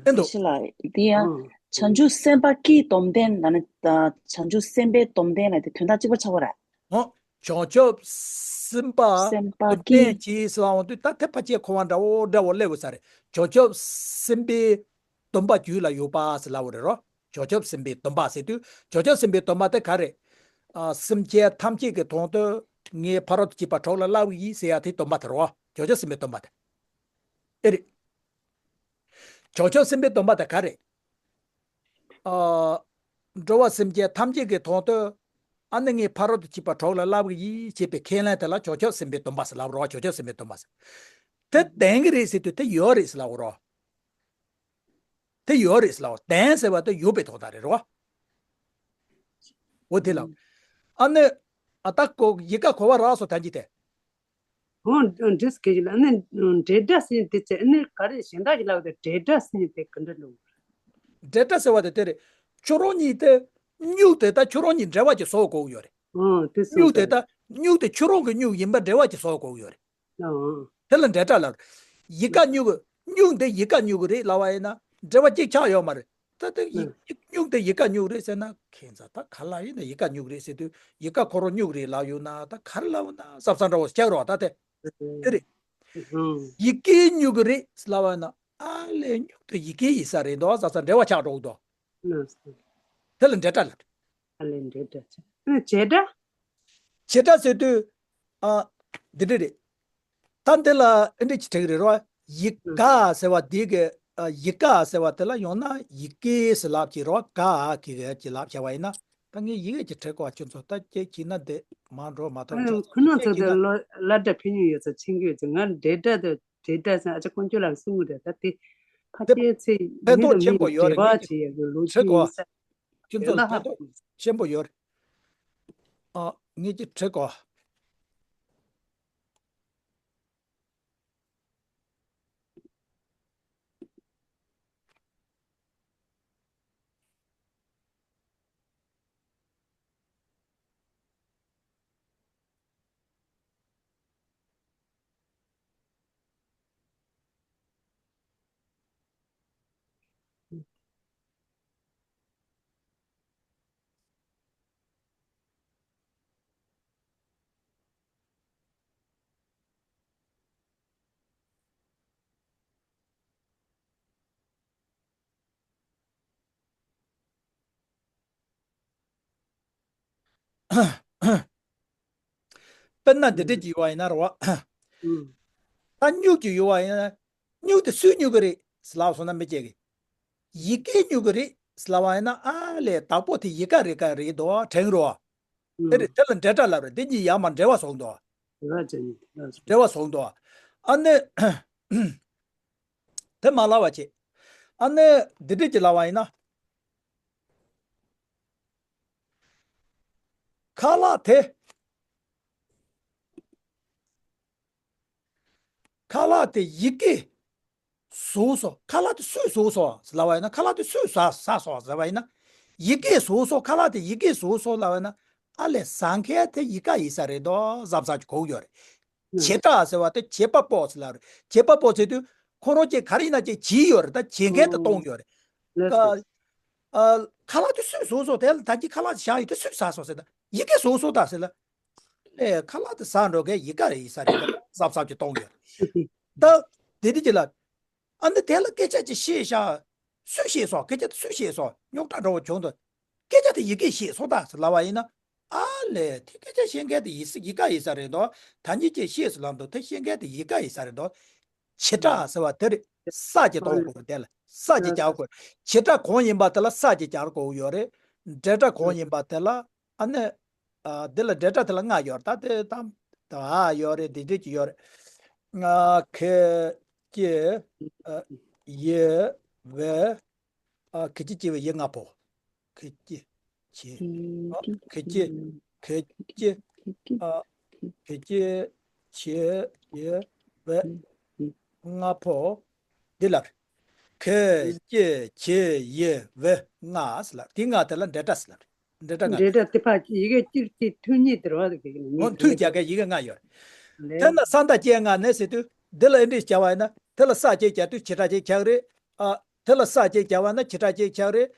ཨེ་འདུག་ཞི་ལ། འདི་ཡང་བྱང་ཆུབ་སེམས་དཔའ་ཀྱི་སྡོམ་ལྡན་ལ་ནི་བྱང་ཆུབ་སེམས་དཔའི་སྡོམ་ལྡན་ལ་དེ་དོན་དག་གཅིག་པ་ཆགས་པ་རེད། ཨོ། བྱང་ཆུབ་སེམས་དཔའ་སེམས་དཔའ་སྡོམ་ལྡན་གྱི་ཟེར་བ་འོང་དུས་ད་དེ་ཕལ་ཆེར་གོ་བ་འདྲ་བོ་འདྲ་བོ་སླེབས་ཡོད་ས་རེད། བྱང་ཆུབ་སེམས་དཔའི་སྡོམ་པ་རྒྱུད་ལ་ཡོད་པ་ཟེར་ལབ་པ་རེད་རོ། བྱང་ཆུབ་སེམས་དཔའི་སྡོམ་པ་ཟེར་དུས་བྱང་ཆུབ་སེམས་དཔའི་སྡོམ་པ་དེ་ག་རེད། ཨ། སེམས་ཅན་ཐམས་ཅད་ཀྱི་དོན་དུ་ངས་ཕ་རོལ་ཏུ་ཕྱིན་པ་གྲོགས་ལ་བསླབ་ཀྱི་ཡིན་ཟེར་ཡ་དེ་སྡོམ་པ་དེ་རེད་བ། བྱང་ཆུབ་སེམས་དཔའི་སྡོམ་པ་དེ། ཨེ་རེད། བྱང་ཆུབ་སེམས་དཔའི་སྡོམ་པ་དེ་ག་རེད། ཨ། འགྲོ་བ་སེམས་ཅན་ཐམས་ཅད་ཀྱི་དོན་དུ། ཨ་ནི་ངས་ཕ་རོལ་ཏུ་ཕྱིན་པ་དྲུག་ལ་བསླབ་ཀྱི་ཡིན་ཞེས་པའི་ཁས་ལེན་དེ་ལ་བྱང་ཆུབ་སེམས་དཔའི་སྡོམ་པ་ཟེར་ལབ་རོ། བྱང་ཆུབ་སེམས་དཔའི་སྡོམ་པ་ཟེར། དེ་ལྡན་གྱི་རེད་ཟེར་དུས་དེ་ཡོད་རེད་ཟེར་ལབ་རོ། དེ་ཡོད་རེད་ཟེར་ལབ་རོ། ལྡན་ཟེར་བ་དེ་ཡོད་པའི་དོན་དག་རེད་རོ། འོ་དེ་ལ། ཨ་ནི། ཨ་ད་གོ་ཡིད་ཀ་གོ་བ་རག་སོང་ད་ཅི་དེ། ཨོ། འདྲེས་སྐད་ཀྱི་ལ་ནི་འབྲེལ་སྒྲ་ཟེར་དེ་ཚེ་ནི་ག་རེ་གཞན་དག་གི་ལབ་དེ་འབྲེལ་སྒྲ་ཟེར་དེ་ག་འདྲ་འདུག་འབྲེལ་སྒྲ་ཟེར་བ་དེ་དེ་རེད། ཁྱོད་རང་གཉིས་དེ་སྨྱུག་དེ་ད་ཁྱོད་རང་གཉིས་འབྲེལ་བ་ཅིག་བཟོ་དགོས་ཡོད་རེད། ཨོ་དེ་སོ་སྨྱུག་དེ་ད་སྨྱུག་དེ་ཁྱོད་རང་གི་སྨྱུག་ཡིན་པ་འབྲེལ་བ་ཅིག་བཟོ་དགོས་ཡོད་རེད། ཨོ། དེ་ལ་འབྲེལ་སྒྲ་ལབ། ཡིད་ཀ་སྨྱུག་གི་སྨྱུག་འདི་ཡིད་ཀ་སྨྱུག་གི་རེད་ལབ་པ་ཡིན་ན་འབྲེལ་བ་གཅིག་ཆགས་ཡོད་མ་རེད། ད་ལྟ་ཡིག་ཡིག་སྨྱུག་དེ་ཡིད་ཀ་སྨྱུག་རེད་ཟེར་ན་ཁྱད་མཚར། ད་ག་ལ་ཡིན་ན་ཡིད་ཀ་སྨྱུག་རེད་ཟེར་དུས་ཡིད་ཀ་ཁོ་རང་སྨྱུག་རེད་ལབ་ཡོད་ན་ད་ག་རེ་ལབ་ཡོད་ན་བསམ་བསམ་འདྲ་བོ་སྐྱག་རོགས་ད་དེ་དེ་རེད། ཡིད་ཀའི་སྨྱུག་རེད་ལབ་པ་ན་ཨ་ལས་སྨྱུག་དེ་ཡིད་ཀའི་ཡིན་ས་རེད་འདུག་བསམ་བསམ་འབྲེལ་བ་ཆགས་འགྲོ་གི་འདུག་དེ་ལ་འབྲེལ་སྒྲ་ལབ། ཨ་ལས་འབྲེལ་སྒྲ་ཆགས། བྱེད་སྒྲ། བྱེད་སྒྲ་ཟེར་དུས། ཨ། འདི་འདྲ་རེད། ད་འདི་ལ་ཨེ་འདྲ་ཅིག་བྲིས་རེད་རོ། ཡི་ག་ཟེར་བ་འདི་གི་ཨ། ཡི་ག་ཟེར་བ་དེ་ལ་ཡང་ན་ཡི་གེ་ཟེར་ལབ་ཀྱི་རོ། ག་གི་ག་ཅིག་ལབ་བྱ་བ་ཡིན་ན། ད་ངས་ཡི་གེ་ཅིག་བྲིས་གོ་ཁྱོད་ཚོ་ད་ཅིག་བྱས་ན་འདི་མ་འགྲོ་མ་ཐོག་ཁྱོད་ཁོ་ན་ཚོ་ཅིག་བྱས་ད་ན། ལོ་སློབ་གྲྭ་ཕན་ཡོན་ཡོད་ཚོ་ཆེན་གི་ཡོད་ཚོ་ང་འབྲེལ་སྒྲ་དང་འབྲེལ་སྒྲ་ཟེར་ཨ་ཅག་དཀོན་མཆོག་ལགས་གསུང་གི་རེད། ད་དེ་ཕ་དེ་སྐྱེས་ཚེ་ཕན་མི་ཐོགས་དང་ཆེན་མི་པོ་ཡོད་འབྲེལ་རེད། བ་ངས་ཅིག་བྱེད་ཡ་གི་ལོ་བྲིས་གོ་རྒྱུས་ཡིན་ས། ཁྱོད་ཚོ་ལ་ཕན་ཐོགས་ཆེན་པོ་ཡོད་རེད། ཨ། ངས་ཅིག་བྲིས་གོ། དཔེར་ན་འདི་འདྲ་ཅིག་ཡོད་པ་ཡིན་ན་རེད་བ། ད་སྨྱུག་ཅིག་ཡོད་པ་ཡིན་ན། སྨྱུག་དེ་སུས་སྨྱུག་གི་རེད་ལབ་སོང་ན་མི་སྐྱེ་གི། ཡི་གེས་སྨྱུག་གི་རེད་ལབ་པ་ཡིན་ན་ཨ་ལས་བདག་པོ་དེ་ཡི་ག་རེད་ག་རེད་དོ་དྲན་རོ། དེ་རེད། དེ་ལ་འབྲེལ་སྒྲ་ལབ་རེད། དེ་གཉིས་ཡར་མར་འབྲེལ་བ་བཟུང་དོ། འབྲེལ་བ་བཟུང་དོ། ཨ་ནི། དེ་མ་ལབ་པ་བྱེད། ཨ་ནི་འདི་འདྲ་ཅིག་ལབ་པ་ཡིན་ན། ཁ་ལག་དེ། ཁ་ལག་དེ་ཡི་གེས་བཟོས་སོང་། ཁ་ལག་དེ་སུས་བཟོས་སོང་ལབ་པ་ཡིན་ན། ཁ་ལག་དེ་སུས་ཟ་ཟ་སོང་ལབ་པ་ཡིན་ན། ཡི་གེས་བཟོས་སོང་། ཁ་ལག་དེ་ཡི་གེས་བཟོས་སོང་ལབ་པ་ཡིན་ན། ཨ་ལས་ཟ་མཁན་དེ་ཡི་ག་ཡིན་ས་རེད་དོ་བསམ་བསམ་གྱི་གོ་གི་ཡོད་རེད། བྱེད་སྒྲ་ཟེར་བ་དེ་བྱེད་པ་པོ་ཟེར་ལབ་རེད། བྱེད་པ་པོ་ཟེར་དུས་ཁོ་རང་གཅིག་ག་རེ་ཡིན་ན་གཅིག་བྱས་ཡོད་རེད། ད་བྱེད་མཁན་དེ་གཏོང་ཡོད་རེད། ལགས་སོ། ཨ། ཨ། ཁ་ལག་དེ་སུས་བཟོས་སོང་། དེ་ལ་ད་གིན་ཁ་ལག་དེ་བཞག་ཡོད་དེ་སུས་ཟ་སོང་ཟེར་ན། ཡི་གེས་བཟོས་སོང་ད་ཟེར་ལ། ཨེ། ཁ་ལག་དེ་ཟ་འགྲོ་མཁན་ཡི་ག་རེ་ཡིན་ས་རེད་ད་བསམ་བསམ་གྱི་གཏོང་ཡོད་རེད། ད་དེ་དུས་ཀྱི་ལ། ཨ་ནི་དེ་ལ་སྐད་ཆ་ཅིག་བཤད་བཞག་སུས་བཤད་སོང་། སྐད་ཆ་དེ་སུས་བཤད་སོང་། རྙོག་དྲ་འདྲ་བོ་བྱུང་འདུག་སྐད་ཆ་དེ་ཡི་གེས་བཤད་སོང་ད་ཟེར་ལབ་པ་ཡིན་ན། ཨ་ལས་དེ་སྐད་ཆ་བཤད་མཁན་དེ་ཡི་ཡི་ག་ཡིན་ས་རེད་འདུག་ད་གིན་ཅིག་བཤད་སོང་ལབ་འདུག་དེ་བཤད་མཁན་དེ་ཡི་ག་ཡིན་ས་རེད་འདུག་བྱེད་སྒྲ་ཟེར་བ་དེ་རེད། ས་ཅིག་གཏོང་དགོས། དེ་ལ་ས་ཅིག་རྒྱག་དགོས། བྱེད་སྒྲ་གང་ཡིན་པ་དེ་ལ་ས་ཅིག་རྒྱག་དགོས་ཡོད་རེད། འབྲེལ་སྒྲ་གང་ཡིན་པ་དེ་ལ། ཨ་ནི། ཨ། འདི་ལ་འབྲེལ་སྒྲ་དེ་ལ་ལྔ་ཡོད་རེད། ད་དེ་དང་། ད་ཨ་ཡོད་རེད། འདི་འདྲ་ཅིག་ཡོད་རེད། ང་། ཁེ། ཀྱེ། ཨ། ཡེ། བེ། ཨ། ཁེ་ཀྱེ་ཀྱེ་བེ་ཡེ་ལྔ་པོ། ཁེ་ཀྱེ། ཁེ། ཨ། ཁེ་ཀྱེ། ཁེ་ཀྱེ། ཨ། ཁེ་ཀྱེ། ཁེ། ཡེ། བེ། ལྔ་པོ། འདི་ལ། ཁེ་ཀྱེ་ཁེ་ཡེ་བེ་ལྔ་ཟེར་ལ། དེ་ལྔ་དེ་ལ་འབྲེལ་སྒྲ་ཟེར་ལ། འབྲེལ་སྒྲ་ལྔ་འབྲེལ་སྒྲ་དེ་ཕར་ཡི་གེ་སྤྱིར་གྱི་མཐུན་གཉིས་དེ་རེད་བ། དེ་གི་ངོ་མཐུན་རྒྱག་མཁན་ཡི་གེ་ལྔ་ཡོད་རེད། དེ་ན་ས་མཐའ་ཅན་ལྔ་ནས་ཟེར་དུས་འདི་ལ་ཨེ་འདྲས་བྱ་བ་ཡིན་ན། དེ་ལ་ས་ཅན་བྱ་དུས་བྱེད་སྒྲ་ཅན་ཆགས་རེད། ཨ། དེ་ལ་ས་ཅན་བྱ་བ་ན་བྱེད་སྒྲ་ཅན་ཆགས་རེད།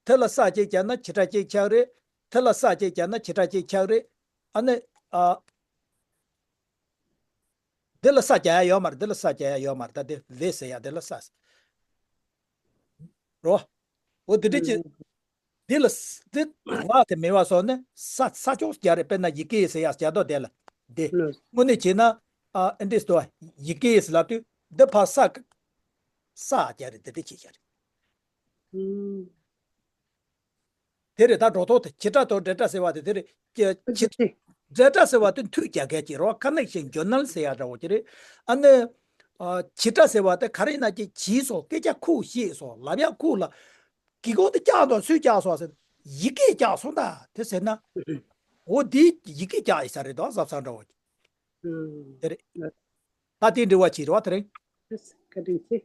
དེ་ལ་ས་ཅན་བྱ་ན་བྱེད་སྒྲ་ཅན་ཆགས་རེད། དེ་ལ་ས་ཅན་བྱ་ན་བྱེད་སྒྲ་ཅན་ཆགས་རེད། ཨ་ནི། ཨ། འདི་ལ་ས་རྒྱག་ཡ་ཡོད་མ་རེད། འདི་ལ་ས་རྒྱག་ཡ་ཡོད་མ་རེད། ད་འདི་བེ་ཟེར་ཡ་འདི་ལ་ས་ཟེར། རོ། འོ་འདི་འདྲ་ཅིག་འདི་ལ་ས་འདི་བ་དེ་མེད་པ་སོགས་ནི་ས་ས་ཅོག་རྒྱག་རེད། དཔེར་ན་ཡི་གེ་ཟེར་ཡ་རྒྱག་མདོག་དེ་ལ་འདི། དངོས་གནས་བྱས་ན། ཨ། ཨེ་འདྲས་སོ། ཡི་གེ་ཟེར་ལབ་དུས་འདི་ཕར་ས་ས་རྒྱག་རེད། འདི་འདྲ་ཅིག་རྒྱག་རེད། དེ་རེད། ད་སྒྲོ་འདོགས་དེ་བྱེད་སྒྲ་དང་འབྲེལ་སྒྲ་ཟེར་བ་དེ་དེ་རེད། ཀྱི་བྱེད་སྒྲ་ཟེར་བ་དེ་མཐུད་རྒྱག་མཁན་གྱི་རེད་བ། ཁ་ནེག་ཤན་རྒྱུ་ནོར་ཟེར་ཡ་འདྲ་བོ་ཅིག་རེད། ཨ་ནི་ཨ་བྱེད་སྒྲ་ཟེར་བ་དེ་ག་རེ་ཡིན་ན་ཅིག་བྱས་སོང་། སྐད་ཆ་ཁུག་བཤད་སོང་། ལབ་ཡ་ཁུག་ལ། གི་གོ་དེ་བཀྱག་དང་སུས་བཀྱག་སོང་ཟེར། ཡི་གེས་བཀྱག་སོང་ད་དེ་ཟེར་ན། འོ་དེ་ཡི་གེས་བཀྱག་ཡིན་ས་རེད་དོ། གཟབ་གཟབ་འདྲ་བོ་ཅིག་དེ་རེད། ད་དེ་འདྲི་བ་བྱེད་རེད་བ་དེ་རིང་། བཀའ་དྲིན་ཆེ།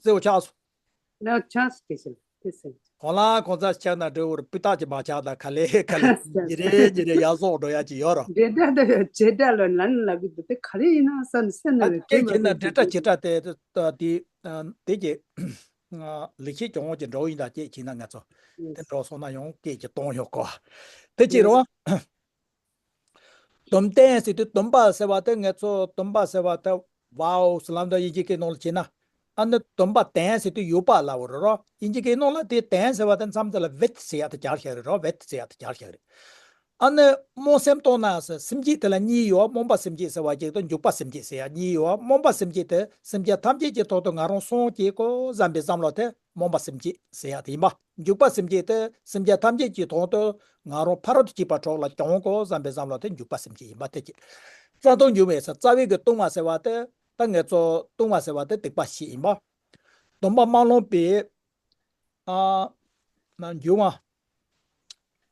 གསལ་བོ་ཆགས་སོང་། ལགས་ཆགས་སོང་། དེ་བཞིན་དེ་ཟེར། གོང་ལ་གོང་ཚ་ཆགས་ན་འདྲ་བོར་སྤུས་དག་ཅིག་མ་ཆགས་ན་ག་ལེ་ག་ལེ་ཉི་རེ་ཉི་རེ་ཡར་སོང་འགྲོ་ཡ་ཅིག་ཡོད་རོ། འབྲེལ་སྒྲ་དང་བྱེད་སྒྲ་ལ་ལན་ལབ་ཀྱི་འདུག་དེ་ག་རེ་ཡིན་ན་བསམ་ནས་སེམས་ནང་ལ་སྐད་དྲན་མ་ཁྱེད་ན་འབྲེལ་སྒྲ་བྱེད་སྒྲ་དེ་དེ་དེ་ཀྱི་ལེགས་བཤད་ལྗོན་དབང་གི་འགྲོ་ཡིན་ད་ཅེས་བྱས་ན་ང་ཚོ་དེ་འགྲོ་སོང་ན་ཡང་སྐད་ཀྱི་གཏོང་ཡོད་གོ། དེ་ཅི་རོ། སྡོམ་ལྡན་ཟེར་དུས་སྡོམ་པ་ཟེར་བ་དེ་ངེད་ཚོ་སྡོམ་པ་ཟེར་བ་དེ་ཝའོ་ཟེར་ལམ་དུ་དབྱིན་ཇི་སྐད་ནང་ལ་བྱས་ན། ཨ་ནི་སྡོམ་པ་ལྡན་ཟེར་དུས་ཡོད་པ་ལབ་པ་རེད་རོ། དབྱིན་ཇི་སྐད་ནང་ལ་དེ་ལྡན་ཟེར་བ་དེ་མཚམས་མཚམས་ལ་བིད་ཟེར་ཡ་དེ་སྦྱར་བཞག་རེད་རོ། བིད་ཟེར་ཡ་དེ་སྦྱར་བཞག་རེད། ཨ་ནི་སྨོན་སེམས་གཏོང་ན་ཟེར། སེམས་བསྐྱེད་དེ་ལ་གཉིས་ཡོད། སྨོན་པ་སེམས་བསྐྱེད་ཟེར་བ་གཅིག་དང་འཇུག་པ་སེམས་བསྐྱེད་ཟེར་ཡ་གཉིས་ཡོད། སྨོན་པ་སེམས་བསྐྱེད་དེ་སེམས་ཅན་ཐམས་ཅད་ཀྱི་དོན་དུ་ང་རང་སྲོག་བཅད་དགོས་བསམ་པའི་བསམ་བློ་དེ། སྨོན་པ་སེམས་བསྐྱེད་ཟེར་ཡ་དེ་ཡིན་པ། འཇུག་པ་སེམས་བསྐྱེད་དེ་སེམས་ཅན་ཐམས་ཅད་ཀྱི་དོན་དུ་ང་རང་ཕ་རོལ་ཏུ་ཕྱིན་པ་གྲོགས་ལ་སྦྱོང་དགོས་བསམ་པའི་བསམ་བློ་དེ་འཇུག་པ་སེམས་བསྐྱེད་ཡིན་པ་དེ་གཅིག་རྩ་ལྟུང་འཇུག་པའི་ས་རྩ་བའི་གི་ལྟུང་བ་ཟེར་བ་དེ་ད་ངེད་ཚོ་ལྟུང་བ་ཟེར་བ་དེ་སྡིག་པ་བཞི་ཡིན་པ། སྡོམ་པ་མ་ལོངས་པའི་ཨ་ན་འགྱུར་བ།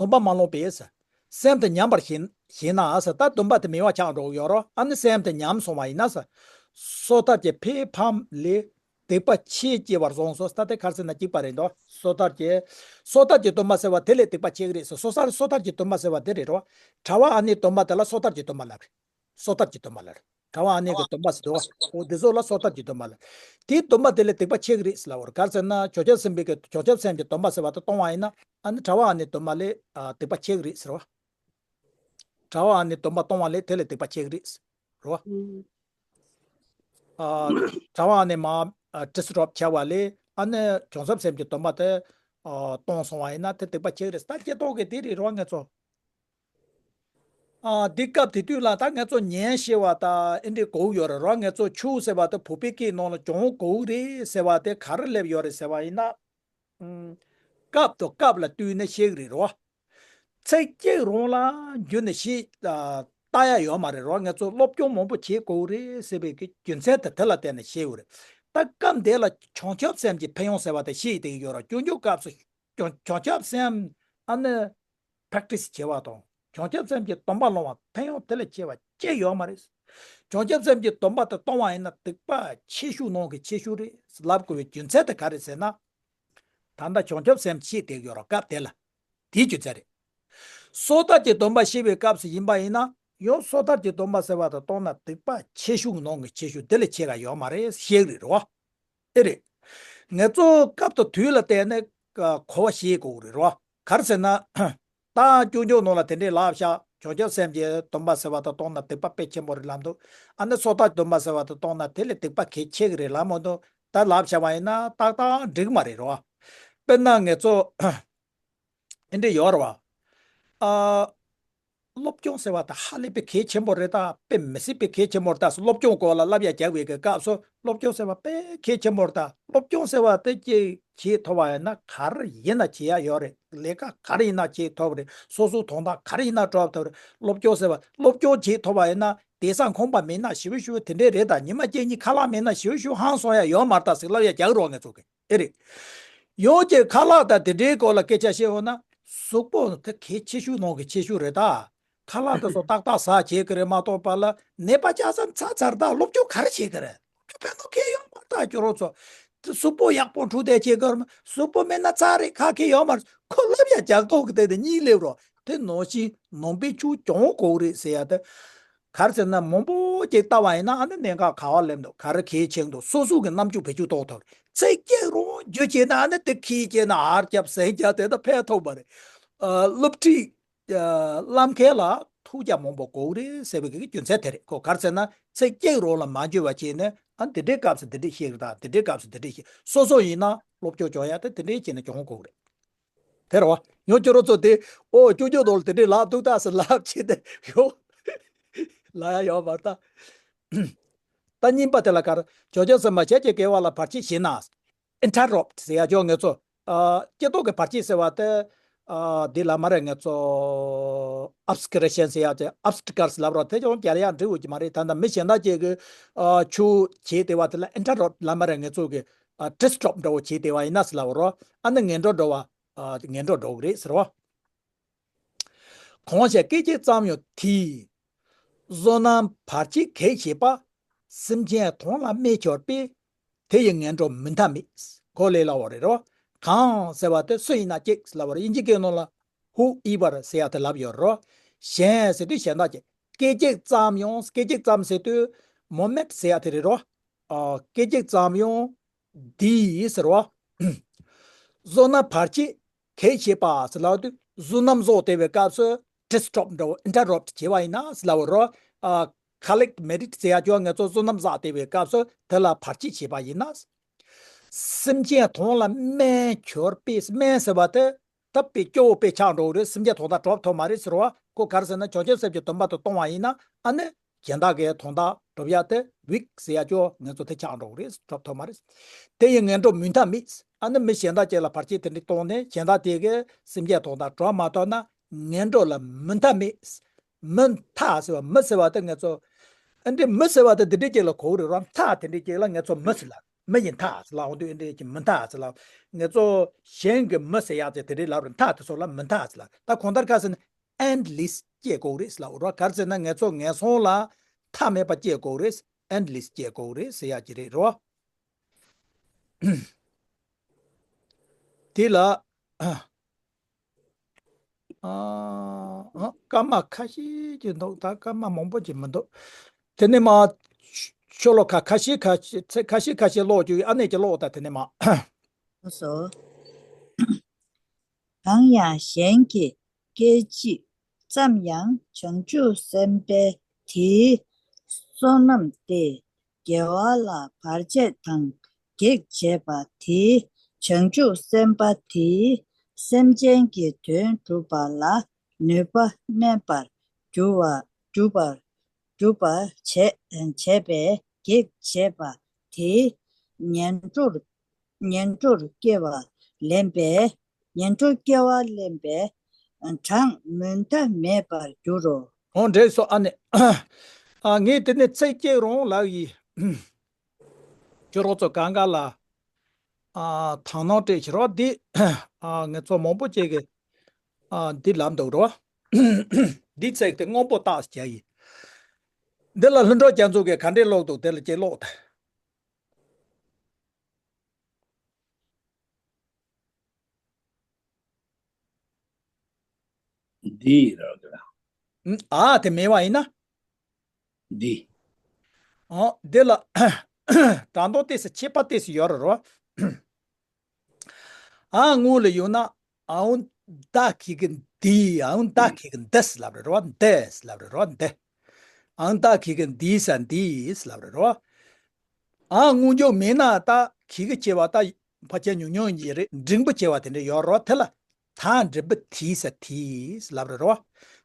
སྡོམ་པ་མ་ལོངས་པས་ཟེར། སེམས་དེ་ཉམས་པར་ཞེན་ཞེན་ན་ཟེར། ད་སྡོམ་པ་དེ་མེད་པ་ཆགས་འགྲོ་གི་ཡོད་རོ། ཨ་ནི་སེམས་དེ་ཉམས་སོང་བ་ཡིན་ན་ཟེར། སོ་ཐར་གྱི་ཕའི་ཕམ་ལས་སྡིག་པ་ཆེ་སྐྱེ་བར་བཟུང་སོ། ད་དེ་ག་རེ་ཟེར་ན་གཅིག་པ་རེད་དོ། སོ་ཐར་གྱི་སོ་ཐར་གྱི་སྡོམ་པ་ཟེར་བ་དེ་ལས་སྡིག་པ་ཆེ་གི་རེད་ཟེར། སོ་ཐར་སོ་ཐར་གྱི་སྡོམ་པ་ཟེར་བ་དེ་རེད་རོ། ཕྲ་བ་ཨ་ནིའི་སྡོམ་པ་དེ་ལ་སོ་ཐར་གྱི་སྡོམ་པ་ལབ་རེད། སོ་ཐར་གྱི་སྡོམ་པ་ལ་རེད། ཕྲ་བ་ཨ་ནི་གི་སྡོམ་པ་ཟེར་དུས་འོ་དེ་ཚོ་ལ་སོ་ཐར་གྱི་སྡོམ་པ་ལ། དེའི་སྡོམ་པ་དེ་ལས་སྡིག་པ་ཆེ་གི་རེད་ཟེར་ལབ་པ་རེད། ག་རེ་ཟེར་ན་བྱང་ཆུབ་སེམས་དཔའི་གི་བྱང་ཆུབ་སེམས་ཀྱི་སྡོམ་པ་ཟེར་བ་དེ་གཏོང་བ་ཡིན་ན་ཨ་ནི་ཕྲ་བ་ཨ་ནི་སྡོམ་པ་ལས་ཨ་སྡིག་པ་ཆེ་གི་རེད་ཟེར་བ། ཕྲ་བ་ཨ་ནི་སྡོམ་པ་གཏོང་བ་ལས་དེ་ལས་སྡིག་པ་ཆེ་གི་རེད་ཟེར་བ། ཨ་ཕྲ་བ་ཨ་ནི་མ་ཨ་དྲི་སུ་གྲོགས་ཆ་བ་ལས་ཨ་ནི་བྱང་ཆུབ་སེམས་ཀྱི་སྡོམ་པ་དེ་ཨ་གཏོང་སོང་བ་ཡིན་ན་དེ་སྡིག་པ་ཆེ་གི་རེད་ཟེར། ད་སྐྱེ་ཐོག་གི་དེ་རེད་རོ་ངེད་ཚོ། ཨ་འདི་སྐབས་དེ་དུས་ལ་ད་ང་ཚོ་ཉན་ཤེས་པ་དང་ཨེ་འདྲའི་གོ་གི་ཡོད་རེད་རོ། ང་ཚོ་ཆོས་ཟེར་བ་དེ་བོད་པའི་སྐད་ནང་ལ་སྦྱོང་དགོས་རེད་ཟེར་བ་དེ་ག་རེ་སླེབས་ཡོད་རེད་ཟེར་བ་ཡིན་ན། ཨུམ། སྐབས་དང་སྐབས་ལ་བསྟུན་ནས་བཤད་གི་རེད་རོ། ཚིག་གཅིག་རང་ལ་རྒྱུ་ནས་ཤེས་ཨ་ལྟ་ཡ་ཡོད་མ་རེད་རོ། ང་ཚོ་སློབ་སྦྱོང་མང་པོ་བྱེད་དགོས་རེད་ཟེར་བའི་གི་རྒྱུ་མཚན་དེ་དེ་ལ་བརྟེན་ནས་བཤད་ཡོད་རེད། ད་སྐབས་འདི་ལ་བྱང་ཆུབ་སེམས་ཀྱི་ཕན་ཡོན་ཟེར་བ་དེ་བཤད་བསྡད་ཀྱི་ཡོད་རོ། སྐྱོན་བརྗོད་སྐབས་སུ་བྱང་བྱང་ཆུབ་སེམས་ཨ་ནི། པྲེག་ཊི་སི་བྱེད་པ་དང་བྱང་ཆུབ་སེམས་ཀྱི་སྡོམ་པ་ལོངས་པ་ཕན་ཡོན་དེ་ལས་ཆེ་བ་ཅི་ཡོད་མ་རེད། བྱང་ཆུབ་སེམས་ཀྱི་སྡོམ་པ་དེ་གཏོང་བ་ཡིན་ན་སྡིག་པ་ཆེ་ཤོས་ནང་གི་ཆེ་ཤོས་རེད་ལབ་དགོས་པའི་རྒྱུ་མཚན་དེ་ག་རེ་ཟེར་ན། ད་ལྟ་བྱང་ཆུབ་སེམས་བཤད་བསྡད་ཡོད་རོ་སྐབས་དེ་ལ། དེའི་རྒྱུ་མཚན་རེད། སོ་ཐར་གྱི་སྡོམ་པ་བཤད་པའི་སྐབས་སུ་ཡིན་པ་ཡིན་ན་ཡང་སོ་ཐར་གྱི་སྡོམ་པ་ཟེར་བ་དེ་གཏོང་ན་སྡིག་པ་ཆེ་ཤོས་ནང་གི་ཆེ་ཤོས་དེ་ལས་ཆེ་ར་ཡོད་མ་རེད་བཤད་རེད་རོ། ཨེ་རེད། ངེད་ཚོ་སྐབས་དང་དུས་ལ་བལྟས་ནས་གོ་བ་ཤེས་དགོས་རེད་རོ། ག་རེ་ཟེར་ན། ད་སྐྱོན་བརྗོད་ནང་ལ་དེ་འདྲའི་ལབ་ཤག་བྱང་ཆུབ་སེམས་ཀྱི་སྡོམ་པ་ཟེར་བ་དེ་གཏོང་ན་སྡིག་པ་དཔེ་ཆེན་པོ་རེད་ལབ་འདུག་ཨ་ནི་སོ་ཐར་སྡོམ་པ་ཟེར་བ་དེ་གཏོང་ན་དེ་ལས་སྡིག་པ་གལ་ཆེ་གི་རེད་ལབ་མ་འདུག་ད་ལབ་བྱ་བ་ཡིན་ན་ཏག་ཏག་འགྲིག་མ་རེད་རོ། དཔེར་ན་ངེད་ཚོ་ཨེ་འདྲ་ཡོད་རེད་བ། ཨ། སློབ་སྦྱོང་ཟེར་བ་དང་ཧ་ལས་པའི་གལ་ཆེན་པོ་རེད་ད། དཔེ་མི་སྲིད་པའི་གལ་ཆེན་པོ་རེད་ད། སློབ་སྦྱོང་སྐོར་ལ་བསླབ་ཡ་རྒྱག་པའི་གི་སྐབས་སུ་སློབ་སྦྱོང་ཟེར་བ་དཔེ་གལ་ཆེན་པོ་རེད་ད། སློབ་སྦྱོང་ཟེར་བ་དེ་ཅིག་བྱེད་ཐུབ་པ་ཡིན་ན་ག་རེ་ཡིན་ན་བྱེད་ཡ་ཡོད་རེད། ལས་ཀ་ག་རེ་ཡིན་ན་བྱེད་ཐུབ་རེད། སོ་སོའི་དོན་དག་ག་རེ་ཡིན་ན་སྒྲུབ་ཐུབ་རེད། སློབ་སྦྱོང་ཟེར་བ་སློབ་སྦྱོང་བྱེད་ཐུབ་པ་ཡིན་ན་དེང་སང་ཁང་པ་མེད་ན་ཞེ་པོ་ཞེ་པོ་དེ་འདྲས་རེད་ད། ཉི་མ་གཅིག་གཉིས་ཁ་ལག་མེད་ན་ཞེ་པོ་ཞེ་པོ་ཧང་སང་ཡ་ཡོད་མ་རེད་ད་ཟེར་བསླབ་ཡ་རྒྱག་རོགས་ངེད་ཚོ་གི། ཨེ་རེད། ཡང་ཅིག་ཁ་ལག་དང་དེ་འདྲའི་སྐོར་ལ་སྐད་ཆ་བཤད་འོང་ན། གཟུགས་པོ་དེ་གལ་ཆེ་ཤོས་ནང་གི་ཆེ་ཤོས་རེད་ད། ཁ་ལག་དེ་ཚོ་ཏག་ཏག་ཟ་བྱེད་ཀྱི་རེད་མ་གཏོགས་པ་ལ་ནད་པ་ཆགས་ཙང་ཚར་ཚར་ད་སློབ་སྦྱོང་ག་རེ་བྱེད་ཀྱི་རེད། སློབ་སྦྱོང་ཕན་ཐོགས་གང་ཡང་ཡོད་མ་རེད་ད་ཁྱོད་རང་ཚོ། དེ་གཟུགས་པོ་ཡག་པོ་འཁྲུ་བསྡད་བྱེད་ཀྱི་རེད་མ། གཟུགས་པོ་མེད་ན་ཚར་རེད་ཁ་ཁེ་ཡོད་མ་རེད། ཁོ་བསླབ་ཡ་རྒྱག་ཐོག་གི་དེ་དེ་གཉིས་སླེབས་རོགས། དེ་ནང་བཞིན་ནང་པའི་ཆོས་སྦྱོང་དགོས་རེད་ཟེར་ཡ་དེ། ག་རེ་ཟེར་ན་མང་པོ་ཅིག་ལྟ་བ་ཡིན་ན་ཨ་ནི་གནད་འགག་ག་བ་སླེབས་འདུག་ག་རེ་གལ་ཆེན་འདུག་སོ་སོ་གི་རྣམ་འགྱུར་བེད་སྤྱོད་གཏོང་ཐུབ་རེད། ཚིག་གཅིག་རང་རྒྱུ་བྱས་ན་ཨ་ནི་དེ་ཁྱི་བྱས་ན་ཨར་རྒྱབ་ཟེར་རྒྱབ་དེ་ད་ཕན་ཐོགས་པ་རེད། ཨ་སློབ་ཁྲིད་ཨ་བསླབ་མཁན་ལ་ཐུགས་རྒྱ་མང་པོ་དགོས་རེད་ཟེར་བའི་གི་རྒྱུ་མཚན་དེ་རེད་ཁོ། ག་རེ་ཟེར་ན་ཚིག་གཅིག་རང་ལ་མ་འཇུ་བ་བྱས་ནས་ཨ་འདི་འདྲའི་སྐབས་སུ་འདི་འདྲའི་བཤད་རེད་ད། འདི་འདྲའི་སྐབས་སུ་འདི་འདྲའི་བཤད། སོ་སོ་ཡིན་ན་སློབ་སྦྱོང་སྦྱོང་ཡ་དེ་འདི་འདྲའི་བྱས་ནས་སྦྱོང་དགོས་རེད། དེ་རེད་བ། ཡང་ཁྱོད་རང་ཚོ་དེ་ཨོ་ཅོ་ཅོ་དང་དེ་འདྲའི་ལབ་འདུག་ད་ཟེར་ལབ་བྱས་ཏེ་ཡོ། ལབ་ཡ་ཡོད་མ་རེད་ད། ད་གཉིས་པ་དེ་ལ་ག་རེ། བྱང་ཆུབ་སེམས་དཔའ་ཞལ་གྱི་དགེ་བ་ལ་བར་ཆད་བྱེད་ན། ཨིན་ཊར་རབ་ཊི་ཟེར་ཡ་ཅོ་ངེད་ཚོ། ཨ་སྐྱེ་ཐོག་གི་བར་ཆད་ཟེར་བ་དེ། ཨ་འདི་ལ་མ་རེད། ང་ཚོ་ཨབ་སི་ཀི་རི་ཤན་ཟེར་ཡག་དེ་ཨབ་སི་ཀི་རི་ལབ་རོགས། དེ་ཀྱང་རྒྱལ་ཡག་འབྲི་འོས་ཀྱི་མ་རེད། ད་ལྟ་མི་གཞན་དག་ཅིག་གི་ཨ་ཆུ་བྱས་དེ་བ་དེ་ལ་ཨིན་ཊར་རབ་ལབ་མ་རེད། ང་ཚོ་གི་ཨ་ཌི་སི་ཊརབ་འདྲ་བོ་བྱས་དེ་བ་ཡིན་ན་ཟེར་ལབ་རོགས། ཨ་ནི་ངན་འགྲོ་འགྲོ་བ། ཨ་ངན་འགྲོ་འགྲོ་གི་རེད་ཟེར་བ། གང་ཞིག་སྐད་ཅིག་ཙམ་ཡང་དེས། བསོད་ནམས་བར་ཆད་གེགས་བྱེད་པ། སེམས་ཅན་དོན་ལ་རྨས་གྱུར་པས། དེ་ཡི་ངན་འགྲོ་མུ་མཐའ་མེད། གོ་ལེ་ལབ་པ་རེད་རོ། གང་ཟེར་བ་དེ་སུ་ཡིན་ན་གཅིག་ལབ་པ་རེད། དབྱིན་ཇི་སྐད་ནང་ལ་whoever ཟེར་ཡག་དེ་ལབ་ཡོད་རོ། གཞན་ཟེར་དུས་གཞན་དག་ཅིག་སྐད་ཅིག་ཙམ་ཡང་། སྐད་ཅིག་ཙམ་ཟེར་དུས་མོ་མེན་ཊི་ཟེར་ཡག་དེ་རེད་རོ། ཨ་སྐད་ཅིག་ཙམ་ཡང་དེས་ཟེར་བ། བསོད་ནམས་བར་ཆད་གེགས་བྱེད་པ་ཟེར་ལབ་དུས་བསོད་ནམས་བཟོ་བསྡད་པའི་སྐབས་སུ་ཌི་སི་ཊརབ་འདྲ་བོ་ཨིན་ཊར་རབ་བྱས་པ་ཡིན་ན་ཟེར་ལབ་རོ། ཨ་ཀ་ལེག་མེ་རིཊ་ཟེར་ཡག་ཅིག་ང་ཚོ་བསོད་ནམས་བསགས་བསྡད་པའི་སྐབས་སུ་དེ་ལ་བར་ཆད་བྱས་པ་ཡིན་ན། སེམས་ཅན་དོན་ལ་རྨས་གྱུར་པས། རྨས་ཟེར་བ་དེ་ད་དཔེ་སྐྱོ་བོ་དཔེ་ཆགས་འགྲོ་གི་རེད། སེམས་ཅན་དོན་དག་གྲུབ་ཐུབ་མ་རེད་ཟེར་བ། ཁོ་ག་རེ་ཟེར་ན་བྱང་ཆུབ་སེམས་ཀྱི་སྡོམ་པ་དེ་གཏོང་བ་ཡིན་ན་ཨ་ནི་གཞན་དག་གི་དོན་དག་སྒྲུབ་ཡག་དེ་ཝིག་ཟེར་ཡག་ཅིག་ང་ཚོ་དེ་ཆགས་འགྲོ་གི་རེད། གྲུབ་ཐུབ་མ་རེད། དེ་ཡི་ངན་འགྲོ་མུ་མཐའ་མེད། ཨ་ནི་མི་གཞན་དག་ཅིག་ལ་བར་ཆད་དེ་འདྲ་བཏང་ནས་གཞན་དག་དེ་གི་སེམས་ཅན་དོན་དག་གྲུབ་མ་ཐུབ་ན་ངན་འགྲོ་ལ་མུ་མཐའ་མེད། མུ་མཐའ་ཟེར་བ། མུ་ཟེར་བ་དེ་ང་ཚོ་ཨ་འདྲ་མུ་ཟེར་བ་དེ་འདི་འདྲ་ཅིག་ལ་གོ་གི་རེད་རོ། མཐའ་དེ་འདྲ་ཅིག་ལ་ང་ཚོ་མུ་ཟེར་ལ། མི་ཡི་མཐའ་ཟེར་ལབ་འོང་དུས་ཨ་འདྲ་ཅིག་མུ་མཐའ་ཟེར་ལབ། ང་ཚོ་གཞན་གྱི་མུ་ཟེར་ཡག་ཅིག་དེ་འདྲ་ལབ་རེད། མཐའ་དེ་ཚོ་ལ་མུ་མཐའ་ཟེར་ལབ། ད་གང་ལྟར་ག་ཟེར་ན་ཨེན་ཌི་ལེ་སི་སྐྱེ་དགོས་རེད་ཟེར་ལབ་རོ། ག་རེ་ཟེར་ན་ང་ཚོ་ངན་སོང་ལ་མཐའ་མེད་པ་སྐྱེ་དགོས་རེད། ཨེན་ཌི་ལེ་སི་སྐྱེ་དགོས་རེད་ཟེར་ཡག་ཅིག་རེད་རོ། དེ་ལ་ཨ་ཨ་སྐར་མ་ཁ་ཤས་ཅིག་འདུག་ད་སྐར་མ་མང་པོ་ཅིག་མི་འདུག་དེ་ནས་མར་ཤོ་ལོ་ཀ་ཁ་ཤས་ཁ་ཤས་ཚིག་ཁ་ཤས་ཁ་ཤས་ཀློག་རྒྱུ། ཨ་ནེ་ཅིག་ཀློག་ད། དེ་ནས་མར། ལགས་སོ། གང་ཡང་གཞན་གྱི་སྐད་ཅིག་ཙམ་ཡང་བྱང་ཆུབ་སེམས་དཔའ་དེའི་བསོད་ནམས་ཏེ། དགེ་བ་ལ་བར་ཆད་དང་གེགས་བྱས་པ་དེས་བྱང་ཆུབ་སེམས་དཔའ་དེའི་སེམས་ཅན་གྱི་དོན་སྒྲུབ་པ་ལ་ནུས་པ་དམན་པར་འགྱུར་བ་འགྱུར་པར་འགྱུར་བར་བྱས་བྱས་པས་གེགས་བྱས་པ་དེས་ངན་འགྲོར་ངན་འགྲོར་སྐྱེ་བ་ལེན་པས། ངན་འགྲོར་སྐྱེ་བ་ལེན་པས་གྲངས་མུ་མཐའ་མེད་པར་འགྱུར་རོ། འོ་འགྲིག་སོང་། ཨ་ནི་ཨ་ངས་དེ་ནས་ཚིག་གཅིག་རང་ལབ་ཡིན། ཁྱོད་རང་ཚོ་གང་ག་ལ་ཨ་དང་ནང་སྤྲད་ཤི་རོགས། འདི་ཨ་ང་ཚོ་མང་པོ་ཅིག་གིས་ཨ་འདི་ལབ་འདུག་རོ། འདི་ཚིག་དེ་སྔོན་པོ་རྟགས་བྱས་ཡིན། འདི་ལ་ལྷུན་གྲུབ་རྒྱ་མཚོ་གིས་ག་འདྲས་ཀློག་འདུག་དེ་ལ་ཅིག་ཀློག་དང་། འདི་ར་ག་ཨ་དེ་མེད་པ་ཡིན་ན། འདི། ཨོ་དེ་ལ་དྲང་དོན་ཏོག་ཙམ་ཁྱད་པར་ཏོག་ཙམ་ཡོད་རེད་རོ། ཨ་སྔོན་ལ་ཡོད་ན་ཨའུན་ད་ཁི་གི་འདི། ཨའུན་ད་ཁི་གི་འདི་ཟེར་ལབ་རེད་རོ། འདི་ཟེར་ལབ་རེད་རོ། འདི། ཨའུན་ད་ཁི་གི་འདི་ཟེར་འདི་ཟེར་ལབ་རེད་རོ། ཨ་སྔོན་འཇུག་མེད་ན་ད་ཁི་གི་ཆེ་བ་ད་ཕལ་ཆེར་ཉུང་ཉུང་ཡིན་རེད། འབྲིང་པོ་ཆེ་བ་དེ་འདྲ་ཡོད་རོ། དེ་ལ་ཐག་འབྲིང་པོ་དེ་ཟེར་དེ་ཟེར་ལབ་རེད་རོ།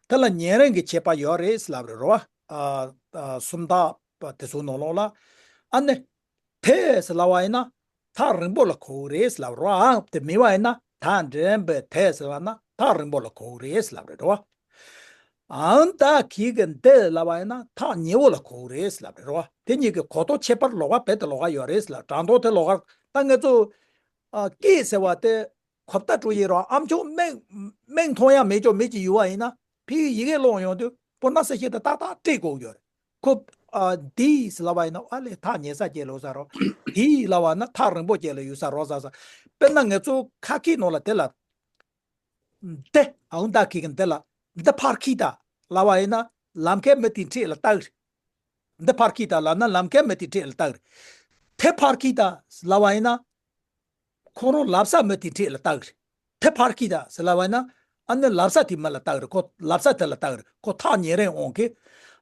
དེ་ལ་ཉེ་རིང་གི་ཁྱད་པར་ཡོད་རེད་ཟེར་ལབ་རེད་རོ། ཨ་ཨ་སུམ་རྟགས་པ་དེ་ཚོ་ནང་ལོགས་ལ། ཨ་ནི། དེ་ཟེར་ལབ་པ་ཡིན་ན་ཐག་རིང་པོ་ལ་གོ་གི་རེད་ཟེར་ལབ་རོ། ཨ་དེ་མེད་པ་ཡིན་ན་ཐག་འབྲིང་པོ་དེ་ཟེར་བ་ན་ཐག་རིང་པོ་ལ་གོ་གི་རེད་ཟེར་ལབ་རེད་རོ། ཨའུན་ད་ཁི་གི་འདི་ལབ་པ་ཡིན་ན་ཐག་ཉེ་བོ་ལ་གོ་གི་རེད་ཟེར་ལབ་རེད་རོ། དེ་གཉིས་ཀྱི་གོ་རྟོགས་ཁྱད་པར་ལོགས་ཀ་རྦད་དེ་ལོགས་ཀ་ཡོད་རེད་ཟེར་ལབ། དྲང་དོན་དེ་ལོགས་ཀ། ད་ང་ཚོ་ཨ་སྐད་ཟེར་བ་དེ་གོ་བརྡ་སྤྲོད་ཡས་རོ། ཨམ་ཅོག་སྨན་སྨན་མཐོང་ཡ་མེད་ཅོག་མེད་ཅིག་ཡོད་པ་ཡིན་ན་ཕ་གིའི་ཡི་གེ་ཀློག་ཡོང་དུས་པོ་ན་ས་ཤེད་དེ་ཏག་ཏག་སྤྲད་དགོས་ཡོད་རེད། ཁོ་ཨ་འདི་ཟེར་ལབ་པ་ཡིན་ན་ཨ་ལས་ཐག་ཉེ་ས་སྐྱེ་ལོ་ས་རོ། འདི་ལབ་པ་ན་ཐག་རིང་པོ་སྐྱེ་ལ་ཡོད་ས་རོ་ཟེར་ས། དཔེར་ན་ང་ཚོ་ཁ་སྐད་ནང་ལ་དེ་ལ། འདི་ཨའུན་ད་ཁི་གི་འདི་ལ་འདི་ཕར་ཁྱེར་ད་ལབ་པ་ཡིན་ན་ལམ་ཁའི་མི་དེའི་འཁྲིས་ལ་ལྟ་གི་རེད། འདི་ཕར་ཁྱེར་ད་ལབ་ན་ལམ་ཁའི་མི་དེའི་འཁྲིས་ལ་ལྟ་གི་རེད། དེ་ཕར་ཁྱེར་ད་ལབ་པ་ཡིན་ན། ཁོ་རང་ལབ་ས་མི་དེའི་འཁྲིས་ལ་ལྟ་གི་རེད། དེ་ཕར་ཁྱེར་ད་ཟེར་ལབ་པ་ཡིན་ན་ཨ་ནི་ལབ་ས་དེའི་མི་ལ་ལྟ་གི་རེད། ཁོ་ལབ་ས་དེ་ལ་ལྟ་གི་རེད། ཁོ་ཐག་ཉེ་རིང་འོང་གི།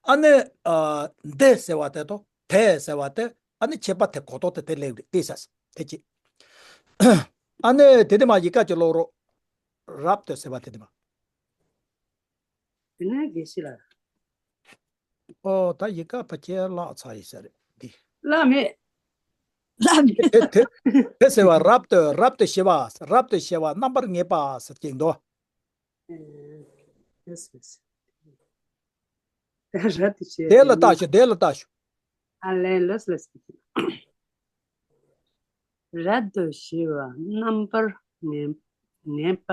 ཨ་ནི་ཨ་འདི་ཟེར་བ་དེ་དང་དེ་ཟེར་བ་དེ་ཨ་ནི་ཁྱད་པར་དེ་གོ་རྟོགས་དེ་དེ་སླེབས་རེད་དེ་ས་དེ་ཅི། ཨ་ནི་དེ་དེ་མ་ཡི་ག་ཅི་ཀློག་རོགས། རབ་ཏུ་ཟེར་བ་དེ་དེ་མ། དེ་ནས་དགེ་བཤེས་ལགས། ཨོ་ད་ཡི་ག་ཕལ་ཆེར་བརླག་ཚར་ཡིན་ས་རེད་འདི། བརླག་མེད། བརླག་མེད། དེ་དེ་དེ་ཟེར་བ་རབ་ཏུ་རབ་ཏུ་ཞི་བ། རབ་ཏུ་ཞི་བ་རྣམ་པར་ངེས་པ་ཟེར་གྱིན་འདུག་ཨེ། ལགས་སོ། ལགས་སོ། ད་རབ་ཏུ་བྱེད་དེ་ལ་ལྟ་ཞིག་དེ་ལ་ལྟ་ཞིག་ཨ་ལས། ལགས་ལགས། རབ་ཏུ་ཞི་བ་རྣམ་པར་ངན་ངན་པ་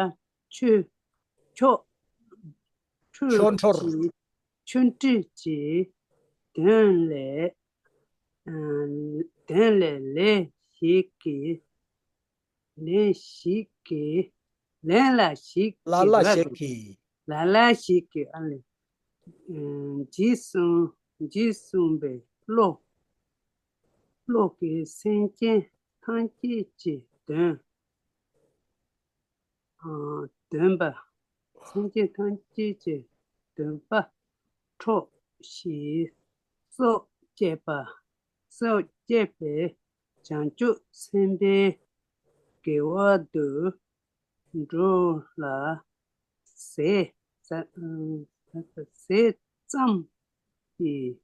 ཆོས་ཕྱོགས་ཆོས་ཆོས་འཕྲོར། ཀྱི་ཆོས་འཕྲོས་ཀྱི་དོན་ལས། ཨ། དོན་ལས་ལས་ཞིག་གི་ལན་ཞིག་གི་ལན་ལ་ཞིག་ལ་གི་ལ་ར་ཞིག་གི་ལ་ལ་ཞིག་གི་ཨ་ལས། ཨ། འཇིགས་གསུངས་འཇིགས་གསུངས་པའི་བློ། བློ་གིས་སེམས་ཅན་ཐམས་ཅད་ཀྱི་དོན། ཨ། དོན་པ། སེམས་ཅན་ཐམས་ཅད་ཀྱི་དོན་པ་འཕྲོག་ཞིང་སྲོག་བཅད་པ། སྲོག་བཅད་པའི་བྱང་ཆུབ་སེམས་དཔའི་དགེ་བ་དུ་འགྲོ་ལ་ཟས་ཟས་ཙམ་གྱིས་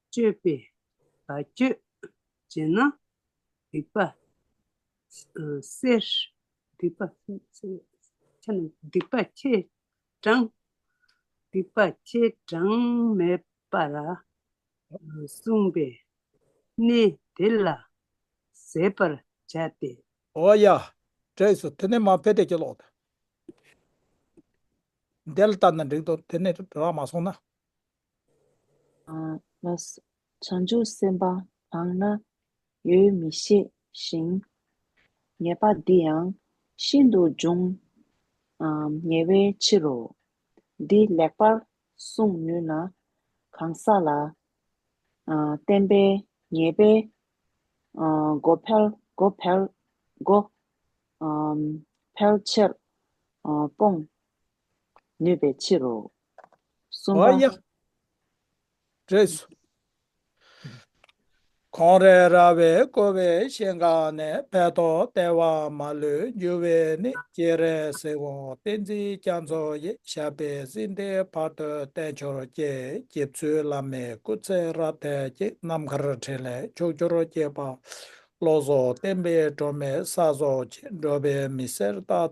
སྤྱོད་པའི་བ་སྤྱོད་བྱས་ན། སྡིག་པ། ཨ། སེལ། སྡིག་པ། ཆ་ནས་སྡིག་པ་ཆེ་དྲགས། སྡིག་པ་ཆེ་དྲགས་མེད་པར་གསུངས་པའི་གནས་དེ་ལ་ཟད་པར་བྱ་སྟེ། ཨོ་ཡ། བགྲེས་སོ། དེ་ནས་མ་ཕེ་དེ་ཀྱི་ལོག་ད། འདི་ལ་ལྟ་ན་འགྲིག་འདུག་དེ་ནས་རག་མ་སོང་ན། ཨ། ལགས། བྱང་ཆུབ་སེམས་དཔའ་གང་ན་ཡོད་མི་ཤེས་ཤིང་། ཉེས་པ་འདི་ཡང་ཤིན་ཏུ་འབྱུང་ཨ་ཉེ་བའི་ཕྱིར་རོ། འདི་ལེགས་པར་བསྲུང་ནུས་ན་གང་ཟག་ལ་ཨ་བསྟན་པའི་ཉེས་པའི་ཨ་སྒོ་ཕལ་སྒོ་ཕལ་སྒོ་ཨ་ཕལ་ཆེར་ཨ་སྤོང་ནུས་པའི་ཕྱིར་རོ། གསུམ་པ། ཨོ་ཡ། བགྲེས་སོ། གངས་རི་ར་བས་བསྐོར་བའི་ཤིང་ཀ་ནས། ཕན་འདོགས་བདེ་བ་མ་ལུས་འབྱུང་བའི་གནས། སྤྱན་རས་གཟིགས་དབང་བསྟན་འཛིན་རྒྱ་མཚོ་ཡི། ཞབས་པད་སྲིད་མཐའི་བར་དུ་བརྟན་གྱུར་ཅིག་རྗེ་བཙུན་བླ་མའི་སྐུ་ཚེ་རབ་བརྟན་ཅིག་ནམ་མཁར་འཕྲིན་ལས་ཕྱོགས་བཅུར་ཁྱབ་པ། བློ་བཟང་བསྟན་པའི་སྒྲོན་མེ་གསལ་རྫོགས་ཅིག་འགྲོ་བའི་མི་སེར་དག་